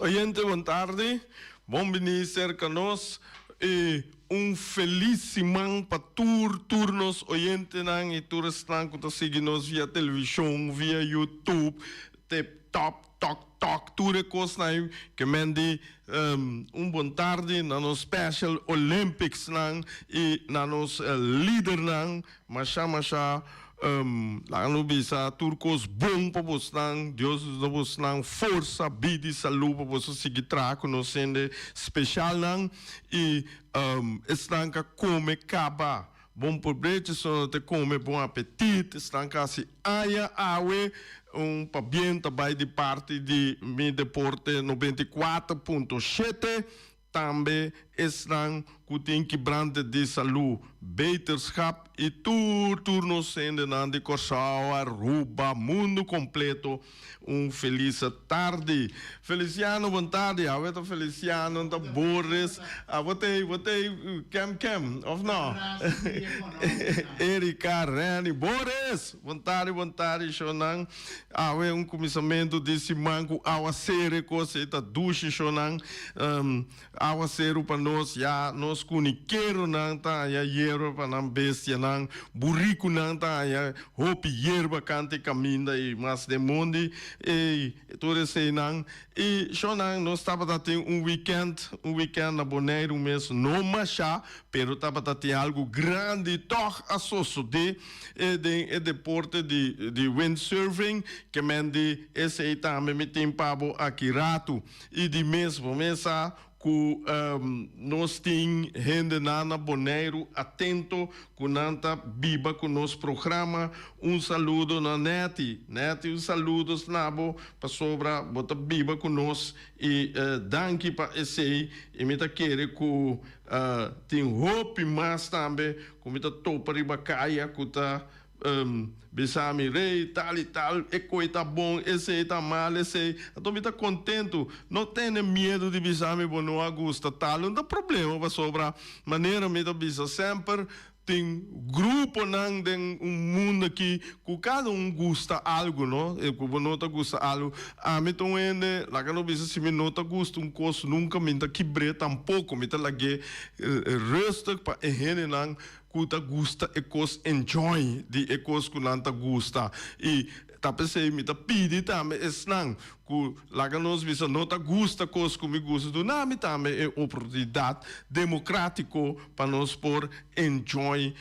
Oyente bon tardi, bon bini serka nos i un felis siman pa tur tur nos oyentenan i tur esnan ku ta sigui nos via televishon, via YouTube, Tip Top, Tok Tok, tur e kosnan ei ke men di un bon tardi na nos Special Olympicsnan i na nos lidernan. Masha masha laga nos bisa tur kos bon pa bosnan, Dios duna bosnan forsa, bida i salú pa boso sigui traha ku nos hende speshalnan i esnan ka kome kaba bon probecho, esnan no ta kome bon apetit, esnan ka hasi aña awe un pabien ta bai di parti di Mi Deporte 94.7. Tambe esnan ku tin kibrante di salú, beterschap i tur tur nos hendenan di Kòrsou, Aruba, mundu kompleto un felis tardi. Feliciano bon tardi, awe ta Feliciano ta Boris, abo ta bo ta kem kem of no? Erika, Renny, Boris! Bon tardi bon tardi shownan. Awe un kuminsamentu di siman ku awaseru e kos ei ta dushi shownan. Awaseru pa nos ya nos kunikeronan ta haña yerba pa nan bestianan, burikunan ta haña hopi yerba kanta e kaminda i mas den mondi ei tur eseinan. I shownan nos tabata tin un wikènt, un wikènt na Boneiru mes no masha pero tabata tin algu grandi tòg a sosodé. E den e deporte di di windsurfing ke men di esei tambe mi tin pa bo aki ratu. I di mes bo mes sa ku nos tin hendenan na Boneiru atento ku nan ta biba ku nos programa. Un saludo na Netty. Netty un saludo na bo pasobra bo ta biba ku nos i danki pa esei i mi ta kere ku tin hopi mas tambe Ku mi ta topa riba kaya ku ta bisa mi, Rey, tal i tal, e koi ta bon, esei ta mal, esei. Anto mi ta kontentu. No tene miedu di bisa mi bo no a gusta tal. No ta problema pasobra manera mi ta bisa semper tin gruponan den un mundu aki ku kada un gusta algu, no? Ku bo no ta gusta algu. Ami ta un hende, laga no bisa si mi no ta gusta un kos nunka mi no ta kibr'é tampoko. Mi ta lag'é Rustig pa e hendenan ku ta gusta e kos enjoy di e kos ku nan ta gusta. I ta p'esei mi ta pidi tambe esnan ku laga nos bisa no ta gusta kos ku mi gusta, duna mi tambe e oportunidat demokratiko pa nos por enjoy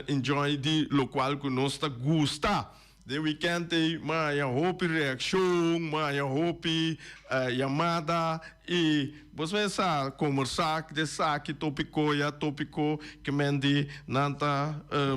enjoy di lokual ku nos ta gusta. Den weekend ei m'a haña hopi reaccion, m'a haña hopi yamada y bos mes sa combersa de esaki topico ya topico ke men di nan ta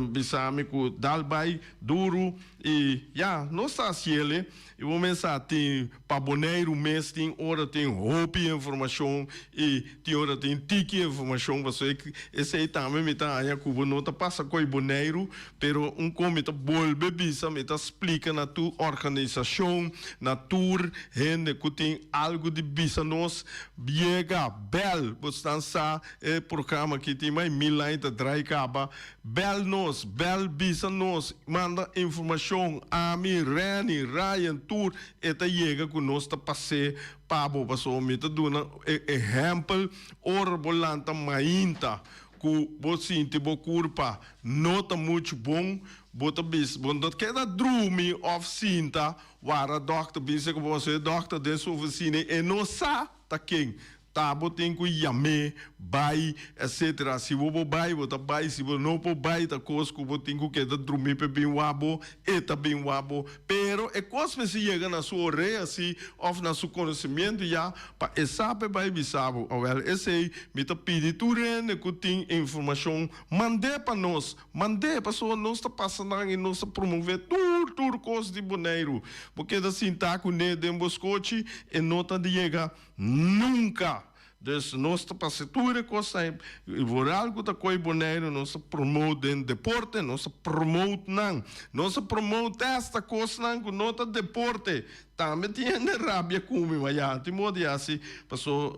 bisa mi cu dal bay duro y ya nos ta haciele y bo mes sa tin pa Boneiru mes tin ora tin hopi informacion y tin ora tin tiki informacion pasobra esey tambe mi ta haña cu bo no ta pasa coy Boneiru Pero un kon mi ta bolbe bisa, mi ta splika na tur organisashon, na tur hende ku tin algu di bisa nos, yega, bèl, bosnan sa e programa aki tin mai mil aña ta drai kaba, bèl nos, bèl bisa nos, manda informashon, ami, Renny, Ryan, tur e ta yega ku nos ta pas'é pa bo, pasobra mi ta duna e ehèmpel ora bo lanta mainta ku bo sinti bo kurpa no ta muchu bon, bo ta bisa bo no ta keda drumi òf sinta wara dòkter bisa ku bo pasobra e dòkter den su ofisina e no sa ta ken ta bo tin ku yam'é bai etcetera si bo por bai bo ta bai si bo no por bai ta kos ku bo tin ku keda drumi p'e bin wak bo e ta bin wak bo pero e kos mester yega na su orea si òf na su konosimiento ya Pa e sa p'e bai bisa bo. Awel, esei mi ta pidi tur hende ku tin informashon, mand'é pa nos. Mand'é, pasobra nos ta pasa nan i nos ta promové tur, tur kos di Boneiru. Bo keda sintá kuné den bo skochi, e no ta yega nunka. Dus nos ta pasa tur e kosnan ei. Vooral ku ta koi Boneiru, nos ta promote den deporte, nos ta promote nan. Nos ta promote esta kosnan ku no ta deporte. Tambe tin hende rabia ku mi, ma ya tin modo di hasi, paso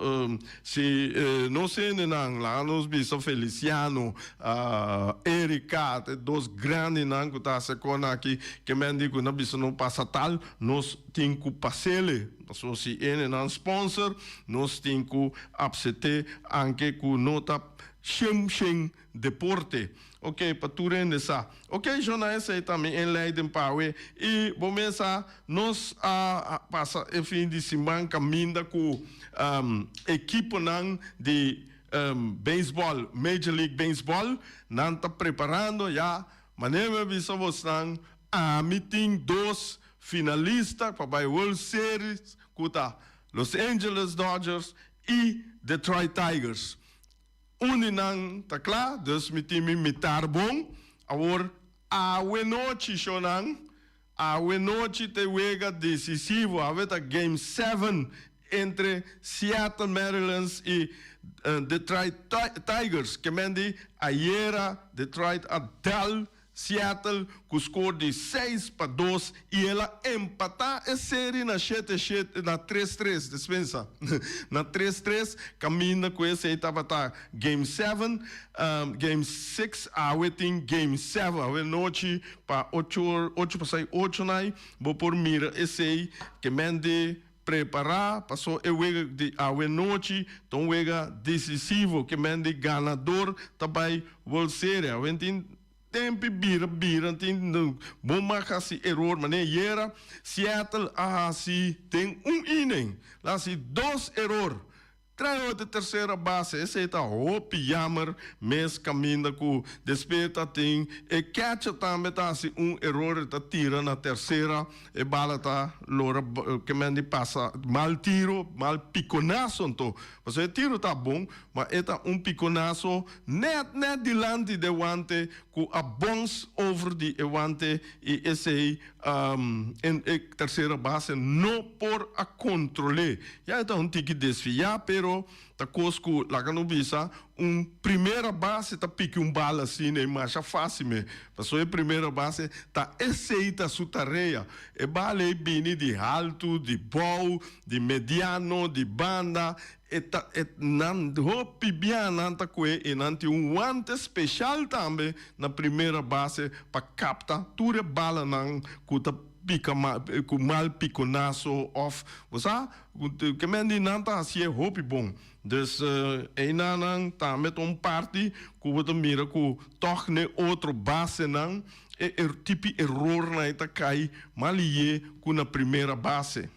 si nos hendenan, laga nos bisa Feliciano, Erika, e dos grandinan ku ta hasi e kona aki, ke men di ku nan bisa no pasa tal, nos tin ku pas'ele. Paso si ene nan sponsor, nos tin ku apsete anke ku no ta shen shen deporte. Ok, pa tur hende sa. Ok, Shona, esei ta mi inleiding pa awe. I bo mes sa, nos a pasa e fin di siman kaminda ku ekiponan di beisbòl, Major League Baseball, nan ta preparando ya. Manera mi a bisa bosnan, ami tin dos finalista pa bai World Series ku ta Los Angeles Dodgers i Detroit Tigers. Un di nan ta kla, dus mi tin mi mitar bon. Awor, awe nochi, shownan, awe nochi ta e wega desisivo. Awe ta Game 7 entre Seattle Mariners i Detroit Tigers. Ke men di ayera Detroit a dal Seattle ku skor di 6-2 i el a empatá e seri na shete shete, na 3-3, despensa, na 3-3, kaminda ku esei tabata Game 7, Game 6, awe tin Game 7, awe nochi pa ocho or, ocho pasai ocho nai, bo por mira esei, ke men di prepará paso e wega di awe nochi ta un wega desisivo, ke men di ganador ta bai World Series. Awe tin tempi bira bira tin bon mag hasi eror manera ayera Seattle a hasi den un inning la hasi dos eror. Trae otro tercera base, esey ta hopi jammer mes caminda cu despues ta tin e catcher tambe ta haci un error e ta tira na tercera e bala ta lora ke men di pasa mal tiro mal piconazo anto pasobra e tiro ta bon ma e ta un piconazo net net dilanti de wante cu a bounce over di e wante y esey e tercera base no por a control'é. Ya e ta un tiki desviá, pero ta cos cu, laga no bisa, un primera base ta piki un bala asina e masha fácil me. Pasobra e primera base ta esey ta su tarea. E bala ei bini di haltu, di bou, di mediano, di banda, E ta e nan hopi bia nan ta kue i nan tin un wante special tambe na primera base pa kapta tur e balanan ku ta pika ku mal pikonaso of bo sa ke men di nan ta hasié hopi bon. Dus einanan tambe ta un parti ku bo ta mira ku tòg n'e otro basenan e tipi erornan ei ta kai mas lihé ku na primera base.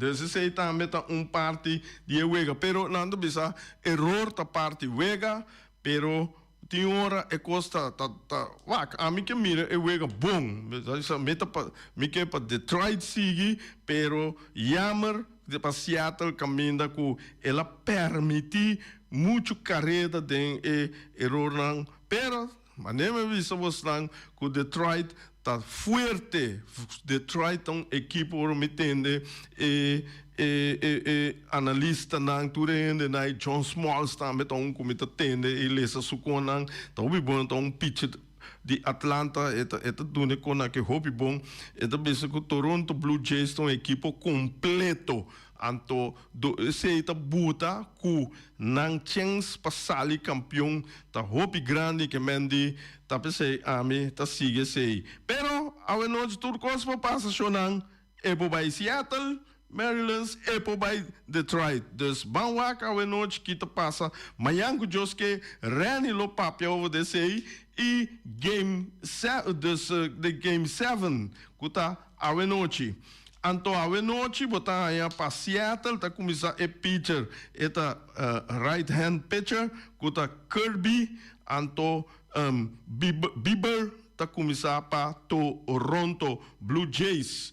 Dus esei tambe ta un parti di e wega. Pero nan ta bisa eror ta parti wega, pero tin ora e kos ta ta ta wak. Ami ke mira e wega bon. Mi ta pa mi ke pa Detroit sigui, pero jammer pa Seattle kaminda ku el a permiti muchu kareda den e erornan. Pero Manera mi a bisa bosnan ku Detroit ta fuerte. Detroit ta un ekipo ora mi tende e e e e analistanan tur e hendenan e John Smoltz tambe ta un ku mi ta tende i lesa su konan ta hopi bon ta un pitcher di Atlanta e ta e ta duna e konan aki hopi bon e ta bisa ku Toronto Blue Jays ta un ekipo kompleto. Anto do esey ta buta cu nan chens pa sali campeon ta hopi grandi ke men di ta pesey ami ta sigui esey. Pero awe nochi tur cos por pasa shonan e por bay Seattle, Marylands e por bay Detroit. Dus ban wak awe nochi ki ta pasa mayan cu Dios ke Renny lo papia over di esey y game dus de game 7 cu ta awe nochi. Anto awe nochi bo ta haña pa Seattle ta kuminsá e pitcher, e ta right hand pitcher ku ta Kirby, anto Bieber ta kuminsá pa Toronto Blue Jays.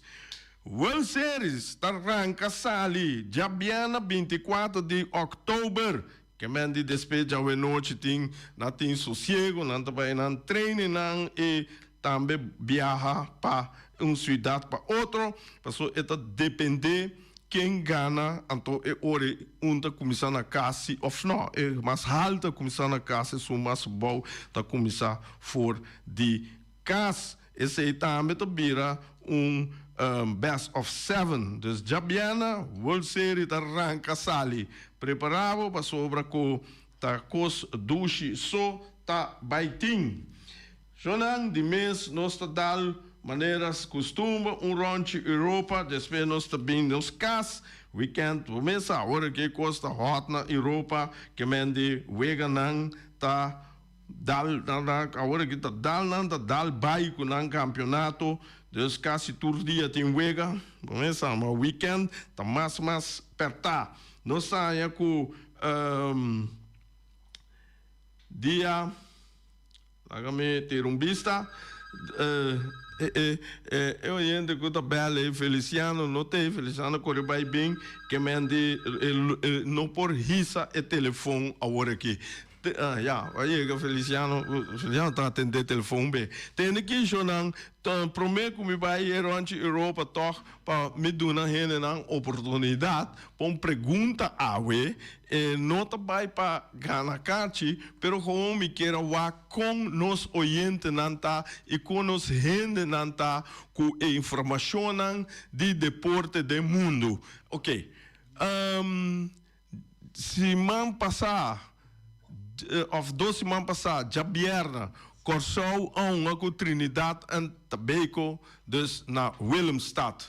World Series ta ranka sali djabièrnè 24 di òktober. Ke men di despe djawe nochi tin nan tin sosiego, nan ta bai nan training nan i tambe biaha pa un siudat pa otro, paso e ta depende ken gana, anto e ora ei un ta kuminsá na kas si òf nò, e mas haltu ta kuminsá na kas, esun mas abou ta kuminsá for di kas. Esei tambe ta bira un best of seven. Dus djabièrnè World Series ta ranka sali. Prepará bo pasobra ku ta kos dushi so ta bai tin. Shownan di mes nos ta dal. Manera kustumber un ròntchi Europa, despues nos ta bin nos kas. Weekend bo mes sa ora ku e kos ta hòt na Europa, ke men di weganan ta dal awor aki ta dal nan ta dal bai ku nan kampionato, dus kasi tur dia tin wega. Bo mes sa, ma weekend ta mas mas pèrtá. Nos ta haña ku dia. Laga mi tira un bista. E oyente ku ta bel ei, Feliciano no ta ei, Feliciano kore bai bin, ke men di e no por hisa e telefon awor aki. Ya, a yega Feliciano, Feliciano ta atende telefon be. Tende kishonan, prome ku mi bai e ròntchi Europa tòg pa mi duna hendenan oportunidat pa un pregunta awe. E no ta bai pa gana kachi, pero gewoon mi kier a wak kon nos oyentenan ta i kon nos hendenan ta ku e informashonnan di deporte den mundu. Oke, siman pasá òf dos siman pasá djabièrnè Kòrsou a hunga ku Trinidad and Tobago, dus na Willemstad.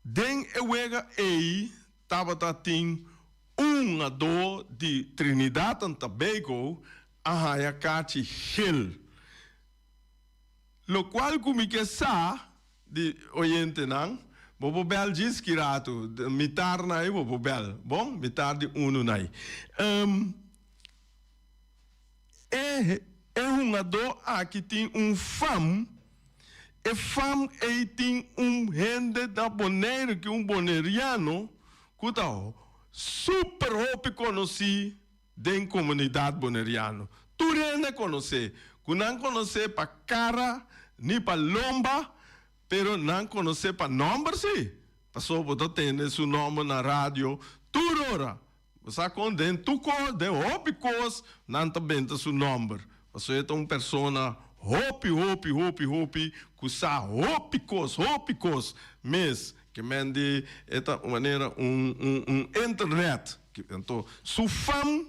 Den e wega ei tabata tin un hungadó di Trinidad and Tobago a haña kachi gel. Lokual ku mi ke sa di oyentenan, bo por bèl djis ki ratu, mitar na ei bo por bèl, bon? Mitar di unu na ei. E e hungadó aki tin un fam, e fam ei tin un hende na Boneiru ki un boneriano ku ta super hopi konosí den komunidat boneriano. Tur hende konosé, ku nan konosé pa kara ni pa lomba, pero nan konosé pa nòmber sí, pasobra bo ta tende su nòmber na radio tur ora. Bo sa kon den tur kos, den hopi kos, nan ta benta su nòmber. Pasobra e ta un persona hopi, hopi, hopi, hopi ku sa hopi kos, hopi kos mes. Ke men di e ta manera un, un, un internet. Anto su fam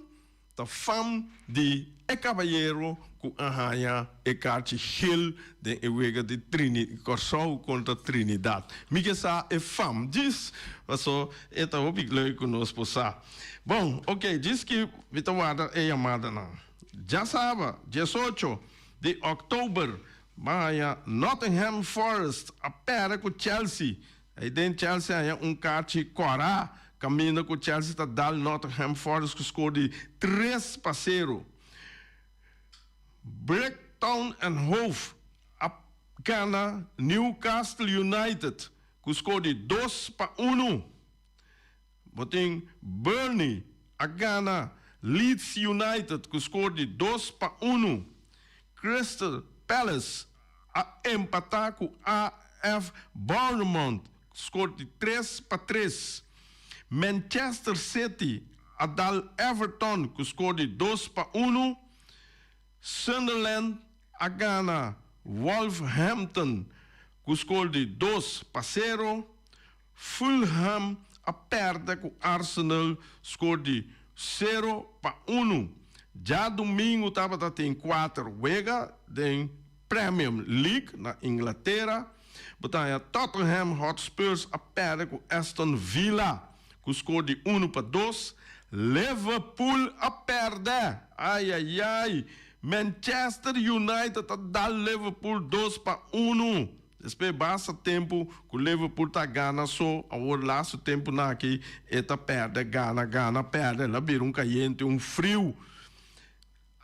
Ta fam di e kabayero ku a haña e karchi gel den e wega di Trini Kòrsou kontra Trinidad. Mi ke sa e fam djis paso e ta hopi leuk ku nos por sa. Bon, ok, djis ki mi ta warda e yamadanan. Djasaba, 18 di òktober, bo a haña Nottingham Forest a pèrdè ku Chelsea. Ei den Chelsea haña un karchi kòrá kaminda ku Chelsea ta dal Nottingham Forest ku skor di 3-0. Brighton and Hove a gana Newcastle United ku skor di 2-1. Bo tin Burnley a gana Leeds United ku skor di 2-1. Crystal Palace a empatá ku AF Bournemouth skor di 3-3. Manchester City a dal Everton ku skor di 2-1. Sunderland a gana Wolverhampton ku skor di 2-0. Fulham a pèrdè ku Arsenal skor di 0-1. Djadumingu tabata tin kuater wega den Premier League na Inglatera. Bo ta haña Tottenham Hotspurs a pèrdè ku Aston Villa ku skor di 1-2. Liverpool a pèrdè! Ayayay! Manchester United a dal Liverpool 2-1. Despues basta tempu ku Liverpool ta gana so, awor lastu tempunan aki e ta pèrdè, gana, gana, pèrdè. El a bira un kayente, un friu.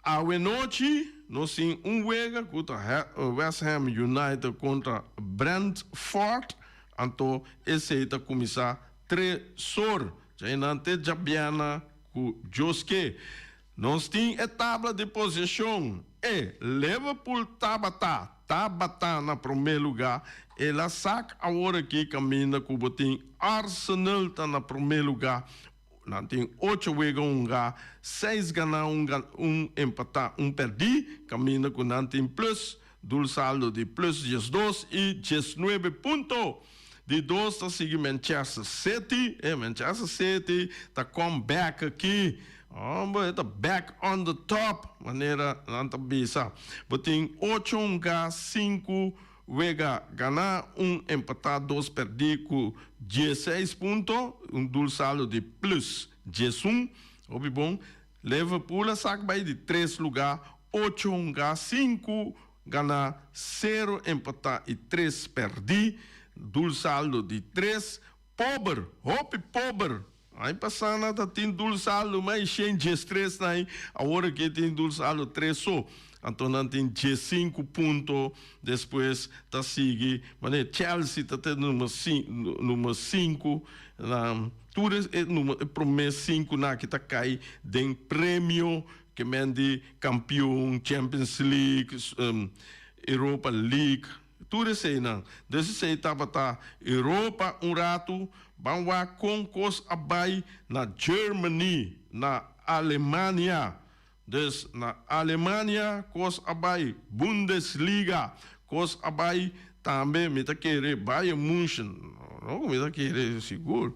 Awenochi nos tin un wega ku ta West Ham United kontra Brentford, anto esei ta kuminsá tres or. Djainan te djabièrnè ku Dios ke. Nos tin e tabla di posishon. E Liverpool tabata tabata na promé lugá. El a sak awor aki kaminda ku bo tin Arsenal ta na promé lugá. Nan tin ocho wega hungá, seis ganá, un un empatá, un pèrdí, kaminda ku nan tin plus dul saldo di plus 12 i 19 punto. Di dos ta sigui Manchester City. E Manchester City ta come back aki. Homber, e ta back on the top, manera nan ta bisa. Bo tin ocho hunga, sinku. wega ganá, un empatá, dos pèrdí ku 16 punto, un doelsaldo di plus 11. Hopi bon. Liverpool a sak bai di tres lugá, ocho hungá, sinku ganá, sero empatá i tres pèrdí, doelsaldo di tres. Pober, hopi pober. Aña pasá nan ta tin doelsaldo mas di 113 nan, awor aki tin doelsaldo tres so. Anto nan tin 15 punto, despues ta sigui manera Chelsea ta te number sinku nan. Tur e number e prome sinku nan aki ta kai den premio ke men di kampion, Champions League, Europa League. Tur eseinan. Dus esei tabata Europa un ratu, ban wak kon kos a bai na Germany, na Alemania. Dus na Alemania kos a bai, Bundesliga kos a bai tambe, mi ta kere Bayern Munchen, no ku mi ta kere sigur,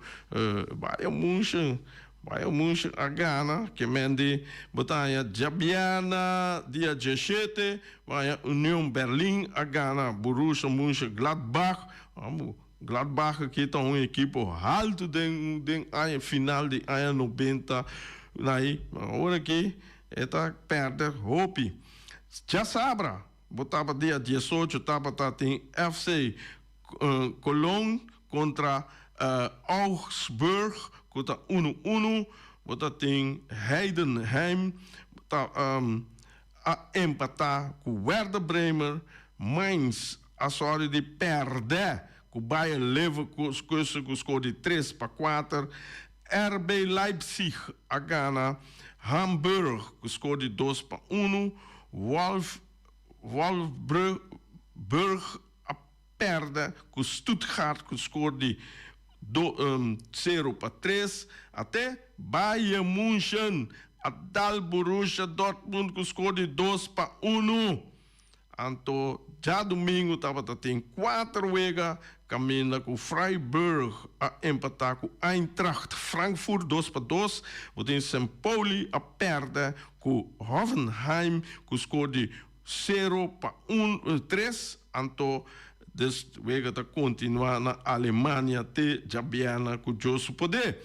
Bayern Munchen. Bayern Munchen a gana ke men di bo ta haña djabièrnè dia 17, bo haña Union Berlin a gana Borussia Mönchengladbach. Gladbach aki ta un ekipo haltu den den aña final di aña 90 na ei, ma awor aki e ta pèrdè hopi. Djasabra bo tabata dia 18 tabata tin FC Cologne kontra Augsburg ku ta unu unu, bo ta tin Heidenheim ta a empatá ku Werder Bremer, Mainz a sòri di pèrdè ku Bayer Leverkusen ku skor di 3-4, RB Leipzig a gana Hamburg ku skor di 2-1, Wolf Wolfsburg a pèrdè ku Stuttgart ku skor di 0-3, ate Bayern Munchen a dal Borussia Dortmund ku skor di 2-1. Anto djadumingu tabata tin kuater wega kaminda ku Freiburg a empatá ku Eintracht Frankfurt 2-2, bo tin St. Pauli a pèrdè ku Hoffenheim ku skor di 0-1 3, anto des wega ta kontinuá na Alemania te djabièrnè ku Dios su poder.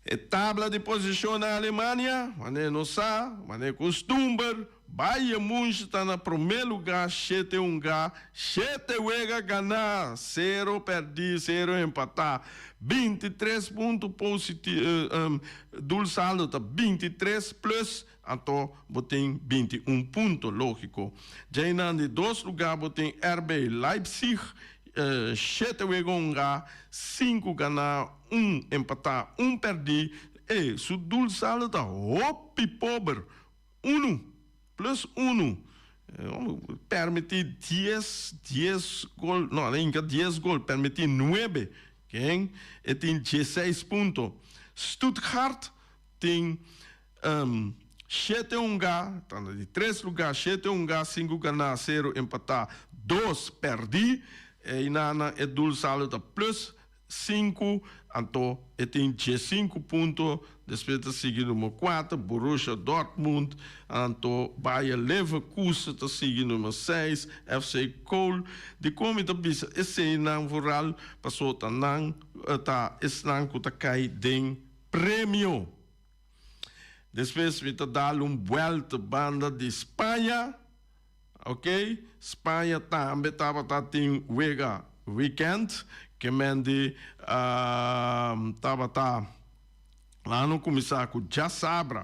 E tabla di posishon na Alemania, manera nos sa, manera kustumber, Bayern Munchen ta na promé lugá shete hungá, shete wega ganá, sero pèrdí, sero empatá, 23 punto positi doelsaldo ta 23 plus, anto bo tin 21 punto, lógiko. Djainan di dos lugá bo tin RB Leipzig, shete wega hungá, sinku ganá, un empatá, un pèrdí. E su doelsaldo ta hopi pober, unu plus unu. Permití dies, 10 gol, no, a hinka 10 gol, permití nuebe. Ken? E tin 16 punto. Stuttgart tin shete hungá, ta na di tres lugá, shete hungá, sinku ganá, sero empatá, dos pèrdí. Einan e doelsaldo ta plus sinku, anto e tin 15 punto. Despues ta sigui number kuater, Borussia Dortmund, anto Bayer Leverkusen ta sigui number seis, FC Köln. Dikon mi ta bisa eseinan vooral? Pasobra ta nan ta esnan ku ta kai den premio. Despues mi ta dal un buelta banda di Spaña. Ok, Spaña tambe tabata tin wega weekend ke men di tabata laga no kuminsá ku djasabra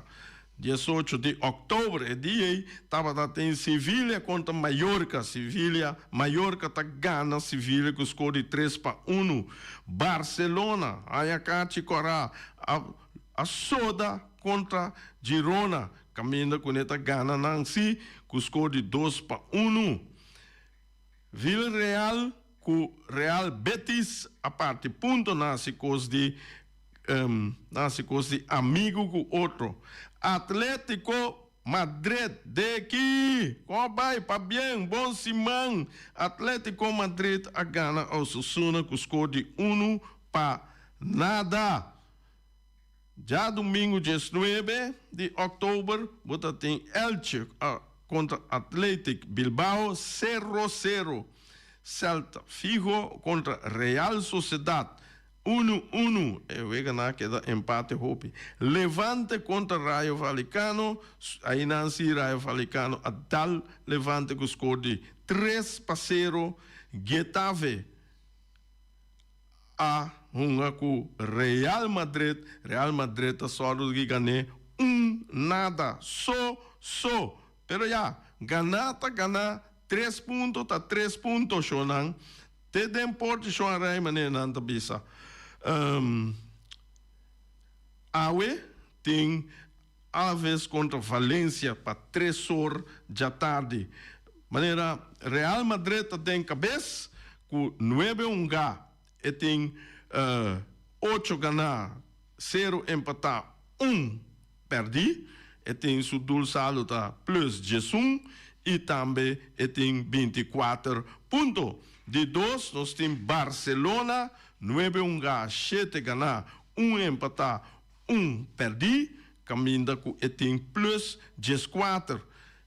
18 di òktober. E dia ei tabata tin Sevilla kontra Mallorca. Sevilla, Mallorca ta gana Sevilla ku skor di 3-1. Barcelona haña kachi kòrá a soda kontra Girona kaminda ku ne ta gana nan si ku skor di 2-1. Villarreal ku Real Betis a parti punto na hasi kos di na hasi kos di amigu ku otro. Atletico Madrid deki! Kon a bai? Pabien! Bon siman! Atletico Madrid a gana Osasuna ku skor di 1-0. Djadumingu 19 di òktober bo ta tin Elche kontra Athletic Bilbao 0-0. Celta Figo kontra Real Sociedad unu unu, e weganan a keda empate hopi. Levante kontra Rayo Vallecano, ainan si Rayo Vallecano a dal Levante ku skor di 3-0. Getafe a hunga ku Real Madrid, Real Madrid ta sòru di gan'é un nada so so. Pero ya, ganá ta ganá, tres punto ta tres punto, shonnan. Te den porti shon a rei manera nan ta bisa. Awe tin Alaves kontra Valencia pa tres or djatardi. Manera Real Madrid ta den kabes ku nuebe hunga e tin ocho ganá, sero empatá, un pèrdí. E tin su doelsaldo ta plus 11 i tambe e tin 24 punto. Di dos nos tin Barcelona, nuebe hunga, shete ganá, un empatá, un pèrdí, kaminda ku e tin plus 14.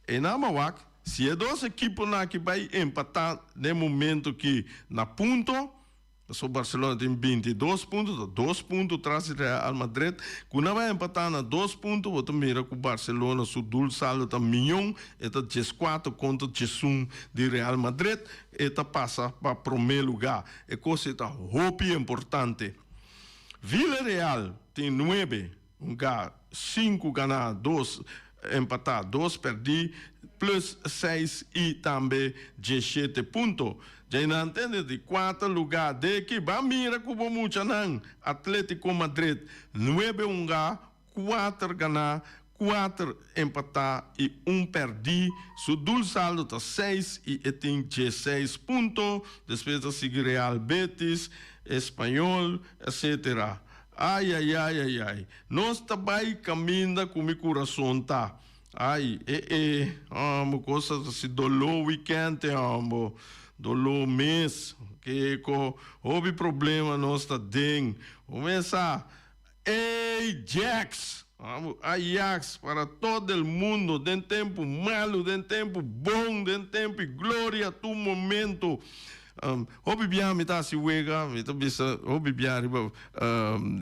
Einan a wak si e dos ekiponan aki bai empatá den momento ki na punto. Pasobra Barcelona tin 22 punto, ta dos punto tras di Real Madrid. Ku nan bai empatá na dos punto, bo ta mira ku Barcelona su doelsaldo ta mion, e ta 14 kontra 11 di Real Madrid, e ta pasa pa promé lugá. E kos ei ta hopi importante. Villarreal tin nuebe hunga, sinku ganá, dos empatá, dos pèrdí, plus seis i tambe 17 punto. Djainan tende di kuater lugá deki ban mira ku bo muchanan, Atlético Madrid, nuebe hunga, kuater ganá, kuater empatá i un pèrdí. Su doelsaldo ta seis i e tin 16 punto. Despues ta sigui Real Betis, Espanyol, etcetera. Ai, ai, ai, ai, ai. Nos ta bai kaminda ku mi kurason ta. Ai, e e, hombo, kos ta hasi doló weekend, hombo. Doló mes. Kiko, hopi problema nos ta den. Kumesa, Ajax! Ajax para todo el mundo, den tempu malu, den tempu bon, den tempu di gloria, tur momento. Hopi biaha mi ta hasi wega, mi ta bisa hopi biaha riba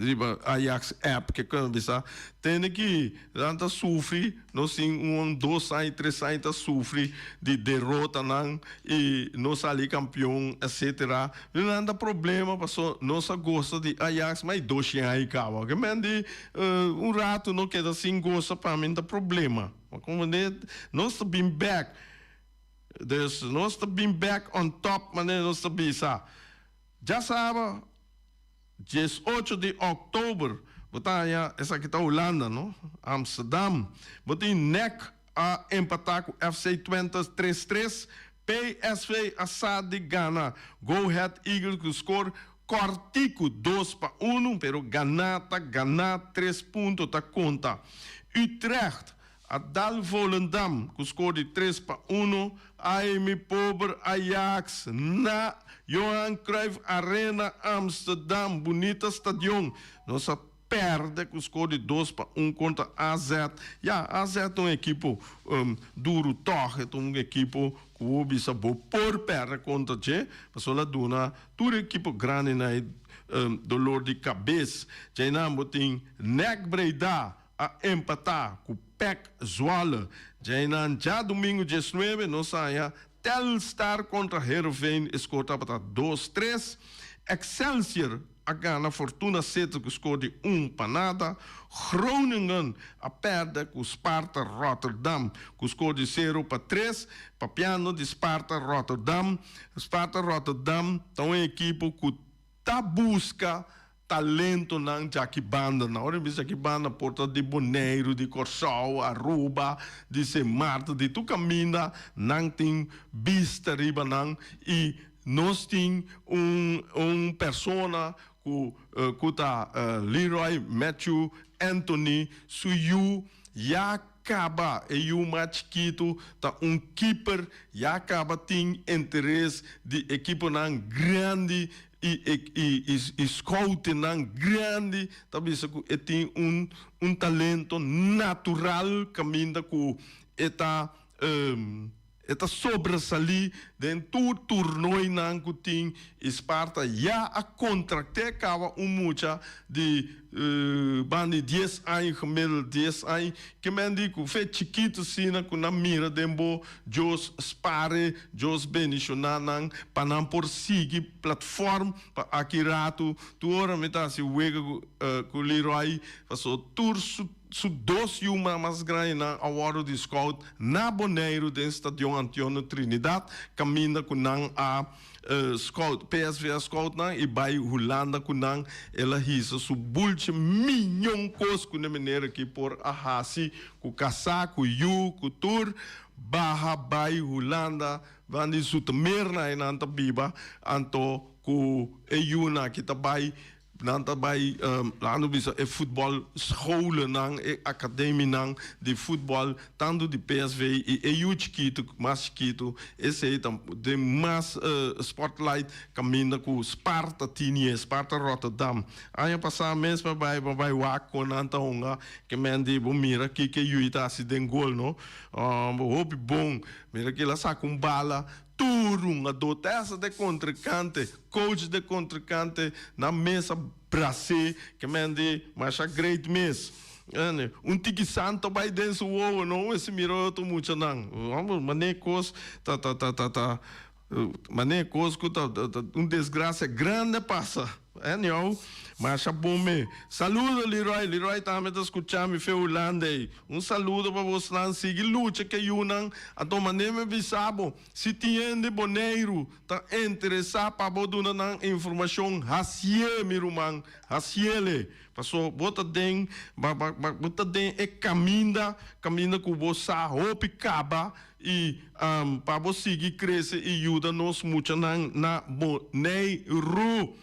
riba Ajax app ke ku bisa tende ki nan ta sufri, nos tin un dos aña, tres aña ta sufri di derotanan i no sali kampion etcetera. Nan ta problema paso nos a gosa di Ajax mas di dos shen aña kaba. Ke men di un rato no keda sin gosa pa mi ta problema. Nos ta bin bek. Dus nos ta bin bek on top manera nos ta bisa. Djasaba 18 di òktober bo ta haña esaki ta Hulanda no, Amsterdam. Bo tin NEC a empatá ku FC Twente tres tres. PSV a sa di gana Go Ahead Eagles ku skor kòrtiku 2-1 pero ganá ta ganá, tres punto ta konta. Utrecht a dal Volendam ku skor di 3-1. Ai mi pober Ajax na Johan Cruijff Arena Amsterdam, bunita stadion. Nos a pèrdè ku skor di 2-1 kontra AZ. Ya, AZ ta un ekipo duru tòg, e ta un ekipo ku bo bisa bo por pèrdè kontra dje, pasobra el a duna tur ekipo grandi na e dolor di kabes. Djainan bo tin NEC Breda a empatá ku PEC Zwolle. Djainan djadumingu 19 nos haña Telstar kontra Heerenveen, e skor tabata 2-3. Excelsior a gana Fortuna Sittard ku skor di 1-0. Groningen a pèrdè ku Sparta Rotterdam ku skor di 0-3. Papiando di Sparta Rotterdam, Sparta Rotterdam ta un ekipo ku ta buska talentonan djaki banda. Na ora mi bisa djaki banda por ta di Boneiru, di Kòrsou, Aruba, di Sint Maarten, di tur kaminda nan tin bista riba nan i nos tin un un persona ku ku ta Leroy Matthew Anthony su yu ya kaba e yu mas chikitu ta un keeper ya kaba tin interes di ekiponan grandi i i i scoutenan grandi ta bisa ku e tin un un talento natural kaminda ku e ta. E ta sobresalí den tur toernoinan ku tin i Sparta ya a kontrakt'é kaba un mucha di banda di dies aña, gemiddeld dies aña. Ke men di ku fe chikitu asina ku nan mira den bo, Dios spare, Dios bendishoná nan pa nan por sigui platform pa aki ratu. Tur ora mi ta hasi wega ku Leroy pasobra tur su. Su dos yuman mas grandinan a wòrdu di scout na Boneiru den Stadion Antiono Trinidad kaminda ku nan a scout, PSV a scout nan i bai Hulanda ku nan. El a hisa su bultje miñon kos ku ne manera ki por a hasi ku kasá, ku yu, ku tur baha bai Hulanda ban di Zoetermeer na e nan ta biba anto ku e yunan aki ta bai. Nan ta bai, laga nos bisa, e futbòl scholennan, e akademinan di futbòl, tantu di PSV i e yu chikitu, mas chikitu, esei ta den mas spotlight kaminda ku Sparta tini e, Sparta Rotterdam. Aña pasá mes mi a bai, mi a bai wak kon nan ta hunga, ke men di bo mira kiko e yu ta hasi den gol no. Hopi bon, mira kila saka un bala Tur un a dotesa de kontrinkante, coach de kontrinkante na mesa bras'é ke men di masha great mes. Un tiki santo bai den su wowo no mester mira otro muchanan. Homber manera kos ta ta ta ta ta manera kos ku ta ta un desgracia grande pasa. Anyhow, masha bon me. Saludo Leroy, Leroy tambe ta scucha mi fe Hulanda ey. Un saludo pa bosnan, sigui lucha ke yunan. Anto mane mi bisa bo, si tin hende Boneiru ta interesa pa bo duna nan informacion, hacié mi ruman, haciele. Paso bo ta den, bo ta den e caminda, caminda cu bo sa hopi caba y pa bo sigui crece y yuda nos muchanan na Boneiru.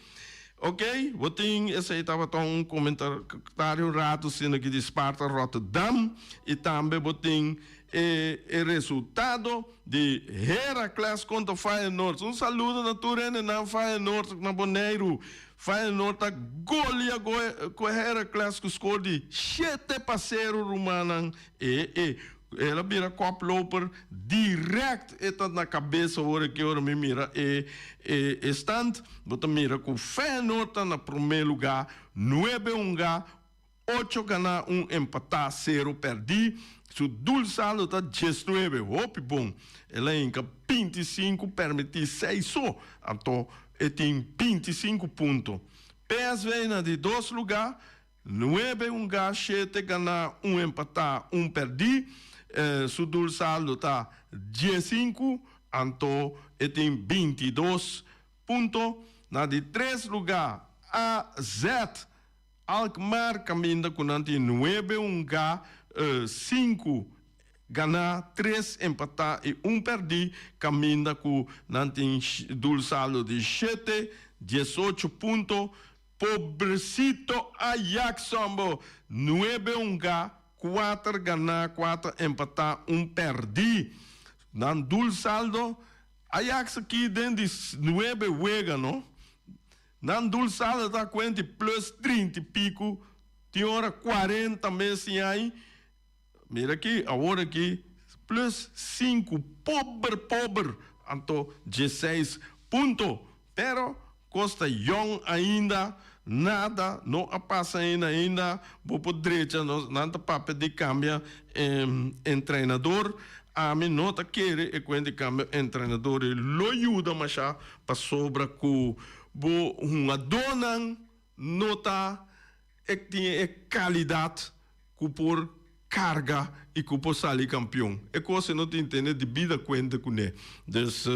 Ok, bo tin esey tabata un comentario un rato asina aki di Sparta Rotterdam y tambe bo tin e e resultado di Heracles contra Feyenoord. Un saludo na tur hendenan Feyenoord na Boneiru. Feyenoord ta golia cu Heracles cu score di 7-0 rumannan. E e. El a bira koploper direct e ta na kabes awor aki ora mi mira e e stand bo ta mira ku Feyenoord ta na prome luga nuebe hunga ocho gana un empata sero perdi su doelsaldo ta diesnuebe hopi bon el a hinka 25 permiti seis so anto e tin 25 punto PSV na di dos luga Nuebe hungá, shete ganá, un empatá, un pèrdí. Su doelsaldo ta diesinku, anto e tin 22 punto. Na di tres lugá AZ Alkmaar kaminda ku nan tin nuebe hungá, sinku ganá, tres empatá i un pèrdí, kaminda ku nan tin doelsaldo di shete, 18 punto. Pobrecito Ajax hombo! Nuebe hunga, kuater ganá, kuater empatá, un pèrdí. Nan doelsaldo, Ajax aki den di nuebe wega no. Nan doelsaldo ta kuenti plus trinta i piku, tin ora kuarenta mes sin ai. Mira aki, awor aki plus sinku, pober pober, anto dieseis punto. Pero kos ta yong ainda, nada no a pasa ainda, ainda bo por drecha, nos nan ta papia di kambia entrenador, ami no ta kere e kuent di kambia entrenador ei lo yuda masha pasobra ku bo hungadónan no ta e tin e kalidat ku por karga i ku por sali kampion. E kos ei no tin tene di bida kuenta kuné. Dus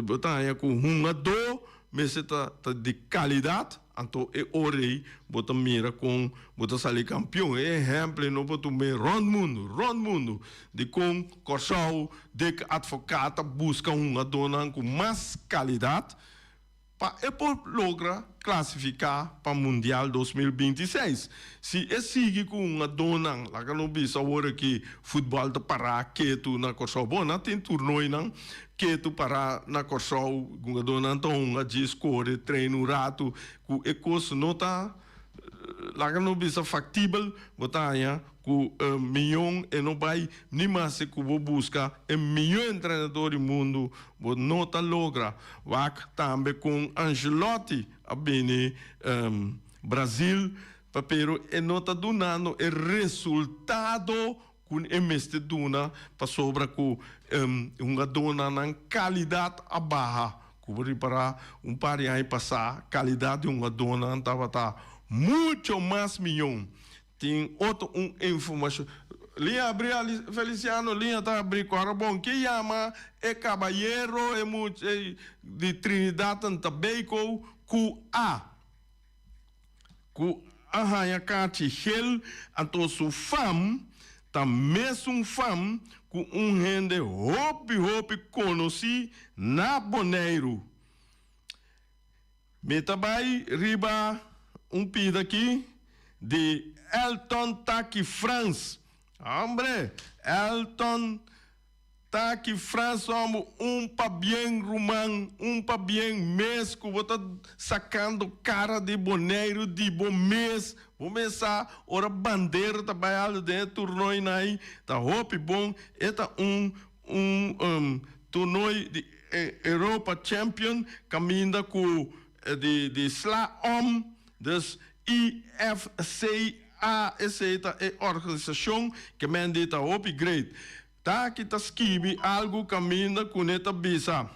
bo ta haña ku hungadó mester ta ta di kalidat, anto e ora ei bo ta mira kon bo ta sali kampion. E ehèmpel ei no por tum'é rònt mundu, rònt mundu, di kon Kòrsou, Dick Advocaat ta buska hungadónan ku mas kalidat. Pa e por logra klasifiká pa Mundial 2026. Si e sigui ku hungadónan, laga nos bisa awor aki futbòl ta pará ketu na Kòrsou. Bon, nan tin turnoinan ketu pará na Kòrsou, hungadónan ta hunga djis kore, train un ratu, ku e kos no ta. Laga nos bisa factibel, bo ta haña cu miyon e no bay ni mas ku bo busca e miyon entrenador di mundo, bo no ta logra. Wak tambe con Ancelotti a bini Brazil, pa pero e no ta dunando e resultado ku e mester duna pasobra ku hungadónan nan kalidat a baha. Ku bo ripará un par di aña pasá kalidat di hungadónan tabata mucho mas miyon. Tin otro un informashon. Liña abrí Feliciano, liña ta abrí ku bon. Ke yama e kabayero e mucha di Trinidad and Tobago ku a. Ku a haña kachi gel, anto su fam ta mesun fam ku un hende hopi hopi konosí na Boneiru. Mi ta bai riba un pida aki di Elton Taki Frans. Hombre, Elton Taki Frans hombo un pabien ruman, un pabien mes ku bo ta sakando kara di Boneiru di bo mes. Bo mes sa ora bandera ta bai alto den e toernooi nai ta hopi bon. E ta un un toernooi di Europa Champion kaminda ku di di sla om dus IFCA esei ta e organisashon ke men di ta hopi great. Taki ta skibi algu kaminda kuné ta bisa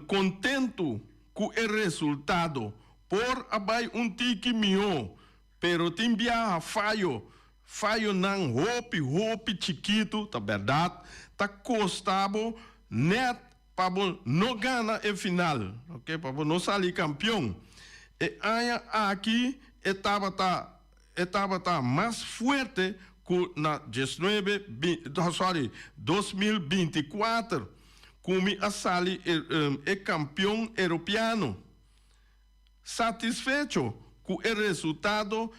kontentu ku e resultado. Por a bai un tiki mihó, pero tin biaha fayo, fayonan hopi hopi chikitu, ta bèrdat, ta kosta bo nèt pa bo no gana e final, ok, pa bo no sali kampion. E aña aki e tabata e tabata mas fuerte ku na diesnuebe sorry 2024 ku mi a sali e kampion europeano. Satisfecho ku e resultado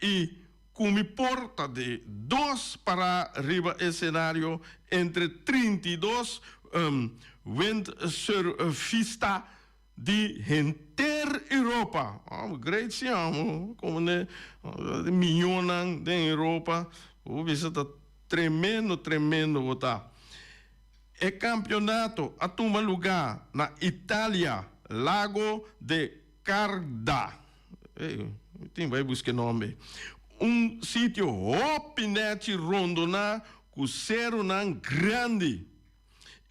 i ku mi por ta di dos pará riba e senario entre 32 windsurfista di henter Europa. Great si amo, komo ne miyonan den Europa, bo bisa ta tremendo tremendo bo ta. E kampionato a tuma lugá na Italia, Lago de Garda. Ey, mi tin bai buska e nomber. Un sitio hopi nechi rondoná ku serunan grandi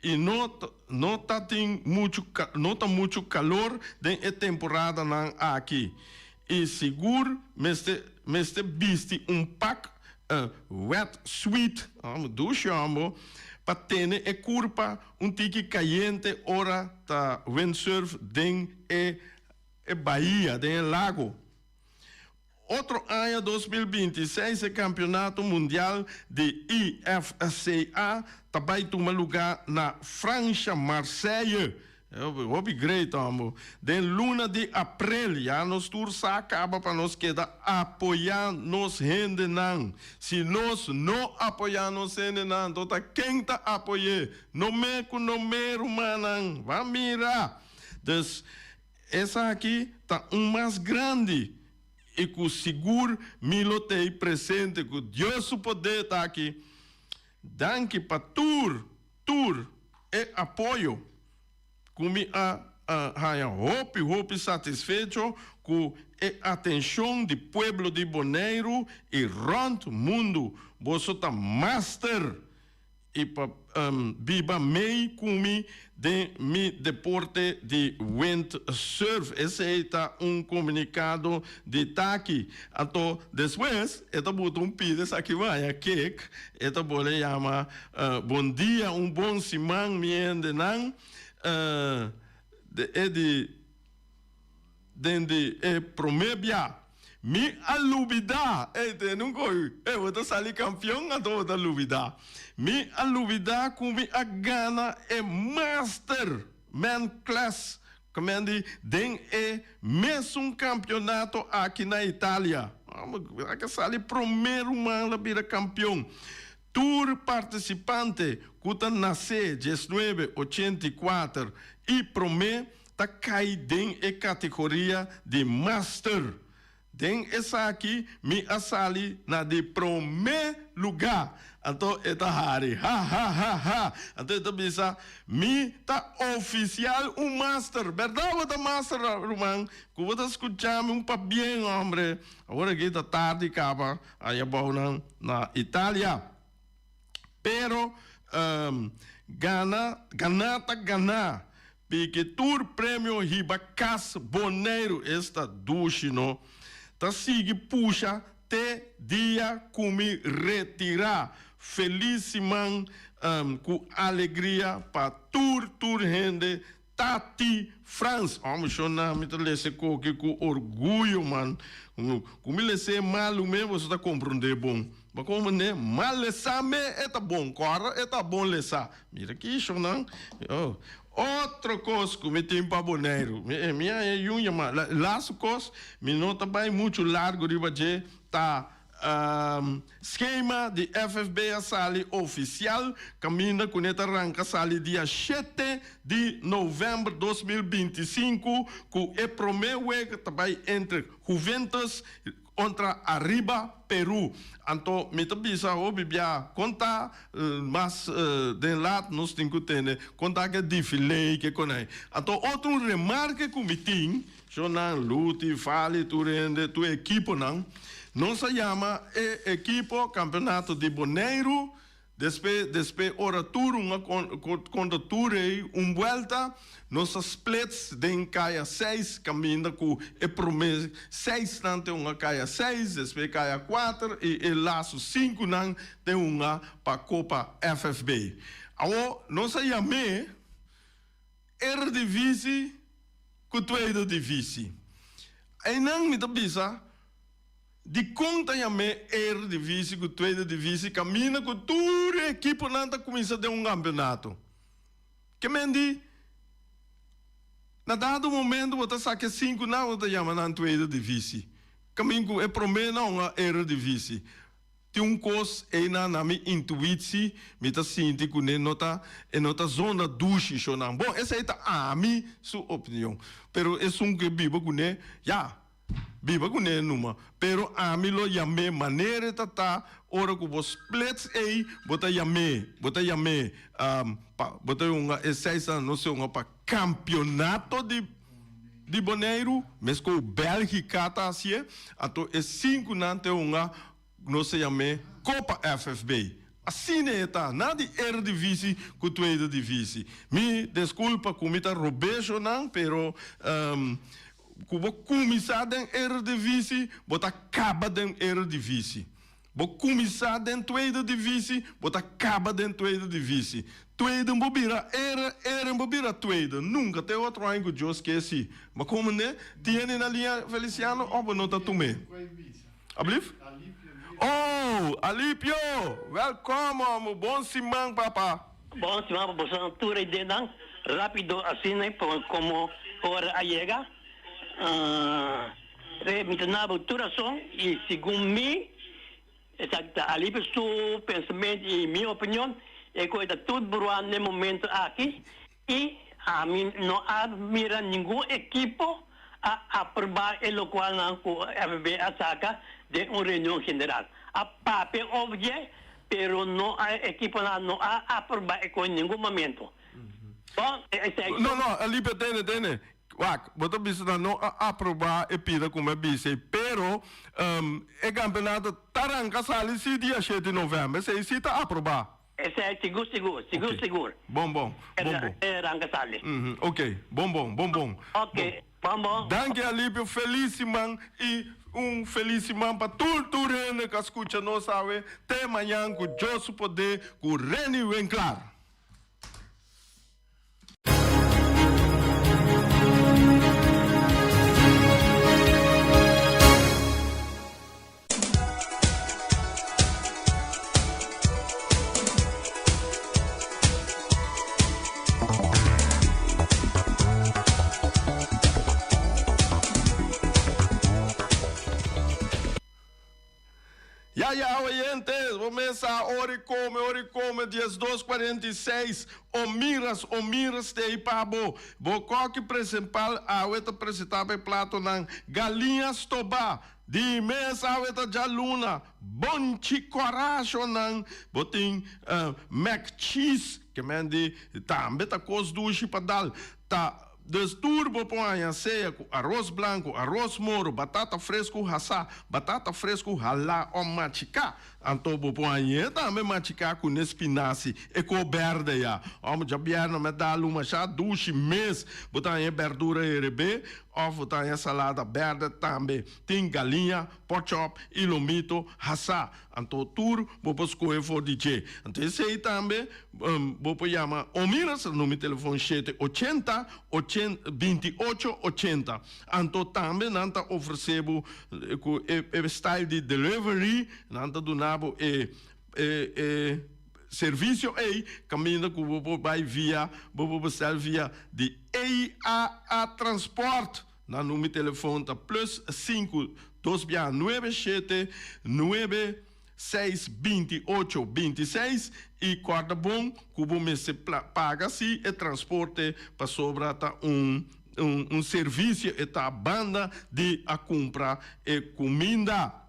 i no no ta tin muchu no ta muchu kalor den e temporadanan aki. I sigur mester mester bisti un pak wet suit, dushi hombo, pa tene e kurpa un tiki kayente ora ta windsurf den e e bahia, den e lago. Otro aña 2026 e Kampionato Mundial di IFCA ta bai tuma lugá na Fransha, Marseille. Hopi great hombo. Den luna di aprel ya nos tur sa kaba pa nos keda apoyá nos hendenan. Si nos no apoyá nos hendenan anto ta ken ta apoy'é? No me ku no me rumannan. Ban mira. Dus esaki ta un mas grandi i ku sigur mi lo t'ei presente ku Dios su poder ta aki. Danki pa tur tur e apoyo ku mi a haña hopi hopi satisfecho ku e atenshon di pueblo di Boneiru i rònt mundu. Boso ta master i pa biba mei ku mi den mi deporte di windsurf. Esei ta un komunikado di Taki. Anto despues e ta buta un pida esaki baña kek, e ta bole yama bon dia, un bon siman mi hendenan. E di den di e prome bia mi a lubida, ey tene un koe, ey bo ta sali kampion anto bo ta lubida. Mi a lubida ku mi a gana e master man class Kmendi den e mesun kampionato aki na Italia. A ke sali prome ruman la bira kampion. Tur partisipante ku ta nase 1984 i prome ta kai den e kategoria di master. Den esaki mi a sali na di promé lugá. Anto e ta hari, Ha ha ha ha! Anto e ta bisa, Mi ta ofisial un master. Bèrdat bo ta master, ruman? Ku bo ta skucha mi un pabien, hombre. Awor aki ta tardi kaba aya bou nan na Italia. Pero gana, ganá ta ganá. Piki tur premio hiba kas Boneiru esta dushi no. Ta sigui pusha te dia ku mi retirá. Felis siman ku alegria pa tur tur hende Tati Frans. Homber shona mi ta lesa e koki ku orguyo man. Ku mi les'é malu me boso ta komprondé bon. Ma komo ne mal lesá me e ta bon kòrda e ta bon lesá. Mira ki shonnan. Oh. Otro kos ku mi tin pa Boneiru. Mi mi a e yun yama. Laatste kos, mi no ta bai muchu largu riba dje, ta skema di FFB a sali ofisial kaminda ku ne ta ranka sali dia shete di novèmber 2025 ku e promé wega ta bai entre Juventus Kontra Ariba Peru. Anto mi ta bisa hopi bia kon ta mas den laat nos tin ku tene kon ta ke difilei ke konai. Anto otro un remarke ku mi tin, shonnan Luti, Fali, tur hende, tur ekiponan, nos a yama e ekipo kampeonato di Boneiru. Despe despe ora tur un a konta tur ei un buelta, nos a splits den kaya seis kaminda ku e prome seisnan te un a kaya seis, despe kaya kuater i e lastu sinkunan te un a pa Kopa FFB. Awor nos a yam'é Eredivisie ku Tweede Divisie. Einan mi ta bisa. Dikon ta yam'é Eredivisie ku Tweede Divisie kaminda ku tur e ekiponan ta kuminsá den un kampeonato? Ke men di, na dado momento bo ta saka e sinkunan bo ta yama nan Tweede Divisie, kaminda ku e proménan un a Eredivisie. Tin un kos einan na mi intuitsi, mi ta sinti ku ne no ta e no ta zona dushi shonan. Bon, esei ta ami su opinion, pero esun ku e biba kuné, ya. Biba ku ne numa, pero ami lo yam'é manera e ta ta ora ku bo splits ei, bo ta yam'é, bo ta yam'é pa, bo ta yunga e seisnan no se yunga pa kampionato di di Boneiru, meskos Bèlgika ta hasié, anto e sinkunan ta yunga nos ta yam'é Kopa FFB. Asina e ta, na di Eredivisie ku Tweede Divisie. Mi deskulpa ku mi ta robeshonan, pero Ku bo kuminsá den Eredivisie, bo ta kaba den Eredivisie. Bo kuminsá den Tweede Divisie, bo ta kaba den Tweede Divisie. Tweede bo bira Ere, Ere bo bira Tweede. Nunka te otro aña ku Dios ke si. Ma komo ne? Tiene na liña Feliciano òf bo no ta tum'é? Ablief? Oh, Alipio! Wèlkòm òmber. Bon siman, papa. Bon siman pa boso tur e denan rapido asina como ora a yega. Re mi ta nabo tur rason y segun mi esaki ta Alipio su pensamento y mi opinion e cu e ta tur bruha n'e momento aki y ami no a mira ningun ekipo a aproba e locualnan cu FB a saca den un reunion general. A papia over dje, pero no a ekiponan no a aproba e cu ningun momento. Bon, esey. No, no, Alipia, tene, tene. Wak, bo ta bisa nan no a aproba e pida cu mi a bisa ey, pero e campeonato ta ranca sali si dia shete november, esey si ta aproba. Esei sigur sigur, sigur Ok. sigur. Bon bon, bon bon. E ranca sali. Mhm, ok, bon bon, bon bon. Ok, bon bon. Danki Alipio, felis siman y un felis siman pa tur tur hende cu a scucha nos awe. Te mañan cu Dios su poder cu Reni Winklaar. Ya ya oyentes, bo mes sa ora i come, ora i come, 12 46, o miras, o miras te ei pa bo. Bo koki presenpal awe ta presenta pa e platonan, galiña stobá. Di mes awe ta djaluna, bonchi korashonan, bo tin mac cheese, ke men di tambe ta kos dushi pa dal, ta dus tur bo por haña sea ku aros blanku, aros moro, batata fresku hasá, batata fresku halá o machiká. Anto bo por hañ'é tambe machiká ku ne spinasi, e kor bèrdè ya. Òf djabièrnè mè dal un mashá dushi mes, bo ta haña e bèrdura herebé. Of bo ta haña salada berde tambe. Tin galiña, porkchop y lomito hasá. Anto tur bo por scohe for di dje. Anto esey tambe bo por yama Omira sa numero telefon shete ochenta, ochen, binti ocho, ochenta. Anto tambe nan ta ofrece bo cu e style di delivery, nan ta duna bo e e servicio ey caminda cu bo por bay via, bo por bestel via di EAA Transport. Nan numero telefon ta plus sinku dos bia nuebe shete nuebe seis binti ocho binti seis y corda bon cu bo mester paga si e transporte pasobra ta un un servicio e ta banda di a cumpra e cuminda.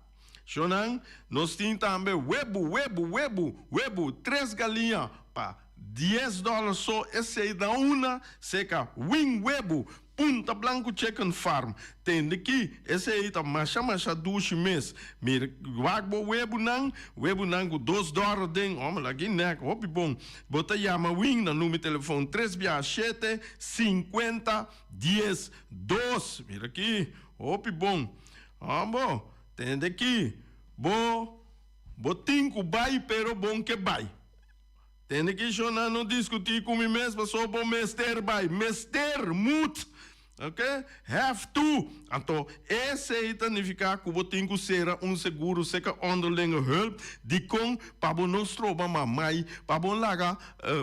Shonnan, nos tin tambe webu, webu, webu, webu, tres galiña pa dies dòler so, esei na una seka win webu, Punta Blanco Chicken Farm. Tende ki, esei ta masha masha dushi mes. Mira, wak bo webunan, webunan ku dos dòler den, hòmber laki nèk, hopi bon. Bo ta yama win na number telefon tres bia shete, sinkuenta, dies, dos. Mira ki, hopi bon. Hombo, tende ki, bo bo tin ku bai pero bon ke bai. Tende ki shona no diskutí ku mi mes paso bo mester bai. Mester, moet. Ok, have to. Anto esei ta nifiká ku bo tin ku sera un seguro seka onderlinge hulp. Dikon? Pa bo no stroba mamai, pa bo laga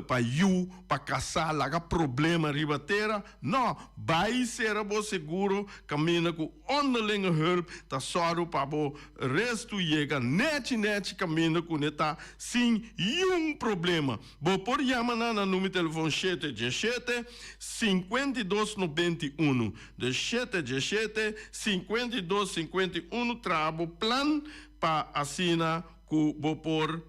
pa yu, pa kasá laga problema riba tera. No, bai sera bo seguro kaminda ku Onderlinge hulp ta sòru pa bo restu yega nèchi nèchi kaminda ku ne ta sin yun problema. Bo por yama nan na numero telefon shete djeshete, 52 91. Dus shete djeshete, 52 51 traha bo plan pa asina ku bo por.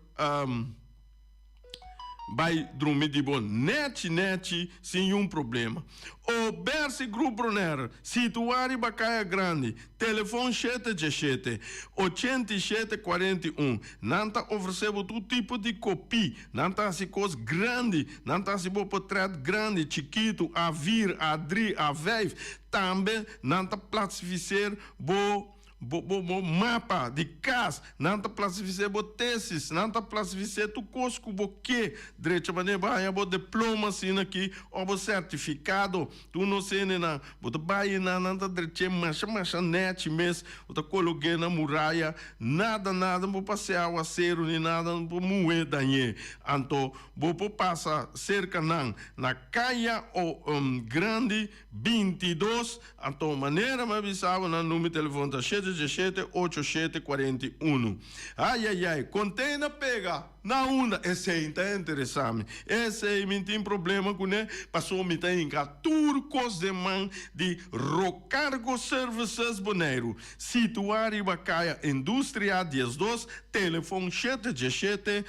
Bai drumi di bo nèchi nèchi sin yun problema. O Bercy Group Bonaire, situá riba Kaya Grandi, telefon shete djeshete, 87 41. Nan ta ofresé bo tur tipo di kopí. Nan ta hasi kos grandi. Nan ta hasi bo potrèt grandi, chikitu, A vier, A drie, A vijf. Tambe nan ta platsifiseer bo. Bo bo bo mapa di kas, nan ta plasifisé bo tesis, nan ta plasifisé tur kos ku bo ke drecha manera bo haña bo diploma asina aki òf bo sertifikado. Tur nos hendenan, bo ta bai einan, nan ta drech'é masha masha nèchi mes, bo ta kolog'é na muraya, nada nada no por pas'é awaseru ni nada no por muhé dañ'é. Anto bo por pasa serka nan na Kaya o Grandi 22. Anto manera mi a bisa bo nan number telefon ta shete djeshete ocho shete kuarenta i unu. Ayayay, container pega na unda? Esei ta interesa mi. Esei mi tin problema kuné pasobra mi ta hinka tur kos den man di Rocargo Services Boneiru, situá riba Kaya Industria 12, telefon shete djeshete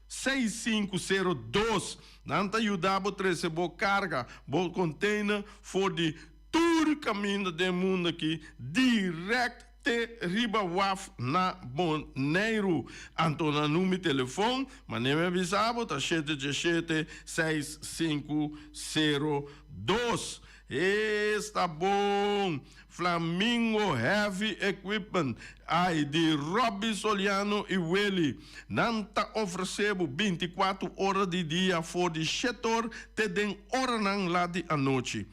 seis sinku sero dos. Nan ta yuda bo trese bo karga, bo container for di tur kaminda den mundu aki direct te riba waf na Boneiru. Anto nan number telefon, manera mi a bisa bo, ta shete djeshete seis sinku sero dos. Esta bon! Flamingo Heavy Equipment, ai di Robby Soliano i Willy. Nan ta ofresé bo bintikuatu ora di dia for di shetor te den oranan lat di anochi.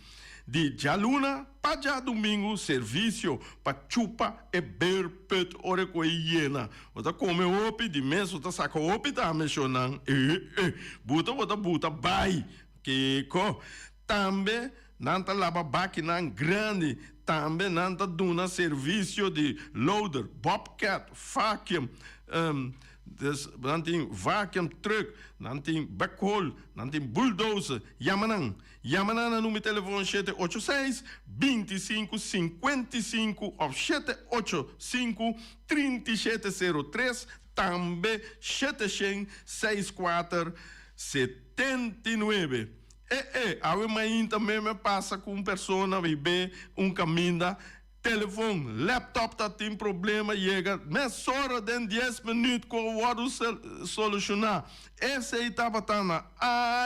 Di djaluna pa djadumingu servisio pa chupa e beerput ora ku e yena. Bo ta kome hopi, di mes bo ta saka hopi tambe shonnan. Eh eh, buta bo ta buta bai. Kiko? Tambe nan ta laba bakinan grandi. Tambe nan ta duna servisio di loader, bobcat, vacuum. Dus nan tin vacuum truck, nan tin backhoe, nan tin bulldozer. Yama nan. Yama nan na number telefon 786 25 55 of 785 3703, tambe 700 64 79. E e, awe mainta mes pasa ku un persona bibe un kaminda telefon, laptop ta tin problema, yega mesora den 10 minuut ku wòrdu solushoná. Esei tabata na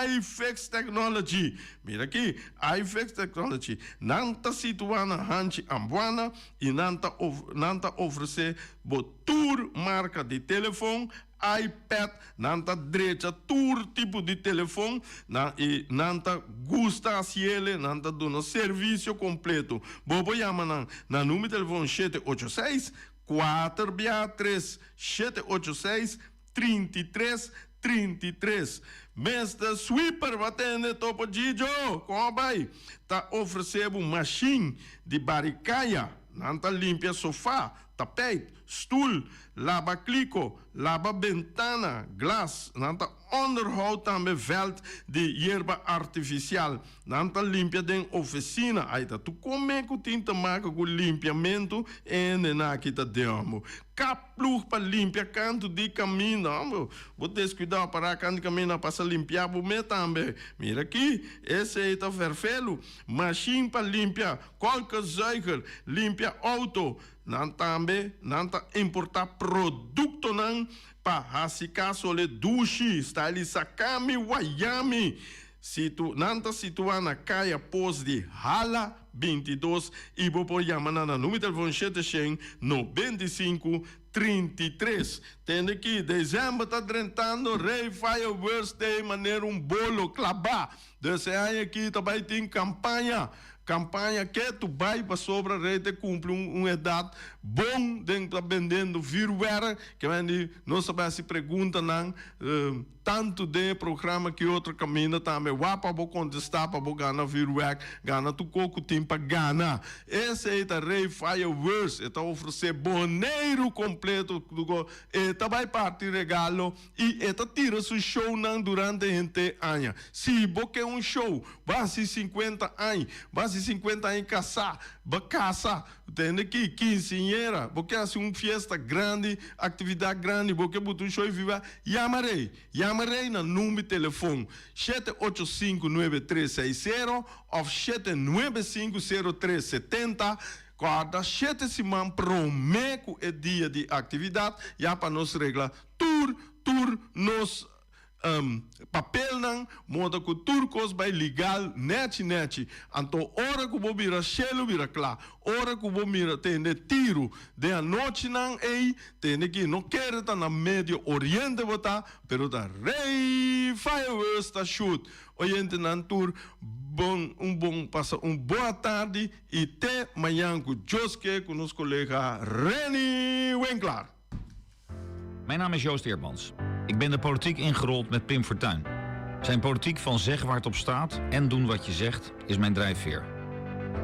iFix Technology. Mira aki, iFix Technology. Nan ta situá na Hanchi Ambuana i nan ta ofresé bo tur marka di telefon, iPad, nan ta drecha tur tipo di telefon, nan, i nan ta gusta hasié, nan ta duna servisio kompleto. Bo por yama nan na number di telefon 786 4 3 786 33 33. Mr. Sweeper, bo a tende Topo Gijo, kon bai? Ta ofresé un machine di bari kaya, nan ta limpia sofa, tapijt, stul, laba kliko, laba bentana, glas, nan ta onderhoud tambe veld di yerba artifisial, nan ta limpia den ofisina, ai ta tu kome ku tin te maken ku limpiamentu en aki ta demo. Kapploeg pa limpia kantu di kaminda, bo deskuidá para kantu di kaminda pasa limpia bo mes tambe. Mira aki, esei ta ferfelu. Machine pa limpia, kolkenzuiger, limpia outo. Nan tambe, nan ta importá produktonan pa hasi kas hole dushi, style Sakami Wayami. Nan ta situá na Kaya Pos di Hala 22 i bo por yama na number di telefon 795 33. Tende aki, desèmber ta drentando Ray Fireworks Day manera un bolo klabá. Dus e aña aki tambe tin kampaña. Kampaña ku bai pa sobra Ray ta kumpli un edat bon den ta bendiendo vuurwerk. Ke men di nos sabe si pregunta nan tantu den programa ku otro kaminda tambe wak pa bo kontestá pa bo gana vuurwerk, gana tur kos ku tin pa gana. Esei ta Ray Fireworks, e ta ofresé Boneiru kompleto, e ta bai parti regalo i e ta tira su show nan durante henter aña. Si bo ke un show, basi 50 aña, basi 50 aña kasá, ba kasa, tende aki, quinceañera, bo ke hasi un fiesta grandi, aktividat grandi, bo ke buta un show viva, yama Ray. Yama Ray na number telefon 785-9360 òf 795-0370. Kòrda 7 siman promé ku e dia di aktividat, ya pa nos regla tur nos papelnan, moda ku tur kos bai legal nechi nechi. Anto ora ku bo mira shelu bira kla, ora ku bo mira tende tiru den anochinan ei, tende ku no kere ta na Medio Oriente bo ta, pero ta Ray Fireworks ta shoot. Oyentenan tur bon un bon pasa un bon tardi i te mañan ku Dios ke ku nos kolega Renny Winklar. Mijn naam is Joost Eerdmans. Ik ben de politiek ingerold met Pim Fortuyn. Zijn politiek van zeggen waar het op staat en doen wat je zegt is mijn drijfveer.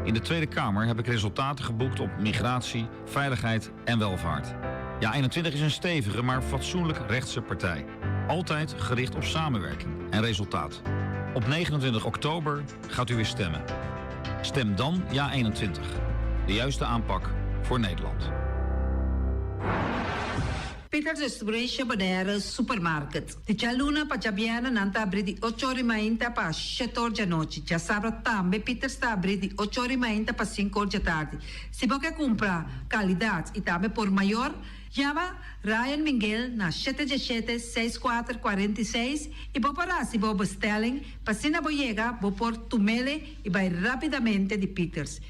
In de Tweede Kamer heb ik resultaten geboekt op migratie, veiligheid en welvaart. Ja, 21 is een stevige, maar fatsoenlijk rechtse partij. Altijd gericht op samenwerking en resultaat. Op 29 oktober gaat u weer stemmen. Stem dan Ja 21. De juiste aanpak voor Nederland. Peters Distribution Bonaire Supermarket. Di djaluna pa djabièrnè nan ta habrí di 8 or di mainta pa 7 or di anochi. Djasabra tambe Peters ta habrí di 8 or di mainta pa 5 or di atardi. Si bo ke kumpra kalidat i tambe por mayor, yama Ryan Miguel na 717 6446 i bo por hasi bo bestelling pa asina bo yega bo por tum'é i bai rápidamente di Peters.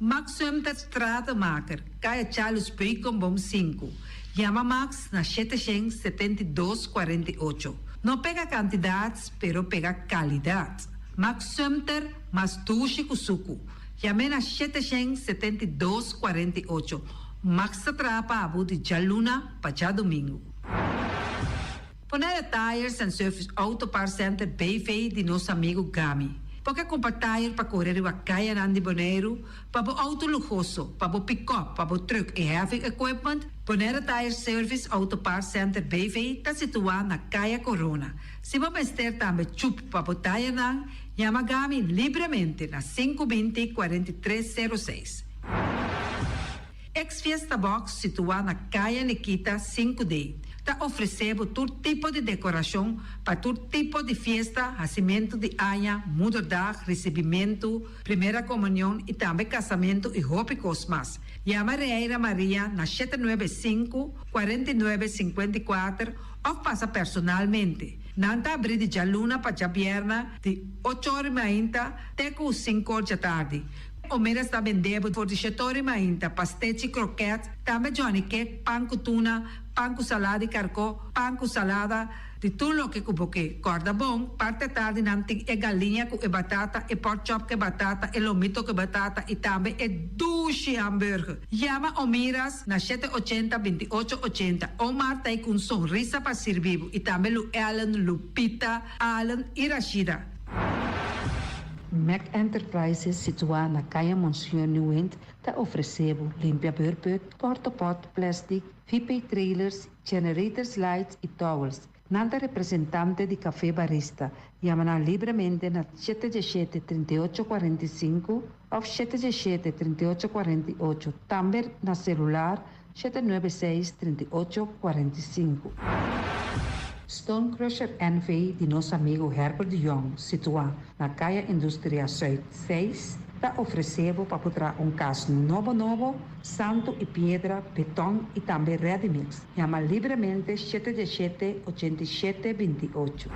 Max Sumter Stratenmaker, Kaya Charles Beukenboom 5. Yama Max na 772 48. No pega kantidat, pero pega kalidat. Max Sumter, mas dushi ku suku. Yam'é na 772 48. Max ta traha pa bo di djaluna pa djadumingu. Bonaire Tires and Service Auto Parts Center BV di nos amigu Gami. Bo ke kumpra tayer pa kore riba kayanan di Boneiru, pa bo outo luhoso, pa bo pikòp, pa bo trùk i heavy equipment? Bonaire Tire Service Auto Parts Center BV ta situá na Kaya Corona. Si bo mester tambe chup pa bo tayernan, yama Gami libremente na 520 43 06. Ex Fiesta Box situá na Kaya Nikita 5D ta ofresé bo tur tipo di dekorashon pa tur tipo di fiesta, hasimentu di aña, moederdag, risibimentu, primera komunion i tambe kasamentu i hopi kos mas. Yama Reira Maria na 795 49 54 òf pasa personalmente. Nan ta abrí di djaluna pa djabièrnè di ocho or i mainta te ku sinku or djatardi. Omeras ta bende bo for di shetor i mainta, pastechi, kroket, tambe johnny cake, pan ku tuna, pan ku salada di karkó, pan ku salada, di tur loke ku bo ke. Kòrda bon, parti atardi nan tin e galiña ku e batata, e pork chop ku e batata, e lomito ku e batata i tambe e dushi hamburger. Yama Omiras na 780 28 80. Omar ta ei ku un sonrisa pa sirbi bo i tambe Lu Ellen, Lupita, Allen i Rashida. Mac Enterprises situá na Kaya Monseñor Nieuwind ta ofresé bo limpia beurput, portapot, plèstik, VP trailers, generators lights i towels. Nan ta representante di Café Barista. Yama nan libremente na 717 38 45 òf 717 38 48. Tambe na selular 796 38 45. Stone Crusher NV di nos amigu Herbert de Jong, situá na Kaya Industria Zuid 6, ta ofresé bo pa traha un kas nobo nobo, santu i piedra, beton i tambe ready mix. Yama libremente 717 87 28.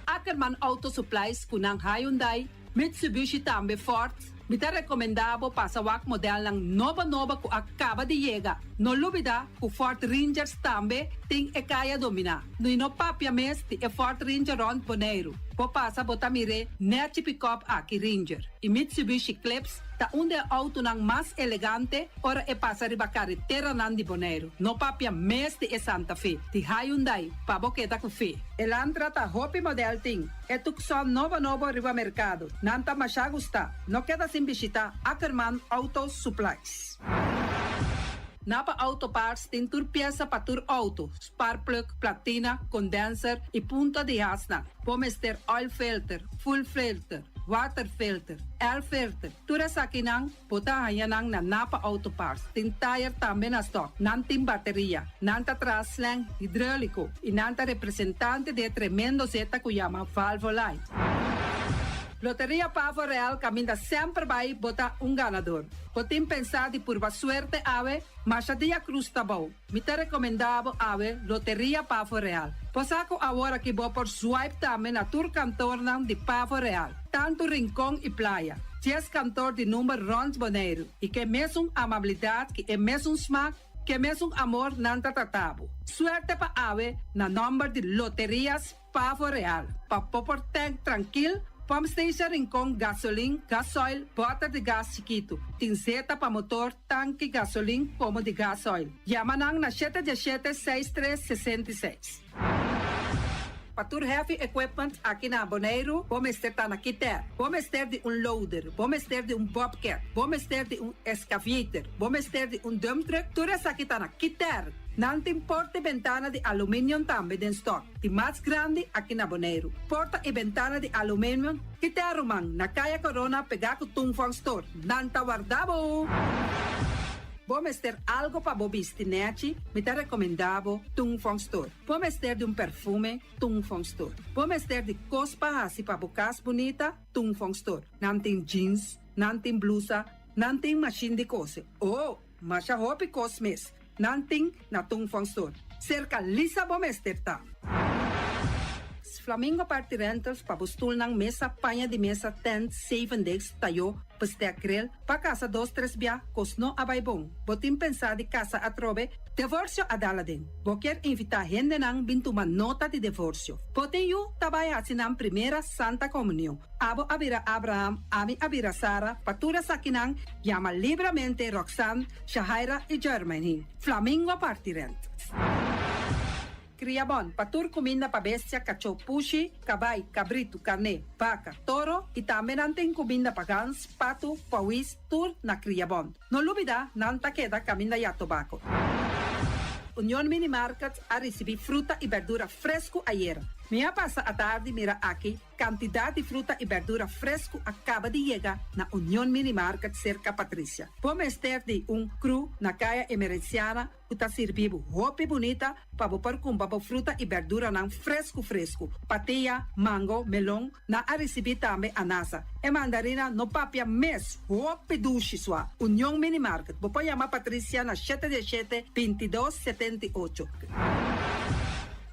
Ackerman Auto Supplies ku nan Hyundai, Mitsubishi tambe Ford. Mi ta rekomendá bo pasa wak modelnan nobo nobo ku a kaba di yega. No lubidá ku Ford Rangers tambe tin e kaya dominá. No no papia mes di e Ford Ranger rònt Boneiru. Bo pasa bo ta mir'é nèchi pick-up aki Ranger. I Mitsubishi Eclipse ta un di e outonan mas elegante ora e pasa riba kareteranan di Boneiru. No papia mes di e Santa Fe. Di Hyundai, pa bo keda ku fe. Elantra ta hopi model tin. E Tucson nobo nobo riba merkado. Nan ta masha gusta. No keda sin bishitá Ackerman Auto Supplies. Napa Auto Parts tin tur piesa pa tur outo, spark plug, platina, condenser i punta di hasnan. Bo mester oil filter, fuel filter, water filter, air filter. Tur esakinan bo ta haña nan na Napa Auto Parts. Tin tire tambe na stock. Nan tin bateria. Nan ta traha slang hidráuliko i nan ta representante di e tremendo zeta ku yama Valvoline. Loteria Pavo Real kaminda semper bai bo ta un ganador. Bo tin pensá di purba suerte awe, masha dia krus ta bou. Mi ta rekomendá bo awe Loteria Pavo Real. Bo sa ku awor aki bo por swipe tambe na tur kantornan di Pavo Real, tantu Rincon i Playa. 10 kantor di number rònt Boneiru i ku e mesun amabilidat, ku e mesun smak, ku e mesun amor nan ta trata bo. Suerte pa awe na nòmber di Loterias Pavo Real. Pa bo por tank trankil, pump station Rincon, gasolin, gasoil, bòter di gas chikitu. Tin zeta pa motor, tanki, gasolin, komo di gasoil. Yama nan na 717 63 66. Pa tur heavy equipment aki na Boneiru, bo mester ta na Kiter. Bo mester di un loader, bo mester di un bobcat, bo mester di un excavator, bo mester di un dump truck, tur esaki ta na Kiter. Nan tin porta i bentana di aluminium tambe den stock. Di mas grandi aki na Boneiru. Porta i bentana di aluminium, Kiter ruman, na Kaya Corona pegá ku Tung Fong Store. Nan ta warda bo! Bo mester algu pa bo bisti nèchi, mi ta rekomendá bo Tung Fong Store. Bo mester di un perfume, Tung Fong Store. Bo mester di kos pa hasi pa bo kas bunita, Tung Fong Store. Nan tin jeans, nan tin blusa, nan tin mashin di kose. Oh, masha hopi kos mes. Nan tin na Tung Fong Store. Serka Lisa bo mester ta. Flamingo Party Rentals pa bo stulnan mesa, paña di mesa, tent, seven days, tayó, bestek grill, pa kasa dos tres bia, kos no a bai bon. Bo tin pensá di kasa atrobe, divorsio a dal aden. Bo kier invitá hendenan bin tuma nota di divorsio. Bo tin yu ta bai hasi nan primera Santa Komunion. Abo a bira Abraham, ami a bira Sara, pa tur esakinan yama libremente Roxanne, Shahaira i Jermaine. Flamingo Party Rentals. Kriabon, pa tur kuminda pa bestia, kachó, pushi, kabai, kabritu, karné, baka, toro i tambe nan tin kuminda pa gans, patu, pawis, tur na Kriabon. No lubida, nan ta keda kaminda ya tobako. Union Mini Market a risibí fruta i berdura fresku ayera. Mi a pasa atardi mira aki Kantidat di fruta i bèrdura fresku a kaba di yega na Union Mini Market serka Patricia. Bo mester di un kru na Kaya Emerenciana ku ta sirbi bo hopi bunita pa bo por kumpra bo fruta i bèrduranan fresku fresku. Patia, mango, melon, nan a risibí tambe anasa. E mandarina no papia mes, hopi dushi sua. Union Mini Market, bo por yama Patricia na shete dieshete, bintidos, setenti'ocho.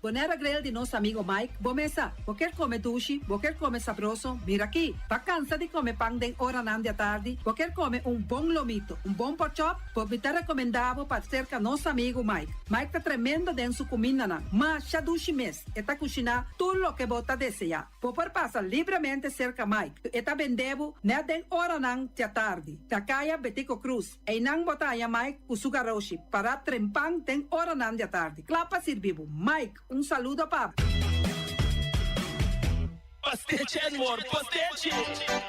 Bonera Grill di nos amigo Mike, bo mesa. Bo kier come dushi, bo kier come sabroso, mira aki. Ba cansa di come pan den oranan di atardi, bo kier come un bon lomito, un bon porkchop, bo mi ta recomenda bo pa cerca nos amigo Mike. Mike ta tremendo den su cumindanan, masha dushi mes, e ta cushina tur loke bo ta desea. Bo por pasa libremente cerca Mike, e ta bende bo net den oranan di atardi, na caya Betico Cruz. Einan bo ta haña Mike ku su garoshi pará trempan den oranan di atardi, kla pa sirbi bo. Mike, un saludo pa bo. Pastechi and more pastechi.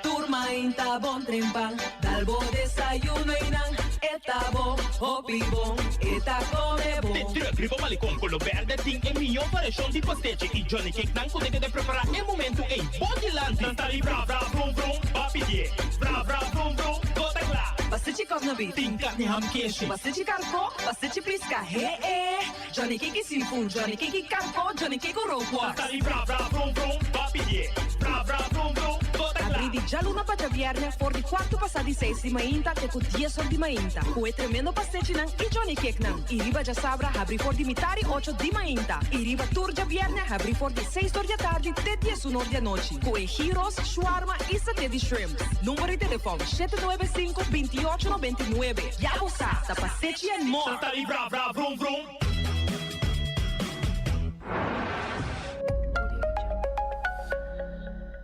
Tur mainta bon trempan, dal bo desayuno einan e ta bon, hopi bon, e ta come bon. Te druk riba malecon color berde tin e miyo variacion di pastechi y Johnny Cake nan cu ta keda prepara e momento ey bo dilanti. Nan ta di bra bra brum brum, ba pidie bra bra brum brum, go ta kla. Pastechi kòf na bif. Tin karni ham keshi. Pastechi karkó, pastechi piska, he e. Johnny Cake seafood, Johnny Cake karkó, Johnny Cake rookworst. Nan ta di bra bra brum brum, ba pidie bra bra brum brum, go ta kla. Abrí di djaluna pa djabièrnè for di kuartu pasá di seis di mainta te ku dies or di mainta ku e tremendo pastechinan i Johnny Cakenan. I riba djasabra habrí for di mitá di ocho di mainta i riba tur djabièrnè habrí for di seis or di atardi te diesun or di anochi ku e gyros, shawarma i saté di shrimps. Number di telefòn, shete nuebe sinku, binti'ocho nobentinuebe. Ya bo sa, ta pastechi and more! Nan ta di bra bra vrum vrum.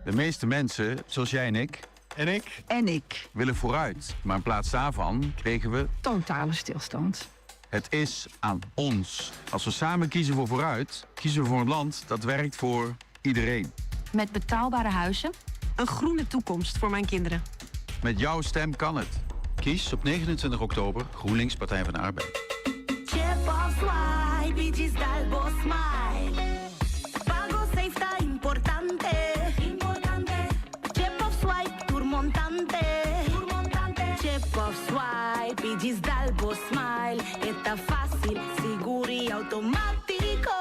De meeste mensen, zoals jij en ik. En ik. En ik. Willen vooruit, maar in plaats daarvan kregen we. Totale stilstand. Het is aan ons. Als we samen kiezen voor vooruit, kiezen we voor een land dat werkt voor iedereen. Met betaalbare huizen. Een groene toekomst voor mijn kinderen. Met jouw stem kan het. Kies op 29 oktober GroenLinks Partij van de Arbeid. Chip of swipe, i djis dal bo smile. Pago safe ta importante. Importante. Chip of swipe, tur montante. Tur montante. Chip of swipe, i djis dal bo smile. E ta fácil, sigur i automátiko.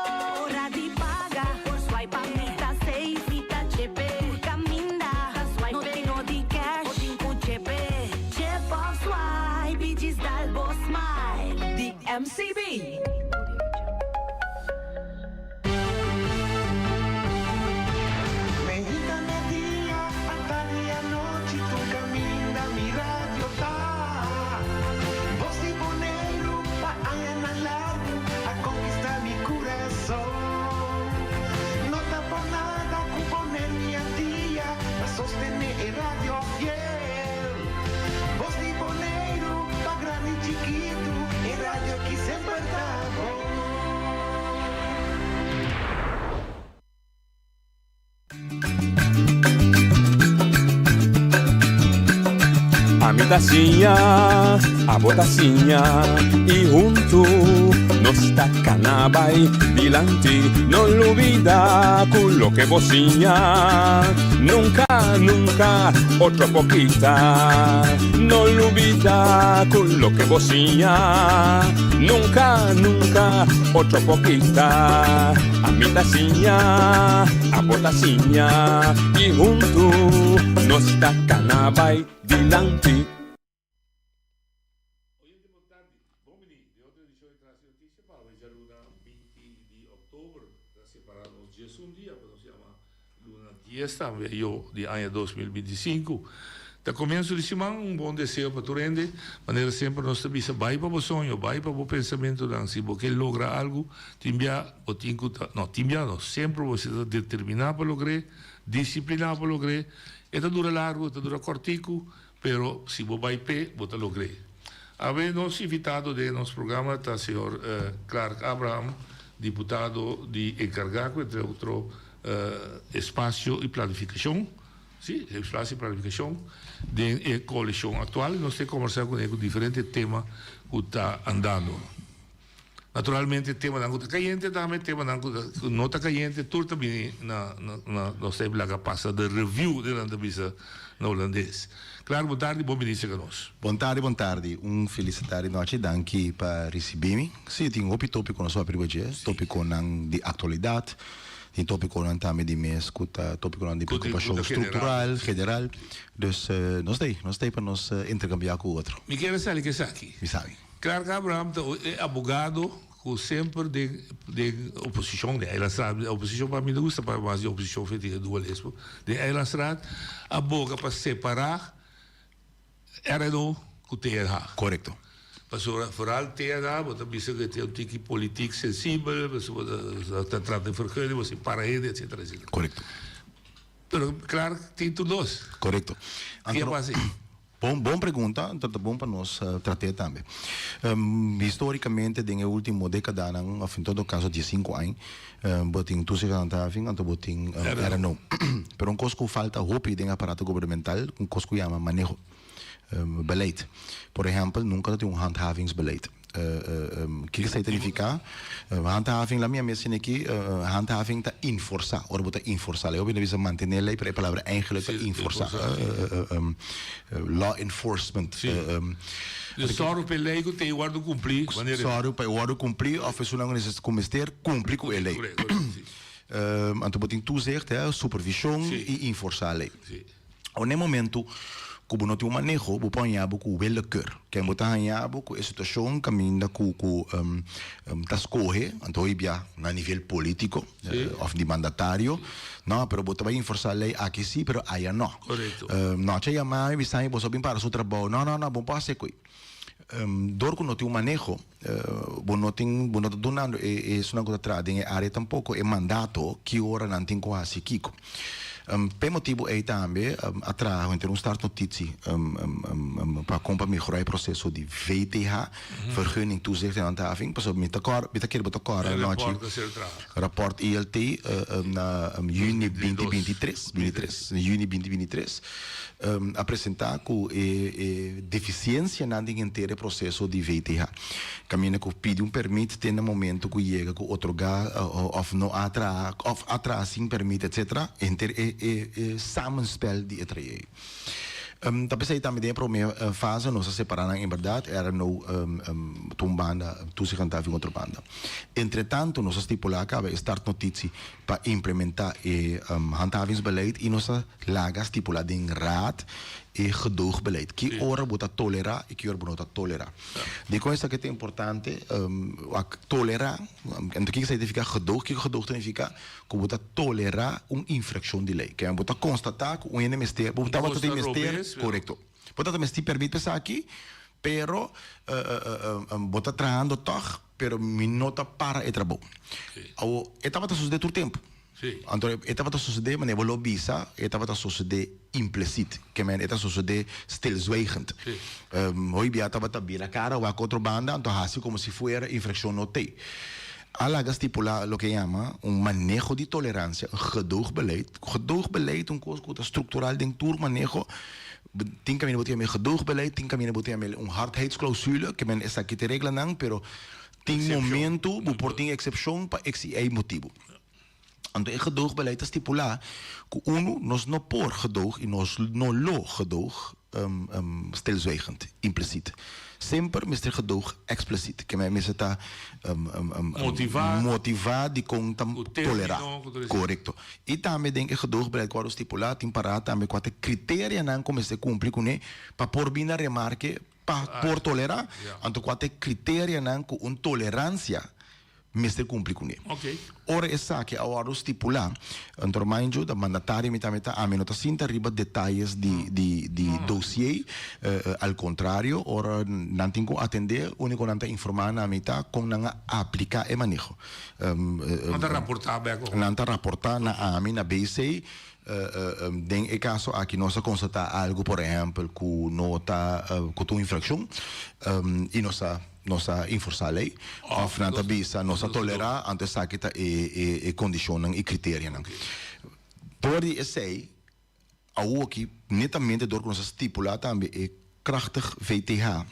Ora di paga, por swipe pa mi ta safe. Mi ta chepe, tur kaminda. Ta swipe, no tin no di cash, bo tin ku chepe. Chip of swipe, i djis dal bo smile. Di MCB. Meinta merdia, atardi anochi tur caminda mi radio ta. Bos di Boneiru pa añanan largu a conquista mi curason. No ta por nada cu Boneiru y Antia ta sostene e radio fiel. Bos di Boneiru pa grandi y chikitu e radio aki semper ta bon. Ami ta siña, abo ta siña y huntu nos ta cana bay dilanti. No lubida cu loke bo siña nunca, nunca otro por kita. No lubida cu loke bo siña nunca, nunca otro por kita. Ami ta siña, abo ta siña y huntu nos ta cana bay dilanti. Oyente bon tardi, bon bini den otro edicion di Tras di Noticia pa awe djaluna 20 di october ta separa nos diesun dia pa nos yama Luna dies tambe yo di aña 2025 ta comienzo di siman. Un bon deseo pa tur hende. Manera semper nos ta bisa bai pa bo soño, bai pa bo pensamentonan. Si bo ke logra algo tin bia bo tin cu ta, no tin bia no, semper bo mester ta determina pa logr'é, disciplina pa logr'é. E ta dura largo, e ta dura cortico, pero si bo bai p'e bo ta logr'é. Awe nos invitado den nos programa ta señor Clark Abraham. diputado di enkargá ku entre otro espasio i planifikashon, si, espasio i planifikashon den e koalishon aktual. Nos ta kombersá kuné ku diferente tema ku ta andando. Naturalmente temanan ku ta kayente tambe, temanan ku no ta kayente tur ta bini na na nos ta laga pasa de review den nan ta bisa na hulandes. Klaar bon tardi, bon bini serka nos. Bon tardi, bon tardi. Un felis tardi nochi. Danki pa risibi mi. Si, tin hopi topiko nos papia riba dje, topikonan di aktualidat, tin topikonan tambe di mes ku ta topikonan di preokupashon struktural, general. Dus nos ta ei, nos ta ei pa nos interkambiá ku otro. Mi kier a sali ku esaki. Mi sabi. Clark Abraham ta e abogado ku semper den den oposishon den Eilandsraad, oposishon pa mi no gusta papia mas di oposishon fe tin e dualismo, den Eilandsraad a boga pa separá RNO ku TNH. Korekto. Pasobra foral TNH bo ta bisa ku e tin un tiki politik sensibel, pasobra bo ta trata di vergunning, bo si para hende etcetera etcetera. Korekto. Pero Clark tin tur dos. Korekto. Ke a pasa ei? Bon, bon pregunta, ta ta bon pa nos trat'é tambe. Histórikamente den e último dékadanan, òf en todo kaso diesinku añ, bo tin toezichthandhaving anto bo tin RNO. Pero un kos ku falta hopi den aparato gubernamental, un kos ku yama maneho, beleid. Por ehèmpel, nunka ta tin un handhavingsbeleid. Kiko esei ta nifiká? Handhaving, laat mi a mes aki, handhaving ta inforsá, ora bo ta inforsá lei. Hopi hende bisa mantené lei, pero e palabra eigenlijk ta inforsá. Law enforcement. Dus sòru pa e lei ku tin wòrdu kumplí. Sòru pa e wòrdu kumplí òf esunnan ku mester kumpli ku e lei. Anto bo tin toezicht, supervishon i inforsá lei. Ora na e momento ku bo no tin un maneho, bo por haña bo ku willekeur. Ken bo ta haña bo ku e situashon kaminda ku ku ta skohe, anto hoy bia na nivel polítiko òf di mandatario, no, pero bo ta bai enforsá lei aki sí, pero aya no. No, cha yama mi bisa mi boso a bin para su trabou. No, no, no, bo no por hasi koe. Dor ku no tin un maneho, bo no tin, bo no ta dunando e esunnan ku ta traha den e área tampoko e mandato ki ora nan tin ku hasi kiko. P'e motibu ei tambe a traha henter un startnotitie pa kon pa mehorá e proseso di VTH, Vergunning Toezicht en Handhaving, pasobra mi ta kòrda, mi ta kere bo ta kòrda anochi rapòrt ILT na yüni binti binti tres, binti tres, yüni binti binti tres. A presentá ku e e defisiensianan den henter e proseso di VTH. Kaminda ku pidi un pèrmit te na momentu ku yega ku otorgá òf no a traha òf a traha sin pèrmit etsetera, henter e e e samenspel di e trayekto. Ta p'esei tambe den e promé fase nos a separá nan enbèrdat, era no ta un banda, toezichthandhaving otro banda. Entretantu nos a stipulá kaba e startnotitie pa implementá e handhavingsbeleid i nos a Laga stipula den raad e gedoogbeleid. Ki ora bo ta tolera i ki ora bo no ta tolera. Dikon esaki ta importante? Wak, tolera, anto kiko significa gedoog? Kiko gedoog ta nifica? Ku bo ta tolera un infraccion di ley. Ke bo ta constata ku un hende mester, bo tabata tin mester, korekto. Bo tabata mester permit pa esaki, pero bo ta trahando tog, pero mi no ta para e trabou. Awo, e tabata sucede tur tempo. Anto e tabata sosodé, manera bo lo bisa, e tabata sosodé implisiet. Ke men e ta sosodé stilzwijgend. Hoy bia tabata bira kara wak otro banda, anto hasi komo si fuera infrakshon no tei. A laga stipulá loke yama un maneho di toleransia, un gedoogbeleid. Gedoogbeleid ta un kos ku ta struktural den tur maneho. Tin kaminda bo ta yama e gedoogbeleid, tin kaminda bo ta yama un hardheidsclausule, ke men esaki ta e reglanan, pero tin momentu bo por tin eksepshon pa x i y motibu. Anto e gedoogbeleid ta stipulá ku unu, nos no por gedoog i nos no lo gedoog stilzwijgend, implisiet. Semper mester gedoog eksplisiet. Ke men mester ta motivá dikon ta tolerá. Korekto. I tambe den e gedoogbeleid ku a wòrdu stipulá tin pará tambe kua ta e kriterianan ku mester kumpli kuné pa por bin na remarke pa por tolerá. Anto kua ta e kriterianan ku un toleransia mester cumpli cune. Ora esaki a wordo stipula, anto mind you, ta mandatario mi tambe ta, ami no ta sinta riba detayes di di di dossier, al contrario, ora nan tin cu atende, unico nan ta informa na mi ta con nan a aplica e maneho. Nan ta raporta bek of? Nan ta raporta na ami, na BC, den e caso aki nos a constata algo, por ehempel, cu no ta, cu ta un infraccion, y nos a. nos a enforsá lei òf nan ta bisa nos a tolerá anto esaki ta e e kondishonnan i kriterianan. Dor di esei awoki netamente dor ku nos a stipulá tambe e krachtig VTH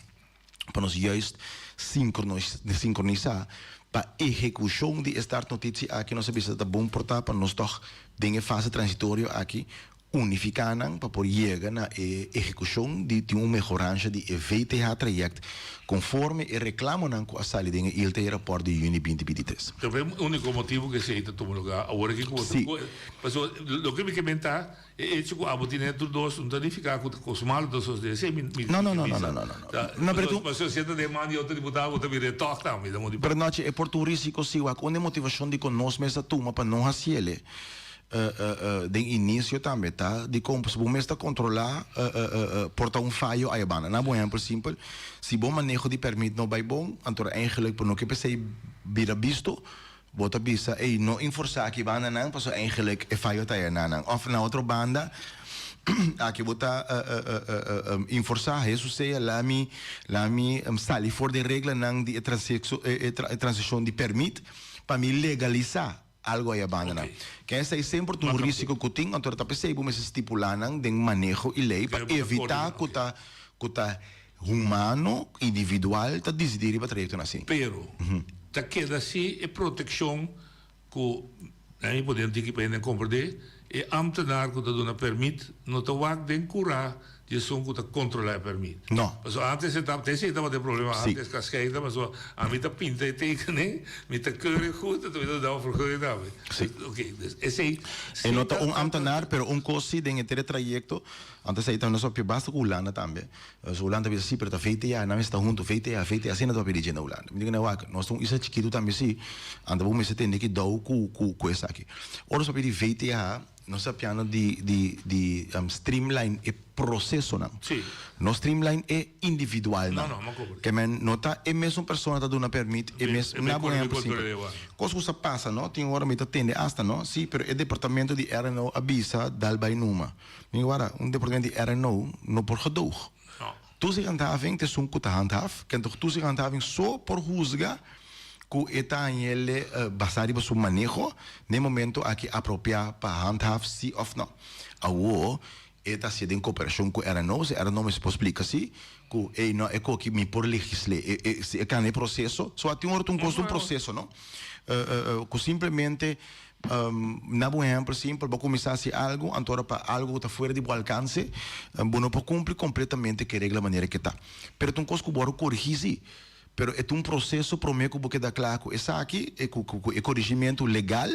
pa nos juist sinkronisá pa ehekushon di e startnotitie aki nos a bisa ta bon por ta pa nos tòg den e fase transitorio aki unifiká nan pa por yega na e ehekushon di tin un mehoransha di e VTH trayèkt konforme e reklamonan ku a sali den e ILT rapòrt di yüni 2023. Ta e úniko motibu ku esei ta tuma lugá awor aki ku bo ta Pasobra loke mi ke menta, e echo ku abo tin tur dos no ta nifiká ku ta kos malu ta sosodé. Esei mi mi No, no, no, no, no, no, no. No, pero tu. Pasobra si e ta den man di otro diputado bo ta bira e tòg tambe. Pero nochi e por ta un risiko si wak un e motivashon dikon nos mes a tuma pa no hasiele den inisio tambe ta dikon pasobra bo mes ta kontrolá por ta un fayo aya banda. Na bo ehèmpel simpel, si bo maneho di pèrmit no bai bon, anto eigenlijk bo no ke p'esei bira bisto, Bo ta bisa, ey, no inforsa aki banda nan, pasobra eigenlijk e fayo ta aya na nan. Of na otro banda, aki bo ta inforsa, Hesus sea, la mi, la mi sali for den reglanan di e e transicion di permit pa mi legalisa algo aya banda nan. Ken esey semper ta un risico cu tin, anto ta pesey bo mester stipula nan den maneho y ley pa evita cu ta, cu ta Humano, individual, ta disidí riba trayektonan así. Pero, ta keda sí e protekshon ku, na mi poder diki pa hende komprendé, e ámtenar ku ta duna pèrmit no ta wak den kurá di esun ku ta kontrolá e pèrmit. No. Pasobra ántes e tabata, esei tabata e problema ántes, Kaskeita, pasobra ami ta pinta e tekening, mi ta keurig goed, anto mi ta duna un vergunning tambe. Sí. Oké, dus esei sí E no ta un ámtenar, pero un kos sí den henter e trayekto, anto esei ta nos papia basta ku Hulanda tambe. So Hulanda ta bisa si, pero ta VTA, nan mester ta huntu, VTA, VTA, asina ta papia di dje na Hulanda. Mi di ku nan, wak, nos ta un isla chikitu tambe si, anto bo mester tende kidou ku ku ku esaki. Ora nos papia di VTA, nos ta papiando di di di streamline e prosesonan. Si. No streamline e individualnan. No, no, mi a komprende. Ke men no ta e mesun persona ta duna permit, e mes, E na bo mes ehempel simpel. Kos ku sa pasa, no, tin ora mi ta tende asta, no, si, pero e departamento di RNO a bisa dal bai numa. Mi wara, un departamento di RNO no por gedoog. Toezichthandhaving ta esun ku ta handhaaf, ken toch toezichthandhaving so por huzga ku e ta hañele basá riba su maneho den momento aki apropiá pa handhaaf si òf no. Awo e ta hasié den koperashon ku RNO, si RNO mester por splika si ku ey no e koki mi por legisl'é, e si e kanda e proseso, so a tin ora ta un kos ta un proseso no, ku simplemente Na bo ehempel simpel, bo kuminsá hasi algu, anto ora pa algu ku ta fuera di bo alkanse, bo no por kumpli kompletamente ku e regla manera ke ta. Pero ta un kos ku bo a korigí sí, pero e ta un proseso promé ku bo keda kla ku esaki, ku e korigimentu legal,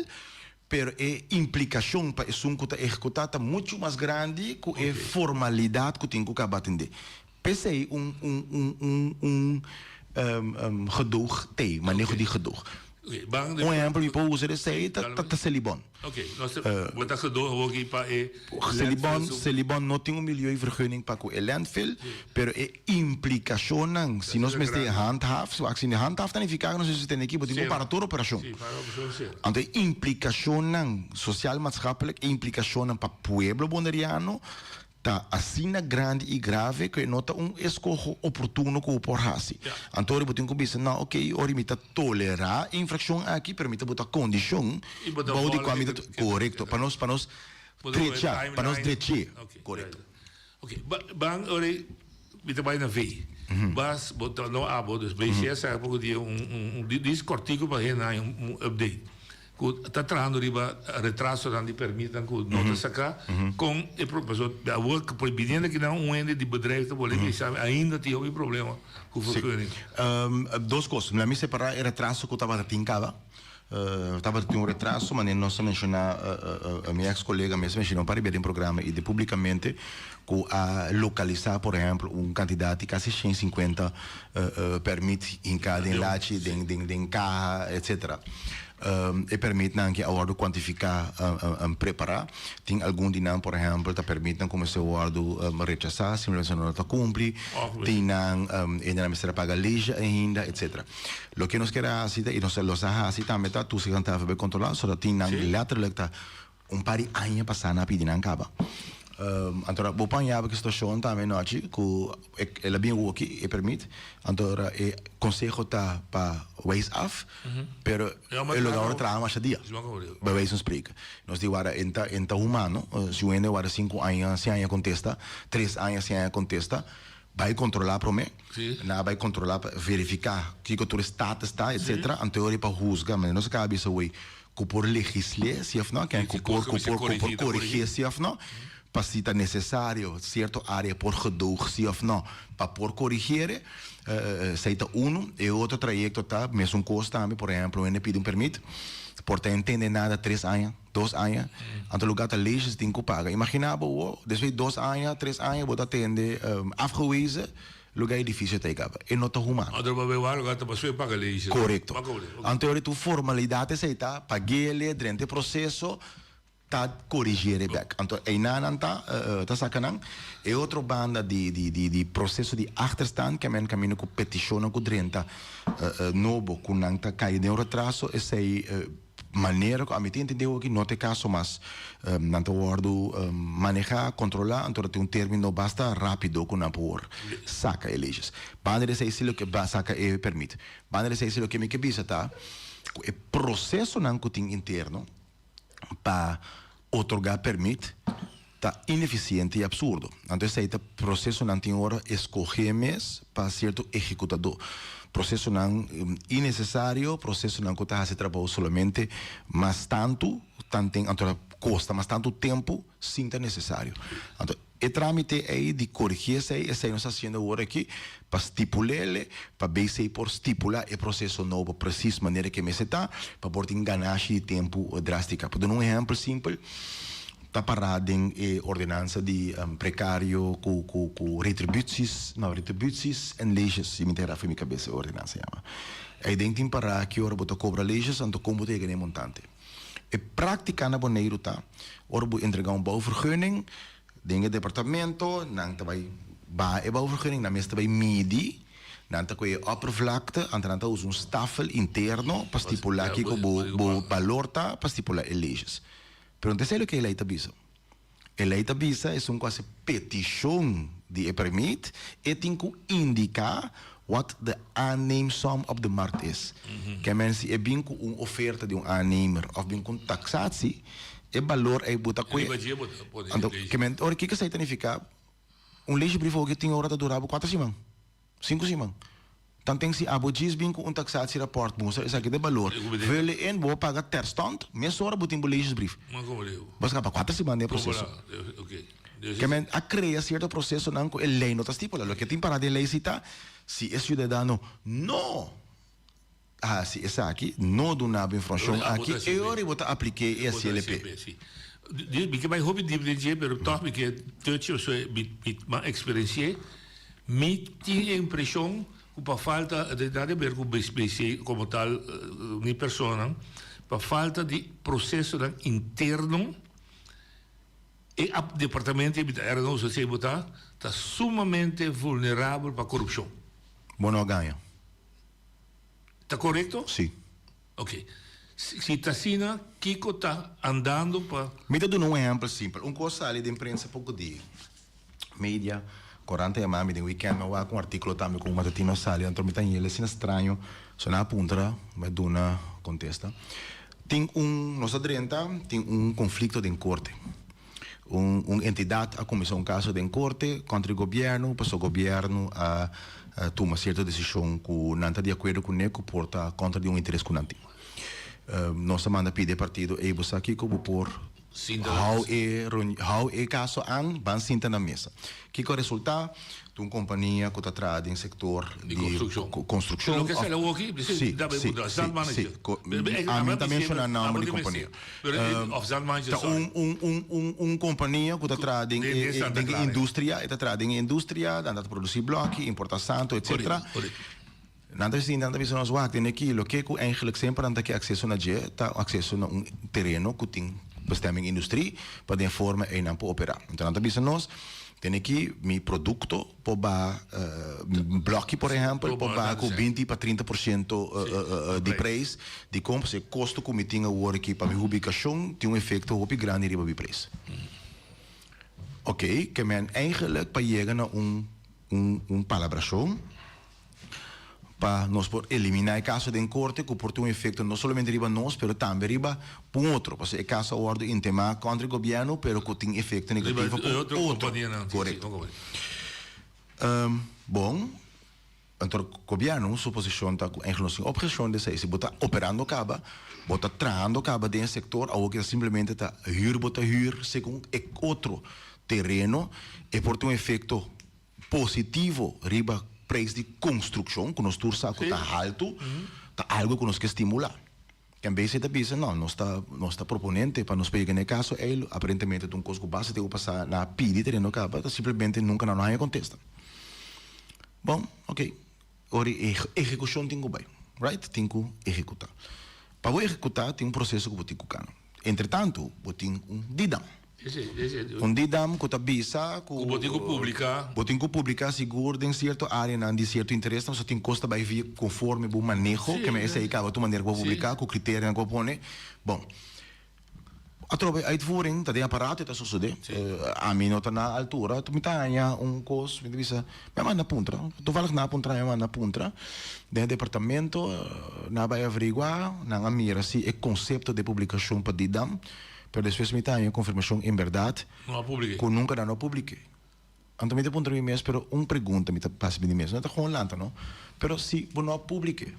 pero e implikashon pa esun ku ta ehekutá ta muchu mas grandi ku e formalidat ku tin ku kaba atendé. P'esei un un un un un um gedoog t'ei, maneho di gedoog. Un ehempel mi por usa esei ta ta Selibon. Selibon Selibon no tin un milieuvergunning pa ku e landfill, pero e implikashonnan si nos mester handhaaf, si wak si handhaaf ta nifiká ku nos mester tene aki bo tin ku para tur operashon. Anto e implikashonnan sosial maatschappelijk, e implikashonnan pa pueblo boneriano Ta asina grandi i grave ku e no ta un eskoho oportuno ku bo por hasi. Anto ora bo tin ku bisa, no, oke, ora mi ta tolerá e infrakshon aki, pero mi ta buta kondishon bou di kua mi ta, korekto, pa nos, pa nos drecha, pa nos drech'é. Korekto. Oke, ban ora mi ta bai na V. Bas, bo ta no abo, dus BCS a poko dia un, un, un dis kòrtiku pa hende haña un update. Ku ta trahando riba retrasonan di permitnan ku no ta saká, kon e pro, pasobra awor ku por biniendo akinan un hende di bedrijf ta bolbe bisa mi ainda tin hopi problema ku vergunning. Dos kos, mi a separá e retraso ku tabata tin kaba, tabata tin un retraso manera nos a menshoná, mi eks kolega mes a menshoná un par di bia den programa i de publikamente ku a lokalisá por ehèmpel un kantidat di kasi 150 permit hinká den lachi, den kaha etsetera. E permitnan aki a wòrdu kuantifiká prepará. Tin algun di nan, por ehèmpel, ta permitnan ku mester wòrdu rechasá simplemente pasobra no ta kumpli. Tin nan hende nan mester a paga leisje ainda, etsetera. Loke nos kier a hasi ta, i nos los a hasi tambe ta, toezichthandhaver bai kontrolá, sodat tin nan letterlijk ta un par di aña pasá nan a pidi nan kaba. Anto ora bo paña bo ki situacion tambe nochi cu el a bin woki e permit, anto ora e conseho ta pa wijs af, pero e lo gawar traha masha dia, bij wijze van spreken. Nos di wara e ta e ta humano, si un hende wara sinku aña sin haña contesta, tres aña sin haña contesta, bai controla prome, nan a bai controla pa verifica kico tur e status ta etcetera, anto e ora pa huzga, manera nos a caba bisa wey, ku por legisl'é si òf no, ken ku por ku por ku por korigié si òf no, pa si ta nesesario sierto área por gedoog si òf no pa por korigier e, esei ta unu. E otro trayekto ta mesun kos tambe, por ehèmpel un hende pidi un permit, por ta entende nada tres aña, dos aña, anto lugá ta leges tin ku paga. Imaginá bo awor, despues di dos aña, tres aña bo ta tende afgewezen, Lugar edifisio ta e kaba. E no ta humano. Otro papia wak lugar ta pasó e paga ley. Korekto. Anto ora tu formalidad esei ta pag'ele drenta e proseso ta korigier e bek. Anto einan nan ta ta saka nan. E otro banda di di di di proseso di achterstand ke men kaminda ku petishonnan ku drenta nobo ku nan ta kai den un retraso esei Manera ku ami ta intendé hoki no ta e kaso mas. Nan ta wòrdu manehá, kontrolá, anto ta tin un término basta rápido ku nan por saka e leyes. Banda di esei si loke saka e pèrmit. Banda di esei si loke mi ke bisa ta ku e prosesonan ku tin interno pa otorgá pèrmit ta inefisiente i absurdo. Anto esei ta prosesonan tin ora eskohé mes pa sierto ehekutadó. Prosesonan innesesario, prosesonan ku ta hasi trabou solamente mas tantu, tanten anto ta kosta mas tantu tempu sin ta nesesario. Anto e trámite ei di korigí esei, esei nos ta hasiendo awor aki pa stipul'é pa BC por stipulá e proseso nobo presis manera ke mester ta, pa por tin ganashi di tempu drástika. Pa duna un ehèmpel simpel. Ta pará den e ordenansa di prekario ku ku ku retributies, no, retributies en leges, si mi ta hera for mi kabes e ordenansa yama. Eiden tin pará ki ora bo ta kobra leges anto kon bo ta yega na e montante. E práktika na Boneiru ta, ora bo entregá un bouwvergunning den e departamento, nan ta bai baha e bouwvergunning, nan mes ta bai midi, nan ta kohe e oppervlakte, anto nan ta usa un stafel interno pa stipulá kiko bo bo balor ta pa stipulá e leges. Pero no ta esei loke e lei ta bisa. E lei ta bisa esun ku hasi petishon di e permit, e tin ku indiká wat de aanneemsom op de markt is. Ke men si e bin ku un oferta di un aannemer òf bin ku un taksatsie, e balor ei bo ta kue. Anto, ke men ora kiko esei ta nifiká? Un leesbrief oki tin ora ta dura bo kuater siman. Sinku siman. Tanten si abo djis bin ku un taxatierapport mustra esaki ta e balor, vul e in, bo a paga terstond, mesora bo tin bo leesbrief. Bo a skapa kuater siman den e proseso. Ke men a krea sierto prosesonan ku e lei no ta stipula. Loke tin pará den lei si ta, si e siudadano no hasi esaki, no duna bo informashon aki, e ora bo ta aplik'é e SLP. Mi ke bai hopi diep den dje, pero tòg mi ke touch pasobra mi a eksperensi'é. Mi tin e impreshon ku pa falta, e ta nada ber ku BC komo tal ni personanan, pa falta di prosesonan interno e departamento e mi ta era no usa esei bo ta, ta sumamente vulnerabel pa korupshon. Bo no a gaña. Ta korekto? Sí. Ok. Si ta asina, kiko ta andando pa. Mi ta duna un ehèmpel simpel. Un kos sali den prensa poko di media, korant a yama mi den wikènt, mi a wak un artíkulo tambe ku un matatino a sali, anto mi ta hel asina straño, so nan a puntra, mi a duna kontesta. Tin un, nos a drenta, tin un konflikto den korte. Un un entidat a kuminsá un kaso den korte kontra di gobièrnu pasobra gobièrnu a tuma sierto desishon ku nan ta di akuerdo kuné ku por ta kontra di un interes ku nan tin. Nos a manda pidi e partido, ey bo sa kiko bo por hou e hou e kaso an, ban sinta na mesa. Kiko a resultá? Ta un kompania ku ta traha den sektor di konstrukshon. Loke sali awoki, Si, si, si, si. Ami ta menshoná nòmber di kompania. Ta un, un, un, un, un kompania ku ta traha den e, den e industria, e ta traha den e industria, nan ta produsí blòki, importá santu, etsetera. Nan ta sinta, nan ta bisa nos, wak, tene aki, loke ku eigenlijk semper nan ta ke akseso na dje, ta akseso na un tereno ku tin bestemming industrie, pa den forma ei nan por operá. Enton nan ta bisa nos, tene aki mi produkto por baha, blòki por ehèmpel, por baha ku binti pa 30 por siento di preis. Dikon? Pasobra e kosto ku mi tin awor aki pa mi hubikashon tin un efekto hopi grandi riba mi preis. Oké, ke men eigenlijk pa yega na un un un palabrashon pa nos por eliminá e kaso den korte ku por tin un efekto no solamente riba nos pero tambe riba un otro. Pasobra e kaso a wòrdu intimá kontra e gobièrnu pero ku tin efekto negativo pa otro. Korekto. Bon. Anto gobièrnu su posishon ta ku eigenlijk nos tin obheshon di esei. Si bo ta operando kaba, bo ta trahando kaba den e sektor, awor ki ta simplemente ta hür bo ta hür segun e otro tereno, e por tin un efekto positivo riba preis di konstrukshon ku nos tur sa ku ta haltu, ta algu ku nos ke stimulá. En bes e ta bisa, no, nos ta nos ta proponente pa nos por yega na e kaso ei, aparentemente ta un kos ku basta tempu pasá nan a pidi tereno kaba, ta simplemente nunka nan no haña kontesta. Bon, ok. Ora e ehekushon tin ku bai, right? Tin ku ehekutá. Pa bo ehekutá tin un proseso ku bo tin ku kana. Entretantu bo tin un didam. Un didam ku ta bisa ku. Ku bo tin ku publiká. Bo tin ku publiká sigur den sierto áreanan di sierto interesnan, pasobra tin kos ta bai via konforme bo maneho, ke men esei kaba tur manera ku bo publiká, ku kriterianan ku bo pone. Bon. Atrobe uitvoering ta den aparato e ta sosode. Ami no ta na altura, mi ta haña un kos, mi ta bisa, mi a manda puntra, toevallig nan a puntra mi a manda puntra den e departamento, nan a bai averiguá, nan a mira si e konsepto di publikashon pa Didam, pero despues mi ta haña konfirmashon en bèrdat ku nunka nan no a publik'é. Anto mi ta puntra mi mes, pero un pregunta mi ta hasi mi mes, no ta gewoon lanta no, pero si bo no a publik'é,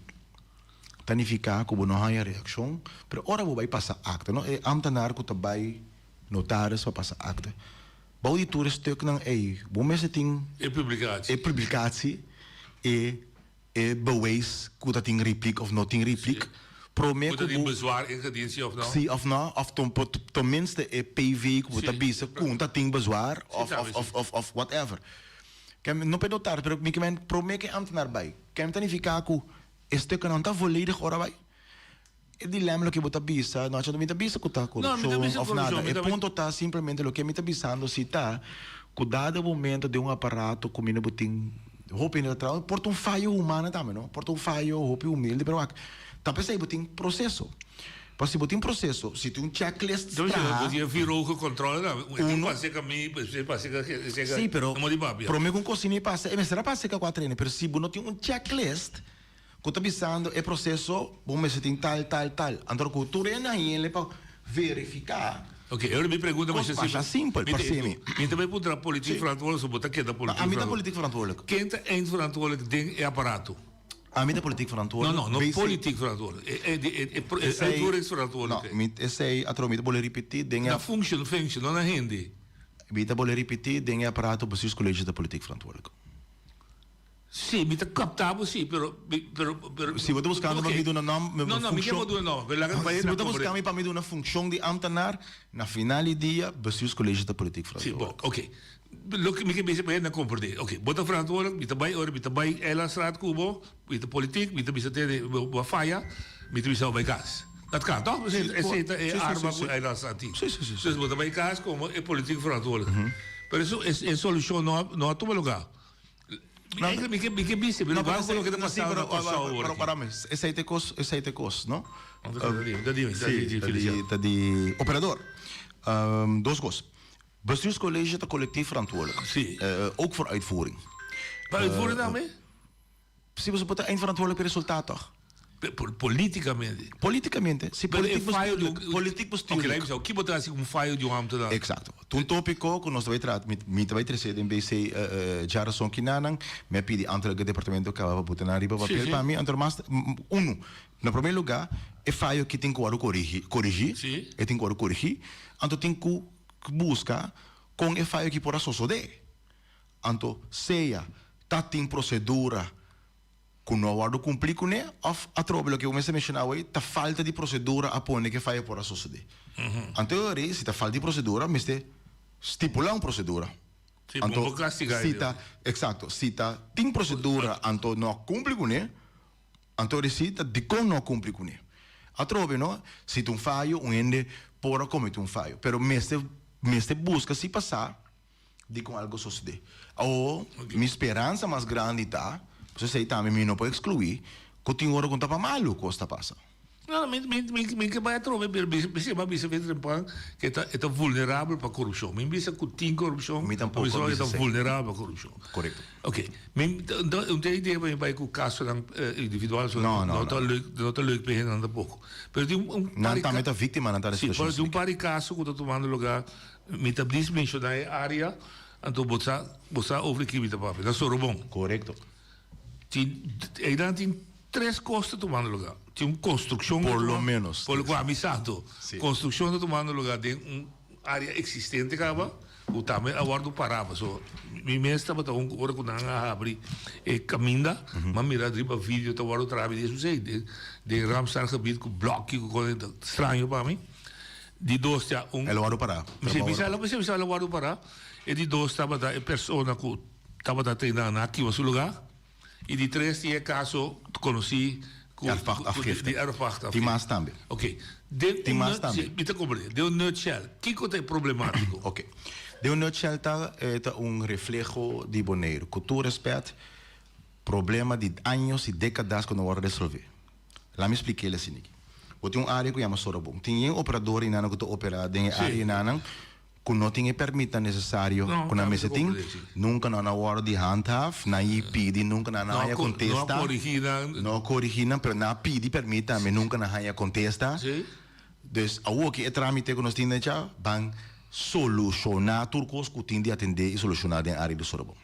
ta nifiká ku bo no haña reakshon, pero ora bo bai pasa akta, no, e ámtenar ku ta bai notaris pa pasa akta, bou di tur e stuknan ei, bo mester tin E publikatie. e publikatie, e e bewijs ku ta tin replik òf no tin replik, promé Ku ku ta tin bo bezwaar ingediend si òf no. si òf no, òf tenminste e PV ku bo ta bisa ku ta tin bezwaar òf òf òf òf whatever. Ken no pe notaris, pero mi ke men promé ku e ámtenar bai, ken ta nifiká ku E stuknan ta volledig ora bai. E dilema loke bo ta bisa, no mi ta bisa ku ta korupshon of nada. E punto ta simplemente loke mi ta bisando si ta ku dado momento den un aparato ku mi no bo tin hopi hende ta traha, por ta un fayo humano tambe no, por ta un fayo hopi humilde pero wak ta p'esei bo tin proseso. Pasobra si bo tin proseso, si tin un checklist traha. Bo tin viroge controle tambe. Uno. Si, pero prome ku un kos asina pasa, e mester a pasa e kakua trene, pero si bo no tin un checklist ku ta bisando e proseso, bo mester tin tal, tal, tal. Anto ku tur hende a hende pa verifiká. Ok, e ora mi pregunta masha simpel. Masha simpel, parse mi. Mi ta bai puntra politiek verantwoordelijk, so bo ta keda politiek verantwoordelijk. Ami ta politiek verantwoordelijk. Ken ta eindverantwoordelijk den e aparato? Ami ta politiek verantwoordelijk. No, no, no politiek verantwoordelijk. E, e, e, e uitvoeringsverantwoordelijkheid. No, mi, esei atrobe mi ta bolbe ripití den e. Na functie, functie, no na hende. Mi ta bolbe ripití den e aparato bestuurscollege ta politiek verantwoordelijk. Sí, mi ta kapta bo sí, pero, pero, pero. Si bo ta buskando pa mi duna nom, No, no, mi ke bo duna nom, pero laga Si bo ta buska mi pa mi duna funccion di ambtenaar, na final di dia bestuurscollege ta politiek verantwoordelijk. Sí, bon, oké. Loke mi ke bisa pa hende komprendé. Oké, bo ta verantwoordelijk, mi ta bai ora mi ta bai Eilandstraat ku bo, mi ta politiek, mi ta bisa tene bo a faya, mi ta bisa bo bai kas. Dat kan tòg? Esei ta e arma ku Eilandstraat tin. Dus bo ta bai kas komo e politiek verantwoordelijk. Pero eso e solushon no a no a tuma lugá. Eigenlijk mi ke mi ke bisa, pero wak ku loke ta pasando na Kòrsou awor aki. Pero esei ta e kos, esei ta e kos, no? Ta di, ta di, ta di, ta di, ta di operador. Dos kos. Bestuurscollege ta collectief verantwoordelijk. Sí. Ook voor uitvoering. Pa uitvoering tambe? Sí, pasobra bo ta eindverantwoordelijk pa e resultaat toch? Politicamente. Politicamente, sí, politiek bestuurlijk. Politiek bestuurlijk. Oké, laat me ki bo ta hasi ku un fayo di un ambtenaar? Exacto. Ta un tópiko ku nos ta bai trata, mi, mi ta bai trese den BC djarason kinanan, mi a pidi ambtelijke departamento kaba pa buta nan riba papel pa mi, anto mas, unu, na promé lugá, e fayo ki tin ku wòrdu korigi, korigí, e tin ku wòrdu korigí, anto tin ku Buska kon e fayo aki por a sosodé. Anto sea ta tin prosedura ku no a wòrdu kumplí kuné òf atrobe loke bo mester menshoná awor ta falta di prosedura a pone ku e fayo por a sosodé. Anto e ora ei si ta falta di prosedura mester stipulá un prosedura. Anto si ta eksakto si ta tin prosedura anto no a kumpli kuné. Anto di si ta dikon no a kumpli kuné. Atrobe no, si ta un fayo un hende por a komete un fayo, pero mester mester buska si pasá dikon algo sosodé. Awor mi speransa mas grandi ta, pasobra esei tambe mi no por ekskluí, ku tin ora ku no ta pa malu kos ta pasa. No, no, mi, mi, mi, mi ke bai atrobe, pero mi, mi a bisa Peter Pan ku e ta, e ta vulnerabel pa korupshon. Mi bisa ku tin korupshon, Mi tampoco mi bisa bisa ta esei. vulnerabel pa korupshon. Korekto. Oké, mi, un te idea pa mi bai ku kasonan individual, so No, no, no ta no. leuk, no ta leuk pa hendenan tampoco. Pero tin un, un par Nan di tambe ka- ta víktima, nan ta Sí, situashon pero tin un par di kaso ku ta tumando lugá, mi ta dis menshoná e área, anto bo sa, bo sa over di ki mi ta papia, na Sorobon. Korekto. Tin, einan tin Tres kos ta tumando lugá. Tin un konstrukshon Por lo ménos. Por lo mi sa anto. Sí. Konstrukshon ta tumando lugá den un área eksistente kaba, ku tambe a wòrdu pará. Pasobra mi mes tabata un ora ku nan a habri e kaminda, m'a mira riba video ta wòrdu traha di esun sei den den Ramsargebied ku blòki ku kos ta straño pa mi. Di dos ta un. El a wòrdu pará. Si, mi sa mi sa el a wòrdu pará. E di dos tabata e persona ku tabata tei nan a kiba su lugá. I di tres tin e kaso konosí ku Erfpachtafgifte. di erfpachtafgifte. Tin mas tambe. Oké. Den Tin un mas nut, tambe. si, mi ta komprendé. Den un nutshell, kiko ta e problemátiko? Oké. Den un nutshell ta e ta un refleho di Boneiru. Ku tur rèspèt, problema di años i dékadas ku no wòrdu resolvé. Laat mi spliká el asina aki. Bo tin un área ku yama Sorobon. Tin yen operador einan ku ta operá den e área einan. Ku no tin e permitnan nesesario ku nan mester tin, nunka no nan wòrdu di handhaaf, nan yi pidi nunka nan a haña kontesta. No a korigí nan, pero nan a pidi permit tambe, nunka nan haña kontesta. Dus awoki e trámite ku nos tin den cha ban solushoná tur kos ku tin di atendé i solushoná den área di Sorobon.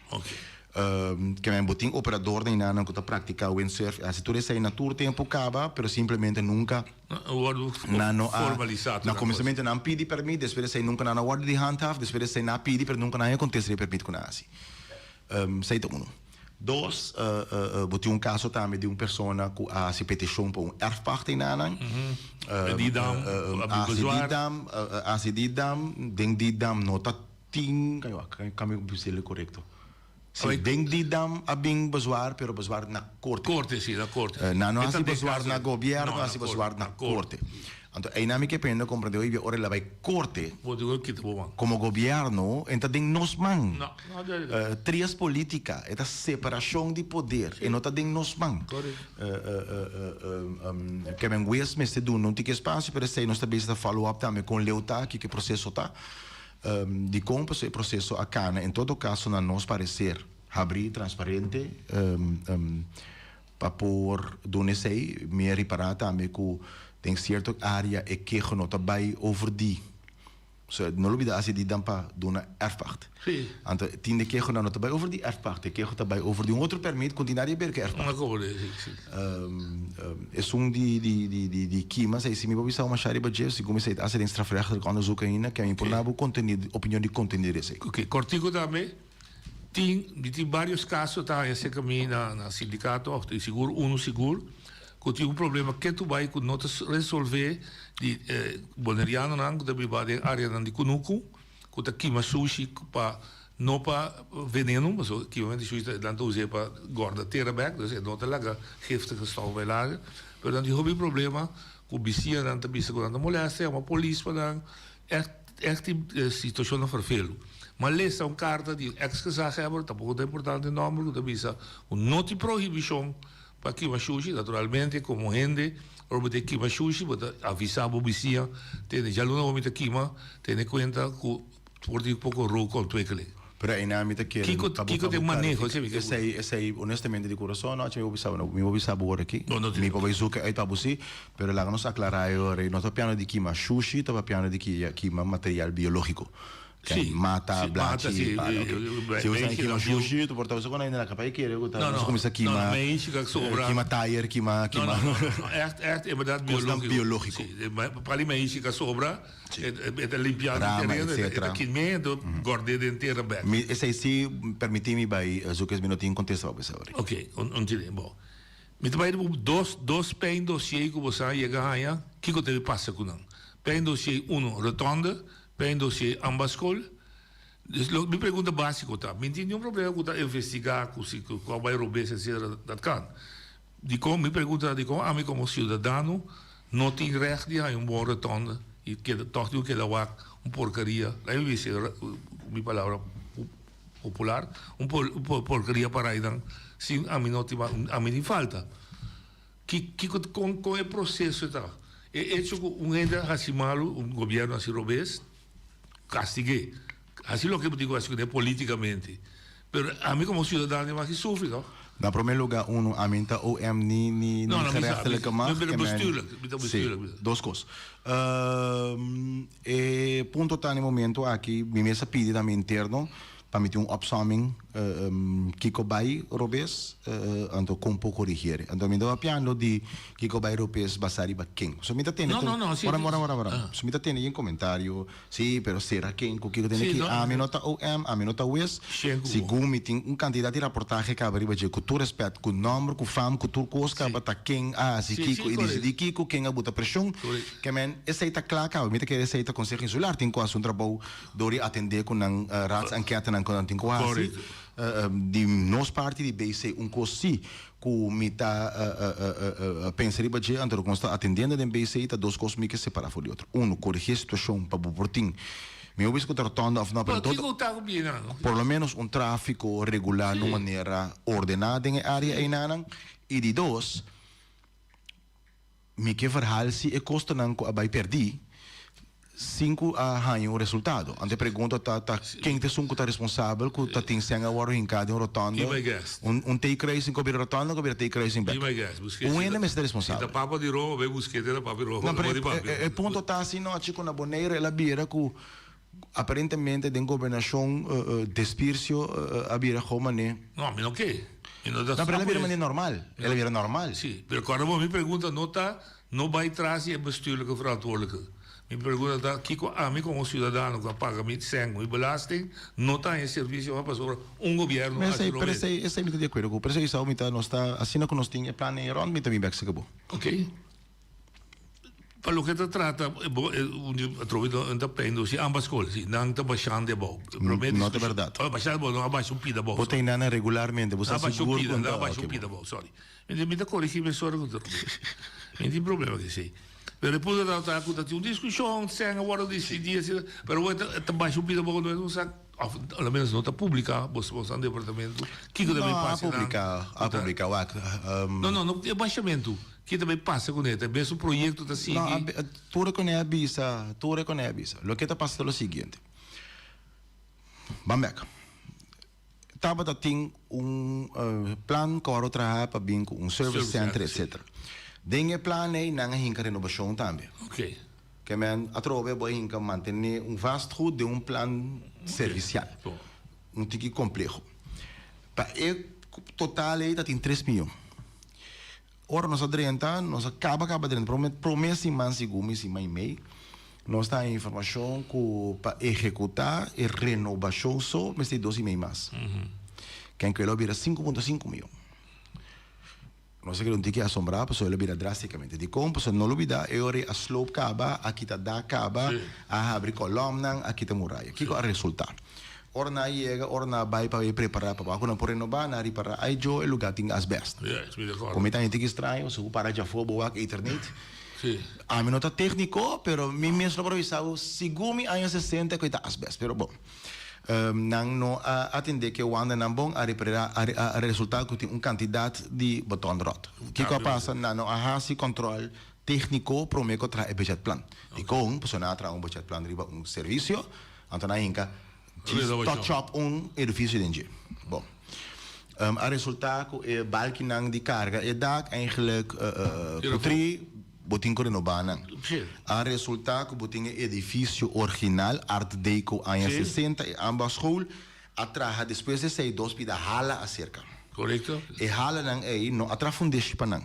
Ke men bo tin operadornan i nannan ku ta praktiká windsurf i hasi tur esei na tur tempu kaba, pero simplemente nunka nan no a, na kuminsamentu nan pidi pèrmit, despues esei nunka nan a wòrdu di handhaaf, despues esei nan a pidi pero nunka nan a kontesta di e pèrmit ku nan a hasi. Esei ta unu. Dos, bo tin un kaso tambe di un persona ku a hasi petishon pa un erfpacht ei nanan. A hasi Didam, a hasi Didam, den Didam no ta tin, kan mi bisa el korekto? Si, den Didam a bin bezwaar, pero bezwaar na korte. Korte, si, na korte. Nan no hasi bezwaar na gobièrnu, nan hasi bezwaar na korte. Anto einan mi ke pende komprende hoy ora el a bai korte, komo gobièrnu, e ta den nos man. Trias politica, e ta separashon di poder, e no ta den nos man. Ke men wes mester duna un tiki espasio, pero esei nos ta bisa ta follow up tambe kon leu ta, kiko e proseso ta. Dikon pasobra e proseso a kana en todo kaso na nos pareser habrí, transparente pa por duna esei. Mi a ripará tambe ku den sierto área e keho no ta bai over di, so no lubida hasi di dan pa duna erfpacht. Anto tin de kehonan no ta bai over di erfpacht, e keho ta bai over di un otro permit ku tin nada di aber ku erfpacht. Esun di di di kima esei si mi por bisa masha riba dje, segun mi esei ta hasi den strafrechtelijk onderzoek ainda, ke mi por na bo kontenido, opinion di kontenido di esei. Oké, kòrtiku tambe tin, mi tin varios kaso ta haña serka mi na na sindikato òf sigur unu sigur ku tin un problema ketu bai ku no ta resolvé di bonerianonan ku ta biba den areanan di kunuku. Ku ta kima sushi pa no pa veneno, pasobra kimamento di sushi nan ta us'é pa gorda tera bèk, dus e no ta laga giftige stof bai laga. Pero nan tin hopi problema ku bisiñanan ta bisa ku nan ta molèsta, yama polis pa nan. Ègt ègt tin situashonnan ferfelu. M'a lesa un karta di un èks gezaghebber, tampoko ta importante e nòmber, ku ta bisa ku no tin prohibishon Pa kima shushi, naturalmente komo hende ora bo ta kima shushi bo ta avisá bo bisiña tene djaluna bo mi ta kima tene kuenta ku por tin poko rookontwikkeling. Pero einan mi ta kere Kiko pa bo kiko pa ta e bo maneho klarifiká. Esei Esei esei honestamente di kurason no mi por bisa bo no mi por bisa bo ora aki No no mi por bai zoeken uit pa bo si pero laga nos aklará e ora ei no ta papiando di kima shushi ta papiando di kima material biológiko. Sí, mata, sí, blachi, mata, sí, pala, eh, ok. eh, Si usa meishi kima na shushi, tu por ta usa con ainda la capaz kere ku ta No, nos no, kuminsa no, kima, no, meishi ka sobra. kima tire, kima, No, kima. no, no, no, echt, echt, inderdaad Kosnan biológiko. biológiko. Sí, eh, ma- pa di meishi ka sobra, Sí. e, e, e ta limpiando Rama, terreno, e ta- e ta etcétera. kimé, enton gord'é den tera bek. Mi, esei si permití mi bai eh, zoek es mi no tin kontesta pa bo esei. Ok, un, un tine, bon. Mi ta bai riba dos, dos pijndossier ku bo sa yega haña, kiko ta pasa ku nan? Pijndossier uno, rotonde, P'e dossier Ambaschool. Dus lo, mi pregunta básiko ta, mi tin niun problema ku ta investigá ku si ku a bai robes etcetera, dat kan. Dikon, mi pregunta ta dikon ami komo siudadano no tin règt di haña un bon rotonde i keda tòg tin ku keda wak un porkeria, laga mi bisa mi palabra popular, un porkeria para einan sin ami no tin ami tin falta. Ki kiko kon kon e proseso ta? E echo ku un hende a hasi malu, un gobièrnu hasi robes, kastig'é. Hasi loke bo tin ku hasi kuné politikamente. Pero ami komo siudadano mi maki sufri no. Na promé lugá unu ami ta OM ni ni No, no, mi sa, mi gerechtelijke macht. pero Ke men bestuurlijk, mi ta sí, bestuurlijk, mi ta. dos kos. E punto ta na e momento aki mi mes a pidi na mi interno pa mi tin un opsomming kiko bai robes anto kon por korigier. Anto mi ta papiando di kiko bai robes basá riba ken. So mi ta tende No, no, no, si ora ora ora ora. So mi ta tende yen komentario, si pero sera ken ku kiko tende Si, ki. no. Ami no ta OM, ami no ta wes. Shen ku bo. Segun mi tin un kantidat di raportahe kaba riba dje ku tur rèspèt, ku nòmber, ku fam, ku tur kos kaba ta ken a hasi Si, kiko si, i korekto. disidí kiko, ken a buta preshon. Korekto. Ke men esei ta kla kaba. Mi ta kere esei ta Konseho Insular tin ku hasi un trabou Dor di atendé ku nan raadsenquêtenan ku nan tin ku hasi. Di nos parti di BC un kos sí ku mi ta pensa riba dje anto ku nos ta atendiendo den BC ta dos kos mi ke separá for di otro. Uno, korigí e situashon pa bo por tin mi no bisa ku ta rotonda òf no pero Kiko ta ku bie nan? Por lo menos un tráfiko regular na un manera ordená den e área einanan. I di dos. Mi ke verhaal si e kostonan ku a bai pèrdí sin ku a haña un resultado. Anto e pregunta ta, ta ken ta esun ku ta responsabel ku ta tin sèn a wòrdu hinká den un rotònda, Be my guest. un un T-kruising ku a bira rotònda ku a bira T-kruising Be bèk. my guest. Busk'é Un si hende ta mester ta si responsabel. ta papa di Roma bai busk'é te ta papi Roma, No, pero Roma di e papi. e punto ta asina nochi ku na Boneiru el a bira ku aparentemente den gobernashon despirsio a bira gewoon manera. No, mi no ke. Mi no ta No, pero el a bira manera normal. El a bira normal. Sí, pero kòrda bo, mi pregunta no ta no bai tras di e bestuurlijke verantwoordelijke. Mi pregunta ta kiko ami komo siudadano ku a paga mi sèn, mi belasting, no ta haña e servisio mas pasobra un gobièrnu Pero hasi esei, lo pero mes. esei, esei mi ta di akuerdo ku. Pero esei Isao mi ta, nos ta, asina ku nos tin e plan ei rònt mi ta bin bèk seka bo. Oké. Pa loke ta trata bo un di atrobe no ta pendo si ambas skol si nan ta bashando abou. Prome No ta diskushon bèrdat. Oh bashando abou no a basha un pida abou Bo ta sorry. inana regularmente bo Nan sa a basha un sigur pida ku nan a ta basha un oke pida bo. abou sorry. Mi mi ta korigi mesora ku ta mi tin problema ku esei. Pero e punto ta ta ku ta tin un diskushon sèn a wòrdu disidí asina pero bo ta ta basha un pida abou no es un sak òf a lo menos no ta publiká bo bo san departamento kiko ta No bin a pasa nan publiká ku a ta publiká wak. No no no e bashamentu. Ki ta bay pasa cu ne? Ta bes un proyecto ta sigui? No, tur e cu ne a bisa, tur e cu ne a bisa. Loke ta pasa ta lo siguiente. Ban bek. Tabata tin un plan cu awor traha pa bin cu un service center, etcetera. Den e plan ey nan a hinca renovacion tambe. Ok. Ke men atrobe bo a hinca mantene un vastgoed den un plan servicial. Un tiki compleho. Pa e total ey ta tin tres miyon. Ora nos a drenta, nos a kaba kaba drenta, prome prome siman sigun mi siman i mei, nos ta haña informashon ku pa ehekutá e renobashon so mester di dos i mei mas. Ken ku el a bira 5.5 miyon. Nos a keda un tiki asombrá pasobra el a bira drástikamente. Dikon? Pasobra no lubidá e ora ei a sloop kaba, a kita dak kaba, a habri kolòmnan, a kita muraya. Kiko a resultá? Ora nan a yega, ora nan a bai pa e prepará pa ku nan por renobá, nan a ripará, ai djo, e lugá tin asbèst. Ku mi ta hende ki straño, si bo para djafó bo wak eternit. Ami no ta tékniko, pero mi mes lo por bisa bo, segun mi aña sesenta ku e ta asbèst. Pero bon, nan no a atendé ku e wandanan bon, a ripará, a resultá ku tin un kantidat di betonròt. Kiko a pasa? Nan no a hasi kòntròl tékniko promé ku a traha e bùdjètplan. Dikon? Pasobra nan a traha un bùdjètplan riba un servisio. Anto nan hinka djis touch up un edifisio den dje. Bon. A resulta ku e balkinan di karga e dak eigenlijk putri, bo tin ku renobá nan. A resulta ku bo tin e edifisio original, art deco aña sesenta, e ambasschool a traha despues di esei dos pida hala aserka. E halanan ei no a traha fundeshi pa nan.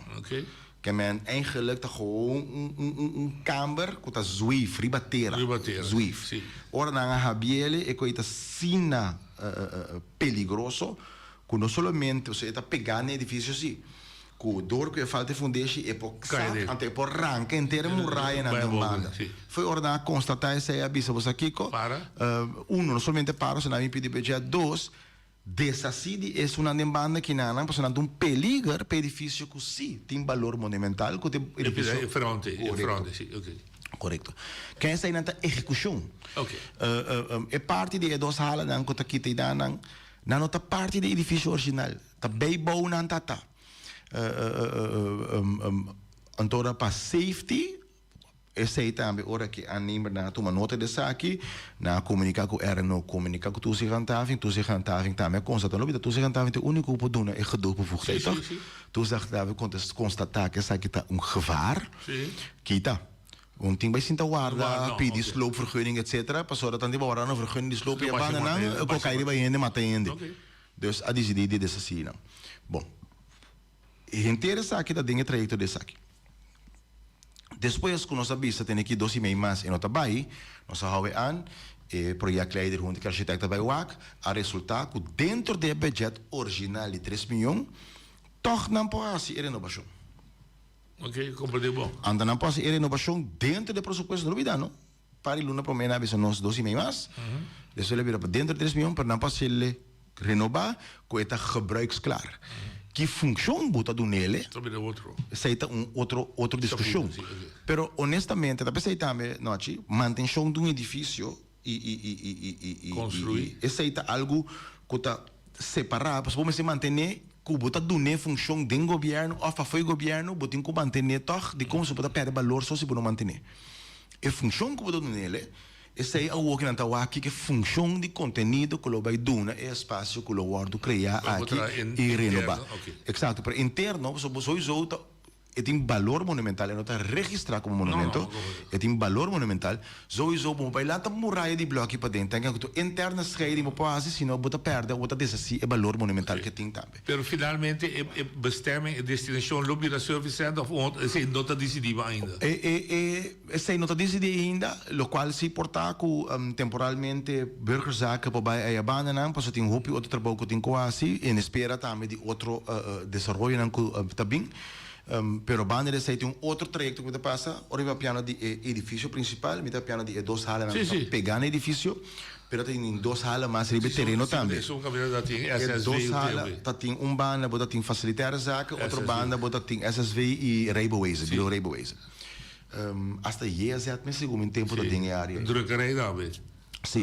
Ke men eigenlijk ta gewoon un un un un kamber ku ta zweef riba tera. Riba tera, Zweef. si. Ora nan a habiele e koe ta asina peligroso ku no solamente, osea e ta pegá na e edifisio si, ku dor ku e falta e fundeshi e por Kai sak, den. anto e por ranka henter e murayanan Bai den abou, banda. si. Foi ora nan a konstatá esei a bisa bo sa kiko? Para. Uno, no solamente para, sino nan a bin pidi budget. Dos, Deshasí di esunnan den banda kinanan pasobra nan ta un peliger pa edifisio ku sí tin balor monumental ku ta e edifisio. E fronte, e fronte, sí, oké. Korekto. Ken eseinan ta ehekushon. Oké. E parti di e dos halanan ku ta kita einan, nan no ta parti di e edifisio original, ta beibou nan ta ta. Anto ora pa safety, esei tambe ora ku aannemernan a tuma nota di esaki, nan a komuniká ku RNO, komuniká ku Toezichthandhaving, Toezichthandhaving tambe a konstatá, no bida Toezichthandhaving ta e úniko ku por duna e gedoogbevoegdheid tòg? Toezichthandhaving konstatá ku esaki ta un gevaar, kita. Un tin bai sinta warda, pidi sloopvergunning etcetera, pasobra tantu bo warda na vergunning di sloop i e bandanan ku a kai riba hende mata hende. Dus a disidí di deshasí nan. Bon. Henter esaki ta den e trayekto di esaki. Despues ku nos a bisa tene ki dos i mei mas e no ta bai, nos a hou e an, e projectleider huntu ku e architect a bai wak, a resultá ku dentro di e budget original di tres mion, tòg nan por hasi e renobashon. Ok, komprendé bon. Anto nan por hasi e renobashon dentro di e presupuesto, no lubidá no. Par di luna promé nan a bisa nos dos i mei mas, despues el a bira pa dentro di tres mion, pero nan por hasiel renobá ku e ta gebruiksklaar. Ki funkshon bo ta dun'el, esei ta un otro otro diskushon. Pero honestamente ta p'esei tambe, Nochi, mantenshon di un edifisio i i i i i i i esei ta algu ku ta separá, pasobra bo mester mantené ku bo ta dun'é funkshon den gobièrnu òf pafó di gobièrnu, bo tin ku mantené tòg, dikon si bo ta pèrdè balor so si bo no mantené. E funshon ku bo ta dun'el, esei awor ku nan ta wak kiko e funshon di kontenido ku lo bai duna e espasio ku lo wòrdu kreá aki i renobá. Eksakto, pero interno, pasobra bo souiso ta E tin balor monumental, e no ta registrá komo monumento, e tin balor monumental. Souiso bo bai lanta muraya di blòki paden, tenga ku tur interne scheiding bo por hasi, sino bo ta pèrdè o bo ta deshasí e balor monumental ku e tin tambe. Pero finalmente e e bestemming, e destinashon lo bira service center of un otro, esei no ta disidí bo ainda? E e e esei no ta disidí ainda, lokual si por ta ku temporalmente Burgerzaken por bai aya bandanan, pasobra tin hopi otro trabou ku tin ku hasi, en espera tambe di otro desaroyonan ku ta bin. Pero banda di esei tin un otro trayekto ku mi ta pasa. Ora mi papiando di e edifisio prinsipal, mi ta papiando di e dos halanan ku ta pegá na e edifisio, pero ta tin dos hala mas riba e tereno tambe. E dos hala ta tin un banda bo ta tin fasilitaire zaken, otro banda bo ta tin SSV i rijbewijzen, bureau rijbewijzen. Asta JZ mes segun mi tempu ta den e área ei. Drukkerij tambe. Sí.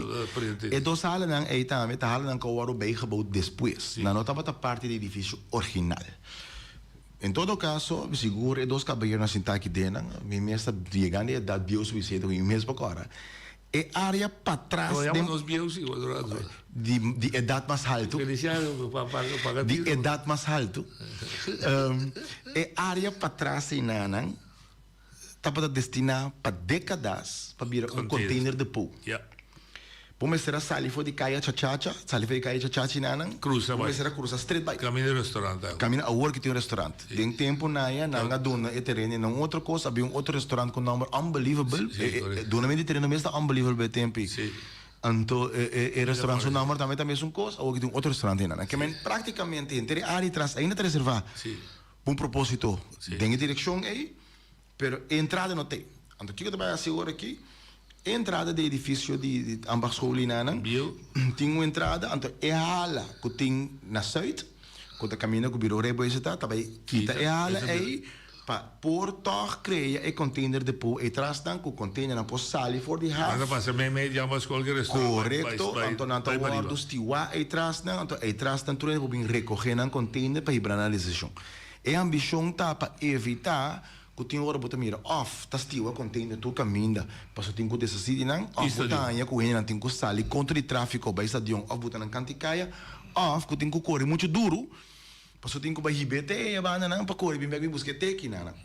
E dos halanan ei tambe ta halanan ku a wòrdu bijgebouwd despues. Nan no tabata parti di e edifisio original. En todo caso, mi sigur e dos caballeronan sinta aki den nan, mi mes ta yegando e edad bieu suficiente cu mi mes por cora. E area patras No, den. yama nos bieu si, otro rato. Di, di edad mas halto. Feliciano, pa, pa, paga Di tiro. edad mas halto. E area patras einanan tabata destina pa decadas pa bira un container depot. Ja. Bo mester a sali for di Kaya Chachacha, sali for di Kaya Chachachi nanan, Cruza bo bai. mester a cruza straight bai. Camina restaurant awe. Camina awor ki tin un restaurant. Den tempo naya nan a duna e tereno na un otro cos, a bin un otro restaurant cu nomber Unbelievable. Sí, E, e, correcto. dunamento di tereno mes ta Unbelievable e tempo ei. Sí. Anto e, e, e restaurant su nomber tambe ta mesun cos, awor ki tin un otro restaurant einan. Ke men practicamente henter e area atras ainda ta reserva. Sí. Pa un propósito den e direkshon ei, pero e entrada no t'ei. Anto kiko ta bai hasi ora aki? E entrada di e edifisio di Ambachtsschool einanan tin un entrada, anto e hala ku tin na sùit, ku ta kaminda ku Biro Rijbewijs ta, ta bai kita e hala ei pa por tòg krea e container depot ei trasnan ku containernan por sali for di haf. Nan ta pasa meimei di Ambachtsschool ku e restaurant bai Korekto, anto nan ta bai pariba. wòrdu stiwá ei trasnan, anto ei trasnan tur hende por bin rekogé nan container pa hibra nan desishon. E ambishon ta pa evitá ku tin ora bo ta mira òf ta stiwa container tur kaminda pasobra tin ku deshasí di nan, òf bo ta haña ku hendenan tin ku sali kontra di tráfiko bai stadion òf buta nan kant'i kaya, òf ku tin ku kore muchu duru Pasobra tin ku bai hib'é te e bandanan pa kore bin bek bin buska e tekinan.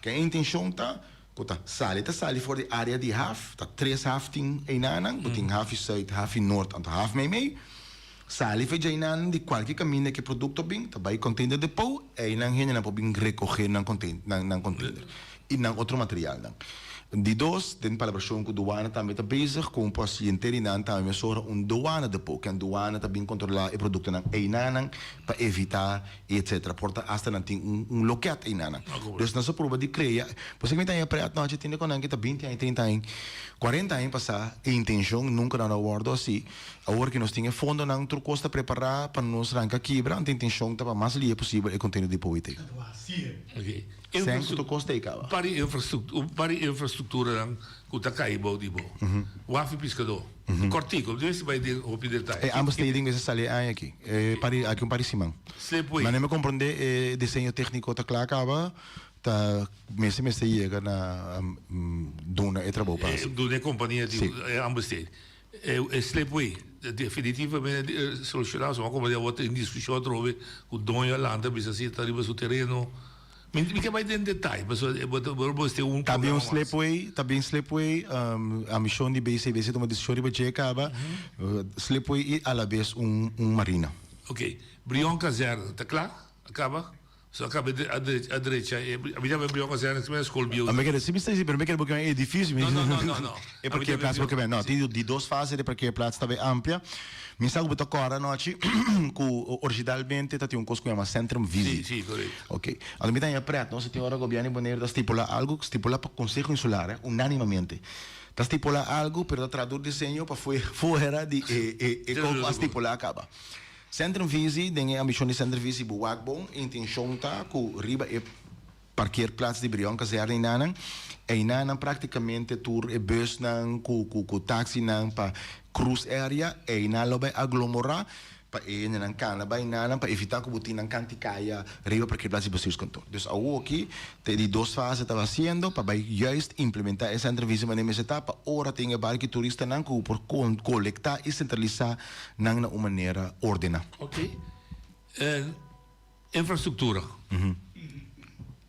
Ke e intenshon ta ku ta sali ta sali for di área di haf, ta tres haf tin einanan, bo tin hafi sùit, hafi nort anto haf meimei. Sali for djainan di kualke kaminda ku e produkto bin ta bai container depot, einan hendenan por bin rekohé nan nan container i nan otro materialnan. Di dos, den palabrashon ku duana tambe ta bezig ku un pasiente di nan tambe mesora un duana depot. Ken duana ta bin kontrolá e produktonan einanan pa evitá i etsetera. Por ta asta nan tin un un loket einanan. Dus nos a proba di krea. Pasobra mi ta haña pret nochi tende ku nan ke ta binti aña, trinta aña, kuarenta aña pasá e intenshon nunka nan a wòrdu hasi. Awor ku nos tin e fondonan tur kos ta prepará pa nos ranka kibra, anto intenshon ta pa mas lia posibel e kontenido di POIT. Sèn ku tur kos ta ei kaba. Pari infrastruktura. infrastrukturanan ku ta kai bou di bo. Waf i piskadó. Kòrtiku, no mester bai den hopi detaye. E aanbesteding mester sali e aña aki, e pari aki un par di siman. Slipway. Manera mi komprondé e diseño tékniko ta kla kaba, ta mester mester yega na duna e trabou pa hasi. Duna e kompania di e aanbesteding. E slipway definitivamente solushoná, so komo awor tin diskushon atrobe ku doño a lanta bisa si ta riba su tereno. Mi mi ke bai den detaye pasobra bo ta bo mester un Ta bin un programa mas. slipway, ta bin slipway, ambishon di BCBC tuma desishon riba dje kaba, slipway i alabes un un marina. Ok, Brion Kazerne ta kla? A kaba? So a kaba di a a drecha e mi ta Brion Kazerne esei mester skol bieu. A mi kere si mi sta disi pero mi kere bo keme e edifisio No no no no no. E parkeerplaats bo keme no tin di dos fase di parkeerplaats ta bay amplia. Mi sa ku bo ta kòrda anochi ku originalmente ta tin un kos ku yama Centrum Visie. Si, si, korekto. Ok. Anto mi ta haña prèt, no? Si tin ora gobièrnu di Boneiru ta stipulá algu, stipulá pa Konseho Insular, eh, unánimamente. Ta stipulá algu, pero ta traha tur diseño pa fuera di e e e kos ku a stipulá kaba. Centrum Visie, den e ambishon di Centrum Visie bo wak bon, e intenshon ta ku riba e parkeerplaats di Brion Kazerne einanan, einanan praktikamente tur e busnan ku ku ku taxinan pa cruise area, einan lo bai aglomorá pa e hendenan kana bai einanan pa evitá ku bo tin nan kanti kaya riba parkeerplaats di bestuurskantoor. Dus awoki ta e di dos fase ta hasiendo pa bai juist implementá e centro visie manera mester ta pa ora tin e barki turistanan ku bo por kolektá i sentralisá nan na un manera ordená. Oké. Infrastructura.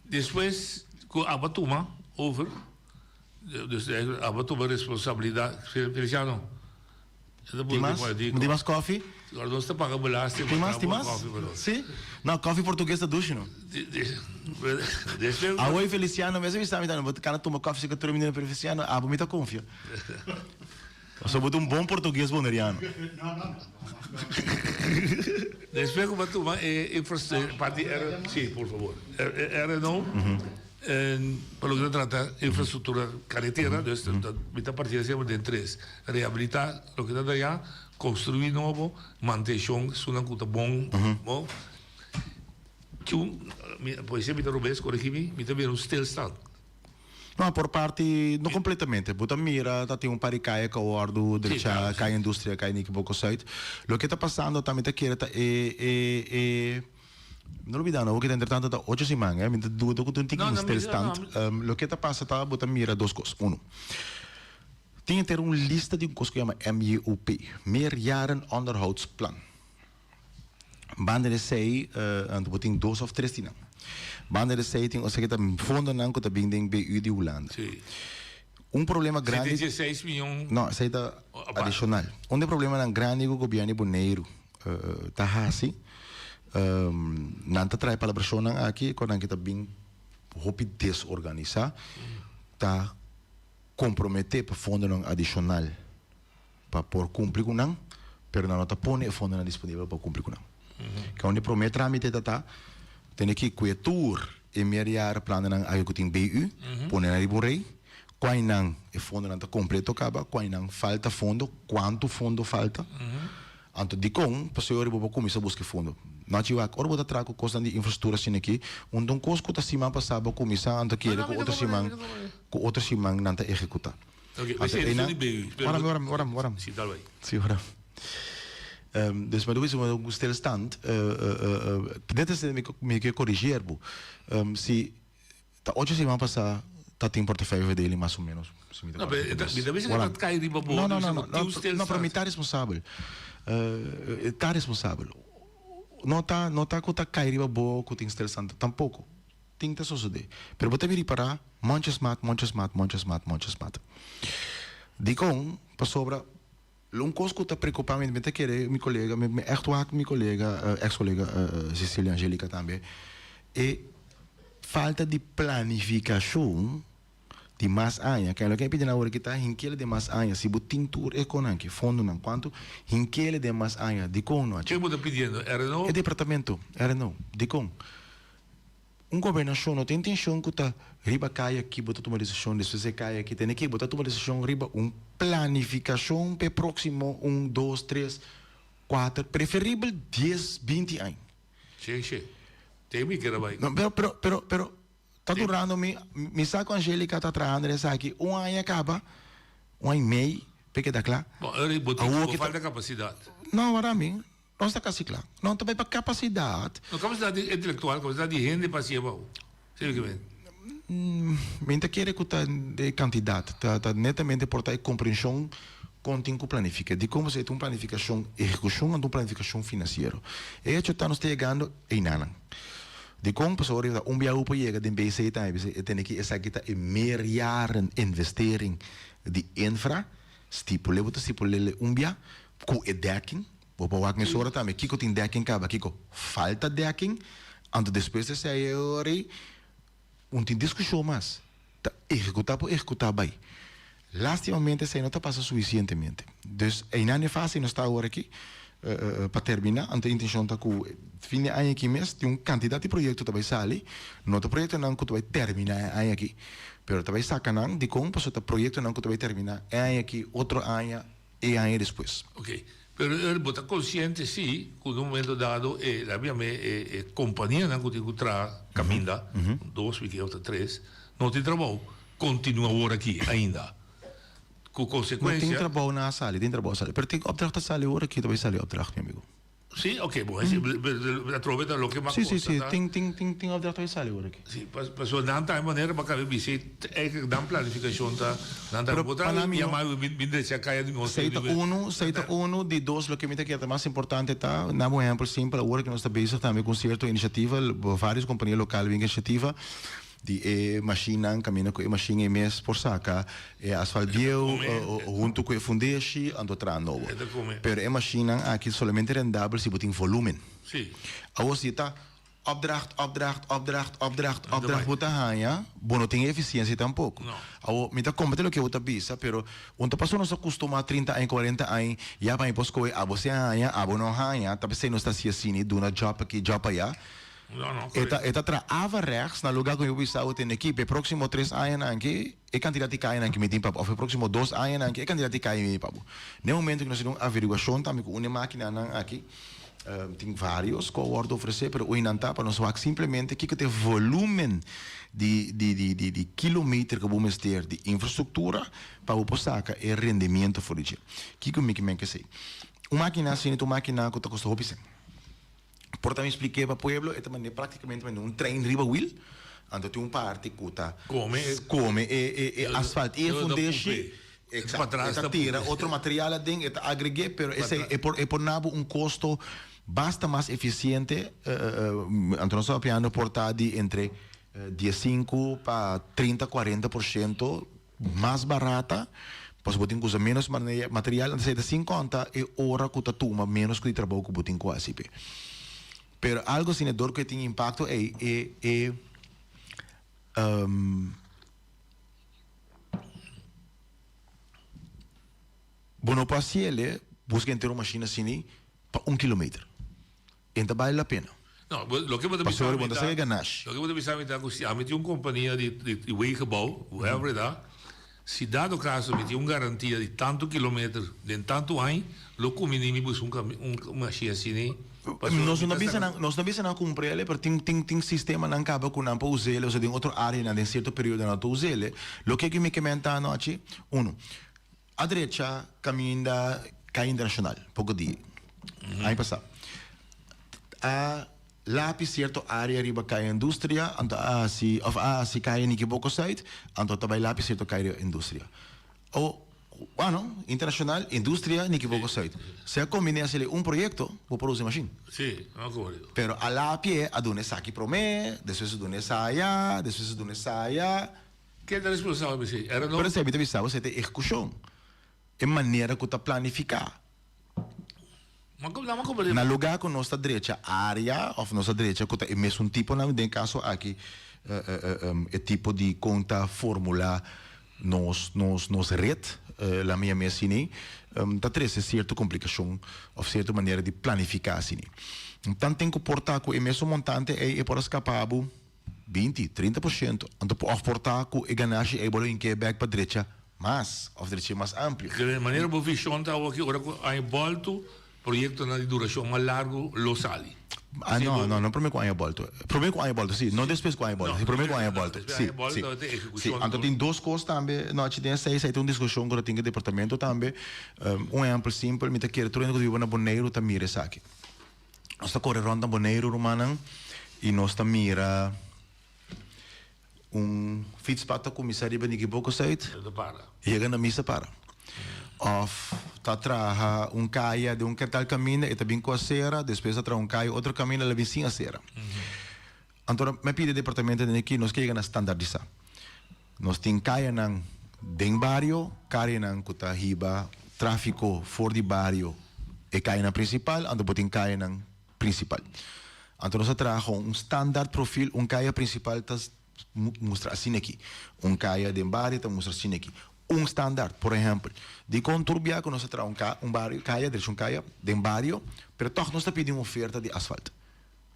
Despues cu aba tuma over, dus aba tuma responsabilidad, Feliciano, Tin mas? Tin mas koffie? Nos ta paga belasting. Tin mas? Tin mas? Si? No, koffie portugues ta dushi no. Awor Feliciano mes a bisa mi tambe, bo ta cana tuma koffie si ka tur mi pero Feliciano, abo mi ta confia. Pasobra bo ta un bon portugues boneriano. Despues ku bo a tuma e infrastructura parti R, si, por favor. RNO, pa loke ta trata infrastructura karetera, dus mi ta parti esei den tres. Rehabilita loke ta dañá, konstruí nobo, mantenshon esunnan ku ta bon, bon. Ku, por esei mi ta robes, koregi mi, mi ta mira un stilstand. No, por parti, no completamente. Bo ta mira ta tin un par di kaya ku a wòrdu drechá, kaya Industria, kaya Niki Boko Zuid. Loke ta pasando ta mi ta kere ta e e e no lubida no, entre tanto ta ocho siman eh, mi ta duda ku ta un tiki un stilstand. Loke ta pasa ta bo ta mira dos kos. Uno, tin henter un lista di un kos ku yama MJOP, Meerjaren Onderhoudsplan. Banda di esei, anto bo tin dos of tres di nan. Banda di esei tin osea ta fondonan ku ta bin den BU di Hulanda. Sí. Un problema grandi. Sete dieseis miyon. No, esei ta adishonal. Un di e problemanan grandi ku gobièrnu di Boneiru ta hasi, nan ta traha e palabrashonnan aki ku nan ke ta bin hopi desorganisá, ta komprometé pa fondonan adishonal. pa por cumpli cu nan, pero nan no ta pone e fondonan disponibel pa cumpli cu nan. Ke un di prome tramite ta ta tene ki cue tur e meerjaren planennan aki cu tin BU, pone nan riba un rey, cuainan e fondonan ta completo caba, cuainan falta fondo, cuanto fondo falta, anto dicon pasobra bo por cuminsa busca e fondo. Nochi wak, ora bo ta traha cu cosnan di infrastructura asina aki, un ta un cos cu ta siman pasa bo cuminsa anto kere cu otro siman cu otro siman nan ta ehecuta. Ok, we seri Einan, di BU. Ora, ora, ora, ora. Si, dal bai. Si, ora. Um, dus maar doe een stilstand. Uh, uh, uh, net is mi, mi ke corrigeer bu. Um, si ta ocho semana pasa ta tin portefeuilleverdeling mas o menos. Si mi No, pero mi ta bisa que ta kai riba bo. No, no, no, no, no, no, pero mi ta responsabel. Uh, ta responsabel. No ta, no ta ku ta kai riba bo ku tin stilstand tampoco. Tin ta sosodé. Pero bo ta bin ripará mondjesmaat, mondjesmaat, mondjesmaat, mondjesmaat. Dikon? Pasobra lo un kos ku ta preokupá mi, mi ta kere mi kolega, mi ègt wak mi kolega, èks kolega Cecilia Angelica tambe, e falta di planifikashon di mas aña. Kende loke mi pidi nan awor aki ta hinkele den mas aña. Si bo tin tur e konan aki, fondonan, kuantu hinkele den mas aña, dikon no a Ken bo ta pidiendo? RNO? E departamento, RNO. Dikon? Un gobernashon no ta intenshon ku ta riba kaya aki bo ta tuma desishon, despues e kaya aki tene ki bo ta tuma desishon riba un planifikashon pa e próksimo un, dos, tres, kuater, preferibel dies, binti aña. Che, che. Te mi keda bai. No, pero, pero, pero, pero. Ta durando mi, mi sa ku Angelica ta trahando den esaki un aña kaba, un aña i mei p'e keda kla. Bon, ora bo tin bo falta kapasidat. No, wara mi, nos ta kasi kla. No ta bai pa kapasidat. No kapasidat intelektual, kapasidat di hende pa hasié bou. Sibi ke men? Mi ta kere ku ta e kantidat, ta ta netamente por ta e komprenshon kon tin ku planifiká. Dikon pasobra e ta un planifikashon ehekushon anto un planifikashon finansiero. E hecho ta nos ta yegando einanan. Dikon? Pasobra ora ta un biaha por yega den BC tambe bisa e tene ki esaki ta e meerjaren investering di infra, stipul'é bo ta stipul'é un bia ku e dekking. Bo por wak mesora tambe kiko tin dekking kaba, kiko falta dekking. Anto despues di esei e ora ei un tin diskushon mas. Ta ehekutá por ehekutá bai. Lastimamente esei no ta pasa sufisientemente. Dus einan e fase nos ta awor aki pa terminá. Anto e intenshon ta ku fin di aña aki mes tin un kantidat di proyekto ta bai sali. No ta proyektonan ku ta bai terminá e aña aki, pero ta bai saka nan. Dikon? Pasobra ta proyektonan ku ta bai terminá e aña aki, otro aña. e aña despues. Ok, pero e bo ta konsiente si ku na un momento dado e labi yam'é e e kompanianan ku tin ku traha kaminda, dos wiki òf ta tres, no tin trabou kontinua awor aki ainda. Ku No tin konsekuensia. trabou nan a sali, tin trabou a sali, pero tin opdracht a sali awor aki ta bai sali opdracht mi amigo. Sí, ok, bon, esi atrobe ta loke mas Sí, sí, sí, constata. tin, tin, tin, tin opdracht bai sali awor aki. Sí, pas, pasobra nan ta e manera pa kabe bisi, eigenlijk nan planificacion ta, nan ta, Pero bo ta pa nan mi no- yama bin, bin drecha kaya di nos. Sei ta unu, sei ta unu, di dos loke mi ta kere ta mas importante ta, nan un ehempel simpel, awor ki nos ta bezig tambe ku un sierto inisiativa, varios kompania lokal bin ku inisiativa, Di e mashinnan kaminda ku e mashin ei mes por saka e asfalt bieu huntu ku e fundeshi anto traha nobo. Pero e mashinnan aki solamente rendabel si bo tin volumen. Awor si ta opdracht, opdracht, opdracht, opdracht, opdracht bo ta haña, bo no tin e efisiensia tampoko. Awor mi ta komprende loke bo ta bisa pero un ta pasobra nos a kustumá trinta aña, kuarenta aña ya pa mi por skohe abo si a haña, abo no haña, ta p'esei nos ta hasi asina duna jòb aki, jòb aya. E ta e ta traha averechts na lugar ku mi por bisa bo tene ki pa e próksimo tres añanan aki e kantidat di kayanan ki mi tin pa bo òf e próksimo dos añanan aki e kantidat di kaya mi tin pa bo. Na e momento ku nos tin un averiguashon tambe ku un e makinanan aki tin vários ku a wòrdu ofresé pero oinan ta pa nos wak simplemente kiko ta e volúmen di di di di di kilometer ku bo mester di infrastruktura pa bo por saka e rendimiento for di dje. Kiko mi ke men ke esei? Un makina asina ta un makina ku ta kosta hopi sèn. Por ta mi splik'é pa pueblo, e ta manera práktikamente manera un trein riba wiel, anto tin un parti ku ta kome e e asfalt i e fundeshi, eksakto, e ta tira otro material aden, e ta agreg'é, pero esei e por e por na bo un kosto basta mas efisiente, anto nos ta papiando por ta di entre diesinku pa trinta, 40% Mas barata, pasobra bo tin ku usa ménos material, anto esei ta sin konta e ora ku ta tuma ménos ku di trabou ku bo tin ku hasi p'e. Pero algu asina dor ku e tin impakto ei e e bo no por hasiel buska henter un mashina asina pa un kilometer. E ta bale la pena. No, loke bo ta bisa Pasobra mi bo ta ta, saka ganashi. loke bo ta bisa mi ta ku si ami tin un kompania di di wegenbouw, whoever e ta, si dado kaso mi tin un garantia di tantu kilometer den tantu aña, lo kumini mi buska un kami un mashin asini, pasobra Nos mi no ta bisa saka. nan, nos no bisa nan kumprele, pero tin tin tin sistemanan kaba ku nan por us'el, osea den otro areanan den sierto periodonan nan ta us'el. Loke ku mi ke menta anochi, uno, A drecha caminda Caya Internacional poco di aña pasa. A lapi cierto area riba Caya Industria anto a haci of a haci Caya Nikiboko Zuid anto ta bay lapi cierto Caya Industria. O bueno Internacional, Industria, Nikiboko Zuid. Si a combina haci un proyecto bo por usa e machine. Sí, no acuerdo. Pero a lapi a duna esaki prome, despues a duna esaya, despues a duna esaya. Ken ta responsabel pa esei? Era no. Pero esei mi ta bisa bo, esei ta e ehekushon, e manera ku ta planifiká. Na lugá ku nos ta drecha área òf nos ta drecha ku ta e mesun tiponan, den e kaso aki e tipo di kon ta formulá nos nos nos ret, la mi yam'é asini, ta trese sierto komplikashon òf sierto manera di planifiká asini. Tanten ku por ta ku e mesun montante ei e por a skapa bo. 20, 30%, anto por òf por ta ku e ganashi ei bo lo hink'é bèk pa drecha mas òf drech'é mas amplio. Di manera bo vishon ta awor ki ora ku aña bòltu, proyektonan di durashon mas largu lo sali. Ah, no, no, no promé ku aña bòltu. Promé ku aña bòltu, sí. No despues ku aña bòltu, sí, promé ku aña bòltu. Sí, sí. Sí, anto tin dos kos tambe, nochi den esei, esei ta un diskushon ku ta tin ku e departamento tambe. Un ehèmpel simpel, mi ta kere tur hende ku ta biba na Boneiru ta mira esaki. Nos ta kore rònt na Boneiru, rumannan, i nos ta mira Un fietspad ta kuminsá riba Nikiboko Zuid, yega na misa para. Òf ta traha un kaya den un tal kaminda, e ta bin ku asera, despues ta traha un kaya otro kaminda, el a bin sin asera. Anto mi a pidi e departamento den aki, nos ke yega na standardisá. Nos tin kayanan den bario, kayanan ku ta hiba tráfiko for di bario e kayanan prinsipal, anto bo tin kayanan principal. Anto nos a traha un standaard profiel, un caya principal ta mustra asina aki, un caya den bario ta mustra asina aki. Un standaard, por ehempel, dicon tur bia cu nos a traha un un bario, caya, derecho un caya den bario, pero toch nos ta pidi un oferta di asfalt.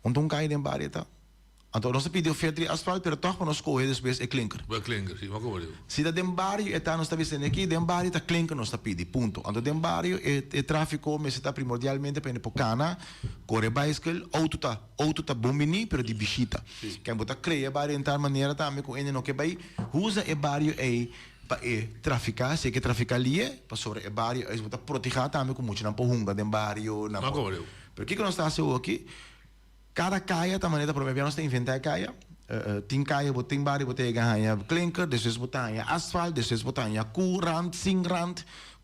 Unda un caya den bario ta? Anto nos ta pidi oferta di asfalt, pero tòg pa nos kohe despues e klinker. E klinker, si, m'a kohe. Si ta den bario e ta, nos ta bisa aki, den bario ta klinker nos ta pidi, punto. Anto den bario e e tráfiko mester ta primordialmente pa hende por kana, kore baiskel, outo ta outo ta bon bini, pero di bishita. Ken bo ta krea bario den tal manera tambe ku hende no ke bai usa e bario ei pa e trafiká, si e ke trafiká lié, pasobra e bario ei bo ta protehá tambe ku muchanan por hunga den bario, nan por. Pero kiko nos ta hasi awoki? Kada kaya ta manera prome bia nos ta inventa e kaya. Tin kaya bo tin bario bo ta yega haña klinker, despues bo ta haña asfalt, despues bo ta haña ku rand, sin rand,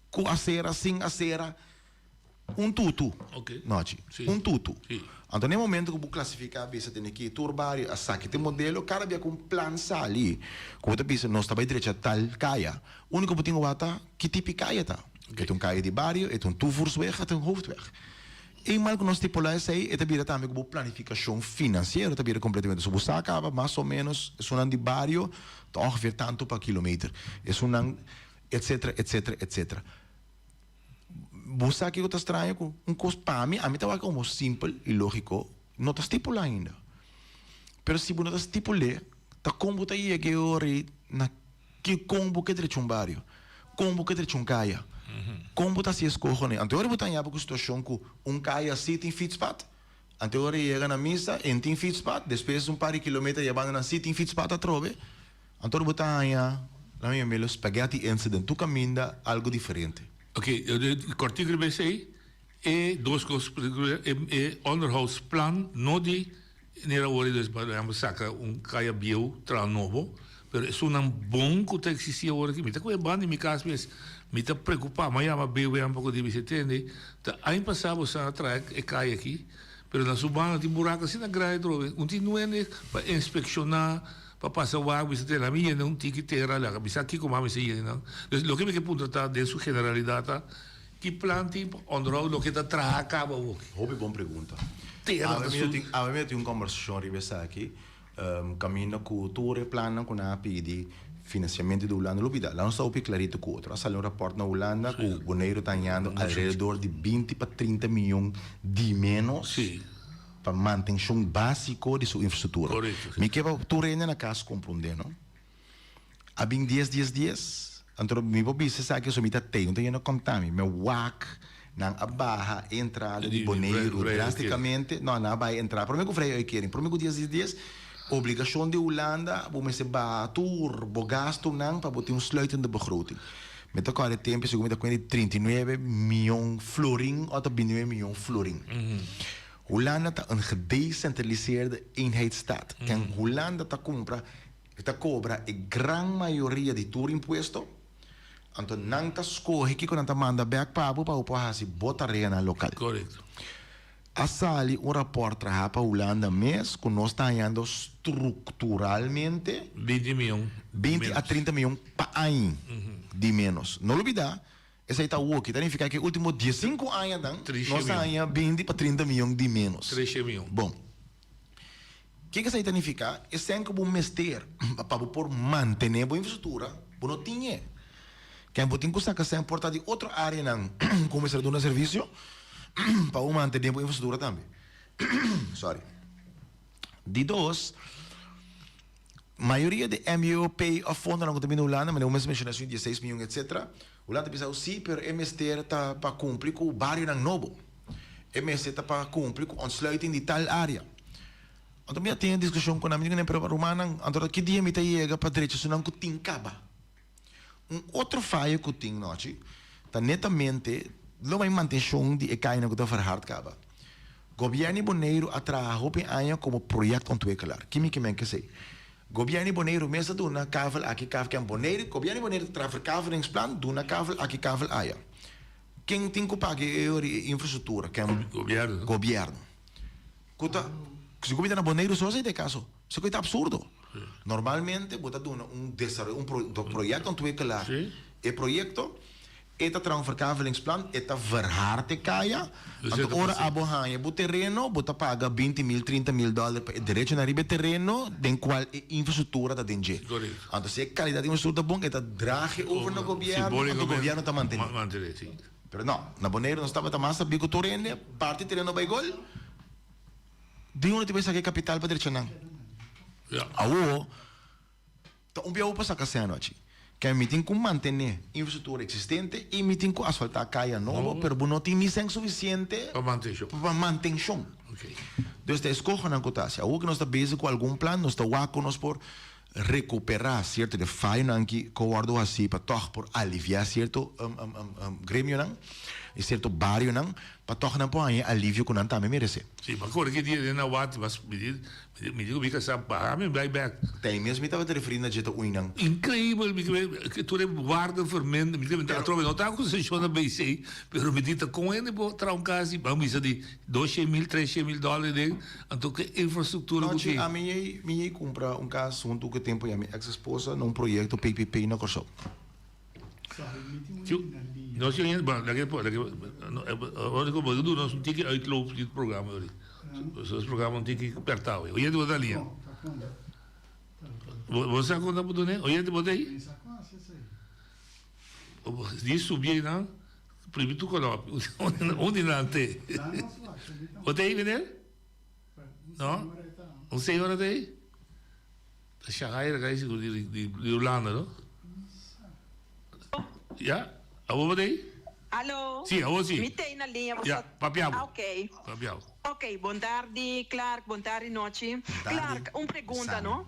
ku asera, sin asera. Un tutu, nochi. Un tutu. Anto na e momento ku bo klasifiká bisa tene ki tur bario a saki te modelo, kada bia ku un plan sali ku bo ta bisa nos ta bai drecha tal kaya, úniko bo tin ku wak ta ki tipo kaya ta. E ta un kaya di bario, e ta un toevoersweg, e ta un hoofdweg. Eenmaal ku nos stipulá esei, e ta bira tambe ku bo planifikashon finansiero ta bira kompletamente. So bo sa kaba mas o ménos esunnan di bario ta ongeveer tantu pa kilometer, esunnan etsetera, etsetera, etsetera. Bo sa kiko ta straño ku un kos pa mi, ami ta wak komo simpel i lógiko, no ta stipulá ainda. Pero si bo no ta stipul'é, ta kon bo ta yega e ora ei na Ki kon bo ke drecha un bario? Kon bo ke drecha un kaya? Kon bo ta hasi eskoho-nan? Anto ora bo ta haña bo ku situashon ku un kaya si tin fietspad, anto ora e yega na misa e no tin fietspad, despues un par di kilometer ya banda nan si tin fietspad atrobe, anto ora bo ta haña nan mi yam'e lo spaghetti incident, tur kaminda algu diferente. Ok, kòrtiku riba esei, e dos kos, e onderhoudsplan no di Nera awor e por ehempel saca un caya bieu traha nobo, pero esunnan bon cu ta existi awor aki, mi ta cu e banda di mi cas mes, mi ta preocupa, mi a yama BWM poco di bisa tende, ta aña pasa bo sa traha e caya aki, pero na su banda tin buraco asina grandi atrobe, un tin nuende pa inspecciona, pa pasa wak, bisa tende, ami yende un tiki tera laga, mi sa kico mas mi sa yende nan, dus loke mi ke puntra ta den su generalidad ta. Ki plan tin pa onderhoud loke ta traha caba awoki? Hopi bon pregunta. Tera ta su. Awe mi a tin un kombersashon riba esaki, kaminda ku tur e plannan ku nan a pidi finansiamentu di Hulanda lo bida. Laat nos ta hopi klarito ku otro. A sali un rapòrt na Hulanda ku Boneiru ta hañando alrededor di binti pa trinta miyon di ménos pa mantenshon básiko di su infrastruktura. Mi ke pa tur hende na kas komprondé no. A bin dies dies dies, anto mi por bisa esaki pasobra mi ta tei, no ta yendo konta mi, mi a wak nan a baha e entrada di Boneiru drasticamente, no nan a baha e entrada, prome ku vrije uitkering, prome ku dies dies dies, obligashon di Hulanda bo mester baha tur bo gastunan pa bo tin un sluitende begroting. Mi ta kòrda e tempu segun mi ta kuenta di 39 mion florin òf ta 29 mion florin. Hulanda ta un gedecentraliseerde eenheidsstaat. Ken Hulanda ta kumpra E ta kobra e gran mayoria di tur impuesto, anto nan ta skohe kiko nan ta manda bèk pa bo pa bo por hasi bo tareanan lokal. Korekto. A sali un rapòrt trahá pa Hulanda mes ku nos ta hañando strukturalmente. Binti mion. Binti a trinta mion pa aña di ménos. No lubidá, esei ta awoki, ta nifiká ku e último diesinku añanan nos a haña binti pa trinta mion di ménos. Treshe mion. Bon. Kiko esei ta nifiká? Esei ku bo mester pa bo por mantené bo infrastruktura, bo no tin e. Ken bo tin ku saka esei por ta di otro áreanan ku mester duna servisio pa bo mantené bo infrastruktura tambe. Sorry. Di dos, mayoria di MUP òf fondonan ku ta bini Hulanda, manera bo mes menshoná esun di dieseis mion etcetera, Hulanda ta bisa si, pero e mester ta pa kumpli ku barionan nobo. E mester ta pa kumpli ku ontsluiting di tal área. Anto mi a tin e diskushon ku nan, mi di ku nan, pero rumannan, anto ta ki dia mi ta yega pa drecha esunnan ku tin kaba? Un otro fayo ku tin nochi ta netamente lo bai mantenshon di e kayanan ku ta verhard kaba. Gobièrnu di Boneiru a traha hopi aña komo projectontwikkelaar. Ki mi ke men kesei? Gobièrnu di Boneiru mes a duna kavel aki, kavel ken. Boneiru, gobièrnu di Boneiru ta traha verkavelingsplan, duna kavel aki, kavel aya. Ken tin ku paga e ora e infrastruktura? Ken? Gobièrnu. Gobièrnu. Ku ta, si ku mi ta na Boneiru so esei ta e kaso. Esaki ta absurdo. Normalmente bo ta duna un desaroyo, un projectontwikkelaar e proyekto, e ta traha un verkavelingsplan, e ta verhard e kaya, anto ora abo haña bo tereno, bo ta paga 20.000, 30.000 dòler pa e derechonan riba e tereno den kual e infrastruktura ta den dje. Anto si e kalidat di infrastruktura ta bon, e ta draag e over na gobièrnu, anto gobièrnu ta mantené. Pero no, na Boneiru nos tabata mas sabí ku tur hende, parti tereno bai gol. Di unda ti bai saka e kapital pa drecha nan? Awo, ta un biahu pa saka seno achi. Ke mi tin ku mantené infrastruktura eksistente i mi tin ku asfaltá kaya nobo, pero bo no tin ni sèn sufisiente Pa mantenshon. pa mantenshon. Dus ta e skohonan ku ta hasi. Awo ku nos ta bezig ku algun plan, nos ta wak ku nos por rekuperá sierto di e fayonan ki ku a wòrdu hasí pa tòg por aliviá sierto gremionan i sierto barionan pa tòg nan por haña e alivio ku nan tambe meresé. Sí, mi a kore ki dia den na wati mas mi di mi di ku mi kasá baha mi bai bèk. Ta e mes mi tabata referí na dje ta uinan. Inkreibel mi ke tur e warden vermende mi ke atrobe no ta akusashon na BC pero mi di ta kon hende por traha un kas di ban bisa di 200.000 300.000 dòler den Anto ke infrastruktura ku tin? Nochi ami yei mi yei kumpra un kas huntu ku e tempu ya mi eks esposa na un proyekto PPP na Kòrsou. Nos tin hende, bon, lake lake ora ku bo duna nos un tiki uitloop di programa yori. Nos programa un tiki pèrtá awe. Oyente bo ta liña? Bo sa kon ta por dun'é? Oyente bo ta ei? Di subi einan. Primi tu konopi. Un di nan te. Bo ta ei meneer? No? Un señora ta ei? Ta Shahaira kai sigur di di Hulanda no? Ya? Abo bo ta ei? Alo. Si, abo si. Mi ta ei na liña. Ya, papia bo. Ok. Papia bo. Ok, bon tardi Clark, bon tardi Nochi. Clark, un pregunta no.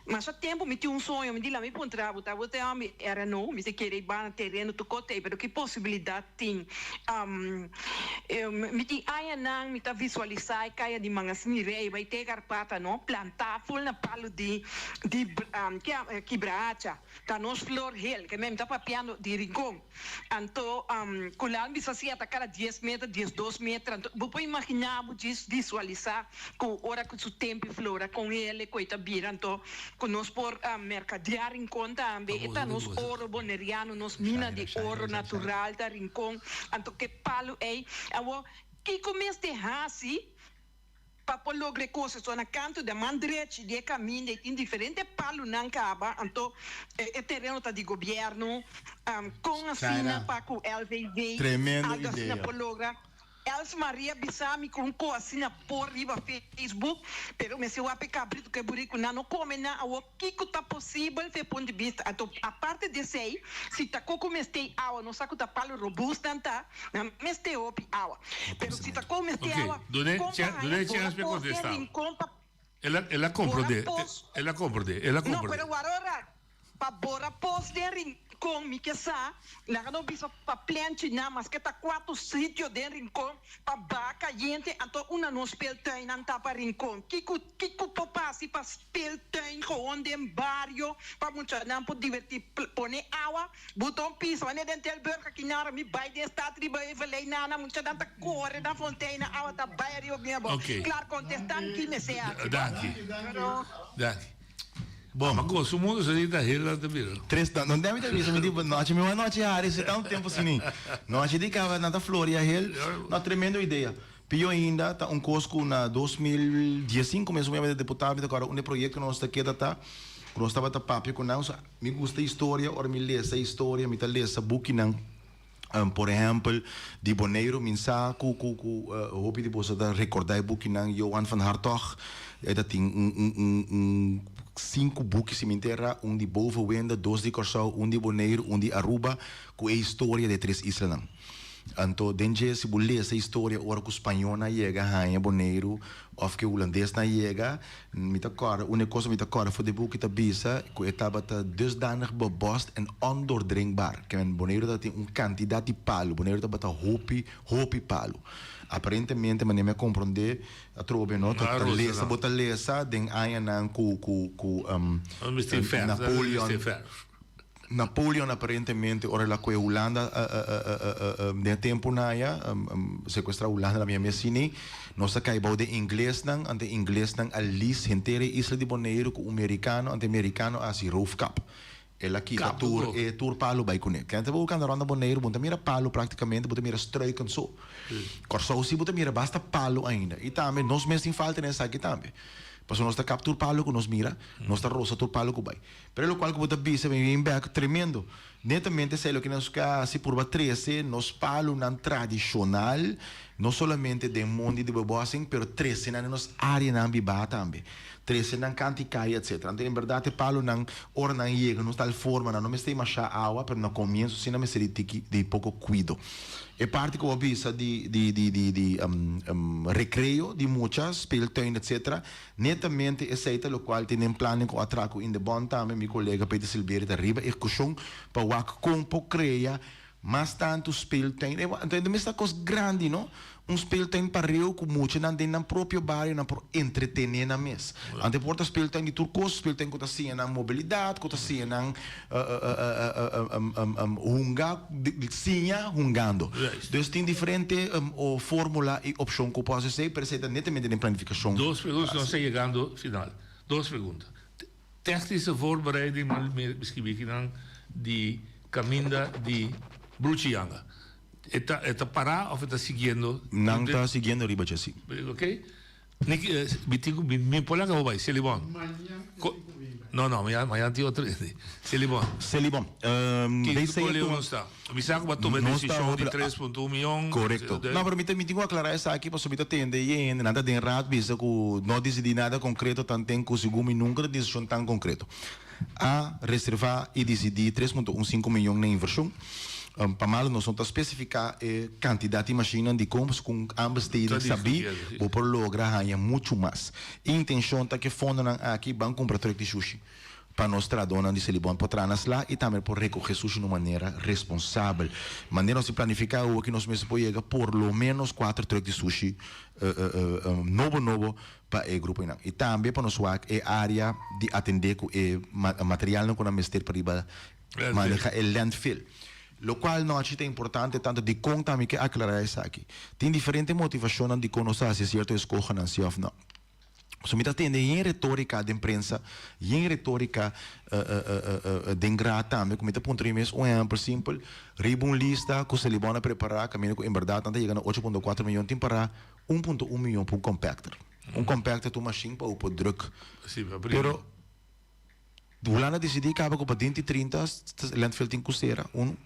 Masha tempu mi tin un soño, mi di la mi puntra bo, ta bo ta mi era no, mi ta kere bai na tereno tur kote, pero ki posibilidad tin? Mi tin añanan mi ta visualisa e kaya di Mangasini Rey bai te Karpata no, planta ful na palu di di kibrahacha. Ta nos flor hel, ke men ta papiando di Rincon. Anto ku lan bisa si a ta kada dies meter, 12 meter. Anto bo por imaginá bo djis visualisá ku ora ku su tempi flora kon hel e koi ta bira. Anto ku nos por merkadeá Rincon tambe. E ta nos oro boneriano, nos mina di oro natural ta Rincon. Anto ke palu ei. Awor, kiko mester hasi? Pa por logra e cos eso na canto den man drechi di e caminda y tin diferente palunan caba anto e tereno ta di gobierno con asina Shaira, pa cu LVV tremendo algo asina idea. por logra. Els Maria bisa mi cu un co asina por riba Facebook pero mester wak e cabrito cu e burico nan no come nan awor kico ta posibel fe punto di bista anto aparte di esey si ta co cu mester awa nos sa cu ta palo robust nan ta Nan mester hopi awa. Pero si ta kon mester Ok, awa, dune kon pa chen, haña dune bora chens pe pos den contesta. rincon pa El a, el a bora comprende, pos. el a comprende, el a No, comprende. pero warora, pa bora pos den rincon mi ke sa, laga nos bisa pa plenchi nan, maske ta cuatro sitio den rincon pa baha cayente, anto una nos speeltuinnan ta pa rincon. Kico Kiko por pasi pa speeltuin gewoon den bario pa muchanan por diverti pone awa buta un pisa wanneer den Tilburg aki nara mi bai den stad riba e vallei nana muchanan ta kore na fonteina awa ta bai ariba bini abou Ok. klaar kontesta mi ki mester hasi bo Danki. pero. Danki. Bon. Ma con su mundo sa di ta heel nan ta bira. Tres ta, no mi ta bisa mi di nochi mi wak nochi hari si ta un tempo sini. Nochi di caba nan ta floria heel. No tremendo idea. Pio ainda ta un kos ku na 2015 mes mi a bira deputado mi ta kòrda un di e proyekto ku nos ta keda ta ku nos tabata papia ku nan mi gusta historia ora mi lesa historia mi ta lesa bukinan por ehèmpel di Boneiru mi sa ku ku ku hopi di boso ta rekordá e bukinan Johan van Hartog e ta tin un un un un sinku buki si mi ntera un di Bovenwende dos di Kòrsou un di Boneiru un di Aruba ku e historia di e tres islanan. Anto den dje si bo lesa historia ora ku spañónan yega haña Boneiru òf ku e hulandesnan yega, mi ta kòrda un e kos ku mi ta kòrda for di e buki ta bisa ku e tabata dusdanig bebost en ondoordringbaar. Ke men Boneiru tabatin un kantidat di palu, Boneiru tabata hopi hopi palu. Aparentemente manera mi a komprondé atrobe no ta lesa bo ta lesa den añanan ku ku ku Napoleon. Napoleon aparentemente ora el a koe Hulanda den e tempunan aya, secuestra Hulanda na mi a mesini, nos a kai bou den inglesnan, ante inglesnan a lease henter e isla di Boneiru ku un merikano, ante e merikano a hasi roofkap. El a kita tur e tur palu bai kuné. Kende bo kanda rònt na Boneiru bo no ta mira palu praktikamente, bo ta mira struiken so. Kòrsou si bo ta mira basta palu ainda. I tambe nos mes tin falta den esaki tambe. Pasobra nos ta kap tur palu ku nos mira, nos ta rosa tur palu ku bai. Pero locual cu bo ta bisa mi bin bek tremendo. Netamente esey loke nos ke haci purba trece nos palunan tradicional no solamente den mondi di bebossing pero trece nan den nos areanan biba tambe. Trece nan canti caya etcetera. Anto en berdad e palunan ora nan yega nos tal forma nan no mester masha awa pero na comienzo si nan mester di tiki di poco cuido. E parti cu bo a bisa di di di di di recreo di mucha speeltuin etcetera Netamente esei ta lokual tin den planning ku a traha ku Indebon tambe, mi kolega Peter Silberie ta riba ehekushon pa wak kon por krea mas tantu speeltuin. Anto e mester ta kos grandi no, un speeltuin pareu ku muchanan den nan propio bario nan por entretene nan mes. Anto e por ta speeltuin di tur kos, speeltuin ku ta siña nan mobilidat, ku ta siña nan hunga, siña hungando. Dus tin diferente formula y opcion cu por haci esey, pero esey ta netamente den planificacion. Dos pregunta, nos ta yegando final. Dos pregunta. Technische voorbereiding, mi skibi akinan, di caminda di Bruchiyanga. E ta e ta para of e ta siguiendo? Nan ta siguiendo riba dje, si. Ok. Mi tin ku mi por laga bo bai Selibon. No no mañana mañana tin otro hende. Selibon. Selibon. Ki ku leu nos ta? Mi sa ku bo a tuma e desishon di 3.1 mion. Korekto. No pero mi ta mi tin ku aklará esaki pasobra mi ta tende e hende nan ta den raad bisa ku no disidí nada konkreto tanten ku segun mi nunka ta desishon tan konkreto. A reservá i disidí 3.15 mion na invershon. Pa malo nos no ta spesifiká e kantidat di mashinnan dikon pasobra ku aanbesteding sabí bo por logra haña muchu mas. E intenshon ta ku e fondonan aki ban kumpra trùk di shushi pa nos trahadónan di Selibon por traha na sla i tambe por rekohé sushi na un manera responsabel. Manera nos tin planifiká awor ki nos mester por yega por lo ménos kuater trùk di sushi nobo nobo pa e gruponan. I tambe pa nos wak e área di atendé ku e materialnan ku nan mester pa riba maneha e landfill. Lokual nochi ta importante tantu dikon ta mi ke aklará esaki. Tin diferente motivashonnan dikon nos ta hasi sierto eskohonan si òf no. So mi ta tende yen retórika den prensa, yen retórika den graad tambe ku mi ta puntra mi mes un ehèmpel simpel, riba un lista ku Selibon a prepará kaminda ku enbèrdat nan ta yega na ocho punto kuater miyon tin pará un punto un miyon pa un compactor. Un compactor ta un mashin pa bo por druk. Pero Hulanda disidí kaba ku pa dinti 30 landfill tin ku sera. Un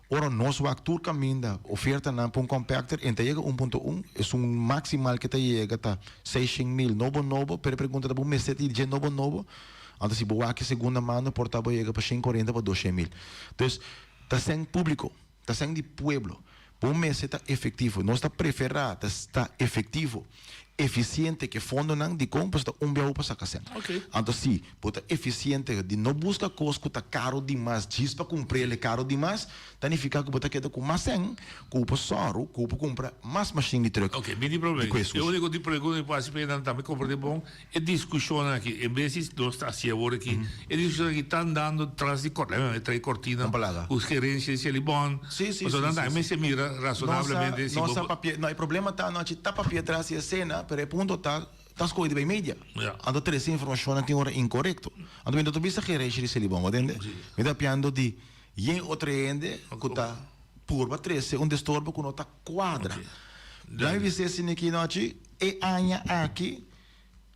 ora nos wak tur kaminda ofertanan pa un compactor en ta yega un punto un, esun maksimal ke ta yega ta seishen mil nobo nobo, pero e pregunta ta bo mester di dje nobo nobo? Anto si bo wak e segunda mano por ta bo yega pa shen kuarenta pa doshen mil. Dus ta sèn públiko. Ta sèn di pueblo. Bo mester ta efektivo. Nos ta preferá ta sta efektivo, efisiente ku e fondonan. Dikon? Pasobra ta un biahu pa saka sèn. Anto si bo ta efisiente di no buska kos ku ta karo dimas djis pa kumpr'el e karo dimas, ta nifiká ku bo ta keda ku mas sèn ku bo por sòru ku bo por kumpra mas mashin di trùk Oké, mi tin di problema. ku E e sushi. úniko di pregunta mi por hasi pa e nan tambe komprendé bon. E diskushonnan aki, en bes di nos ta hasi awor aki, e diskushonnan aki ta andando tras di kortina, e trae kortina ku gerensia di Selibon. Pasobra nan tambe mester mira rasonablemente si bo. No, e problema ta anochi ta papia tras di esena, pero e punto ta, ta skohe di bay media. Anto trese informashonnan tin ora inkorekto. Anto mi no ta bisa gerensia di Selibon, bo tende? Mi ta papiando di yen otro hende ku ta purba trese un destorbo ku no ta kuadra. Laat mi bisa esei aki anochi, e aña aki.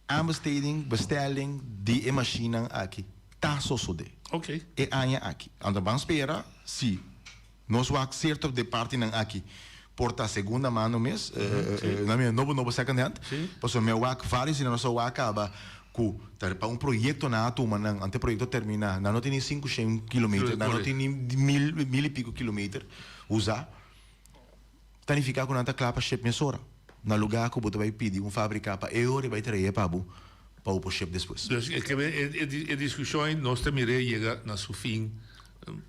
Aanbesteding, bestelling, di e mashinnan aki ta sosodé e aña aki. Anto ban spera si nos wak sierto de partinan aki por ta segunda mano mes, na mi nobo nobo second hand, pasobra mi a wak varios di nan nos a wak kaba ku ta pa un proyekto nan a tuma nan, anto e proyekto termina nan no tin ni sinkushen kilometer, nan no tin ni mil, mil i piko kilometer usa. Ta nifiká ku nan ta kla pa ship mesora, na lugá ku bo ta bai pidi un fábrika pa e ora e bai trae pa bo, pa bo por ship despues. Dus e kebe e diskushon ei nos ta mir'é yega na su fin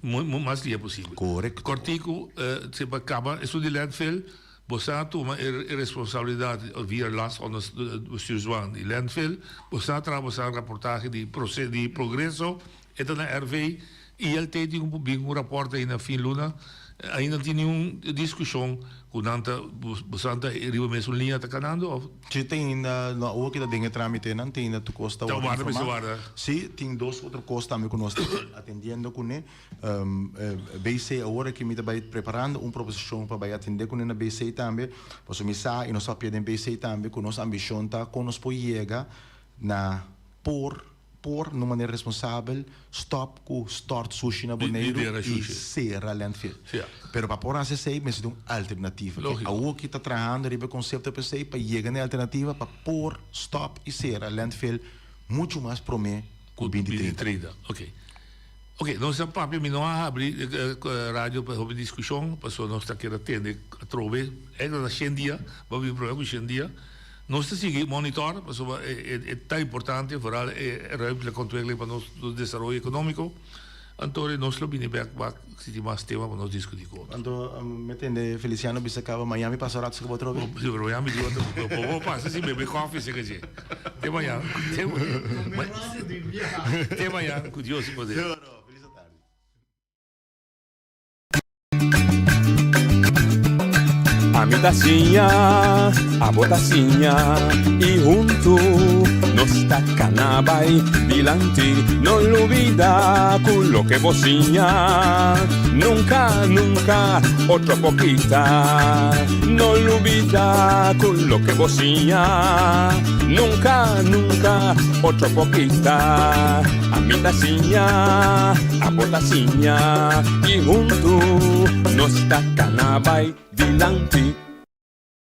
mas dia posibel. Korekto. Kòrtiku si pa kaba esun di landfill, bo sa tuma e responsabilidat via last onder bestuursdwang di landfill, bo sa traha bo sa raportahe di di progreso, e ta na RV, ILT tin ku bin ku un rapòrt ainda fin luna, ainda tin niun diskushon ku nan ta bosan ta riba mesun liña ta kanando òf? Si tin ainda, no awor ki ta den e trámitenan, tin ainda tur kos ta Ta wòrdu warda mester informá. warda. Si, tin dos otro kos tambe ku nos ta atendiendo kuné. BC awor aki mi ta bai preparando un proposishon pa bai atendé kuné na BC tambe, pasobra mi sa i nos a papia den BC tambe ku nos ambishon ta kon nos por yega na por Por, na un manera responsabel, stòp ku stòrt sushi na Boneiru i sera landfill. Pero pa por hasi esei mester tin un alternativa. Ke awor ki ta trahando riba e konsepto pa esei pa yega na e alternativa pa por stòp i sera landfill muchu mas promé ku 2030. Oke. Oke, nos a papia, mi no a habri radio pa hopi diskushon pasobra nos ta keda tende atrobe. Èkta ta shen dia, bo a bin promé ku shen dia. Nos ta sigui monitor pasobra e ta importante, vooral e ruimtelijke ontwikkeling pa nos desaroyo economico. Anto nos lo bini bek wak si tin mas tema pa nos discuti cu otro. Anto mi tende Feliciano bisa caba Miami pasa rato si cu bo trobe. Si pero Miami di otro bo pasa si bebe koffie si cache. Te mañan. Te mañan cu Dios y poder. Ami ta siña, abo ta siña y huntu nos ta cana bay dilanti. No lubida cu loke bo siña nunca, nunca otro por kita. No lubida cu loke bo siña nunca, nunca otro por kita. Ami ta siña, abo ta siña y huntu nos ta cana bay dilanti.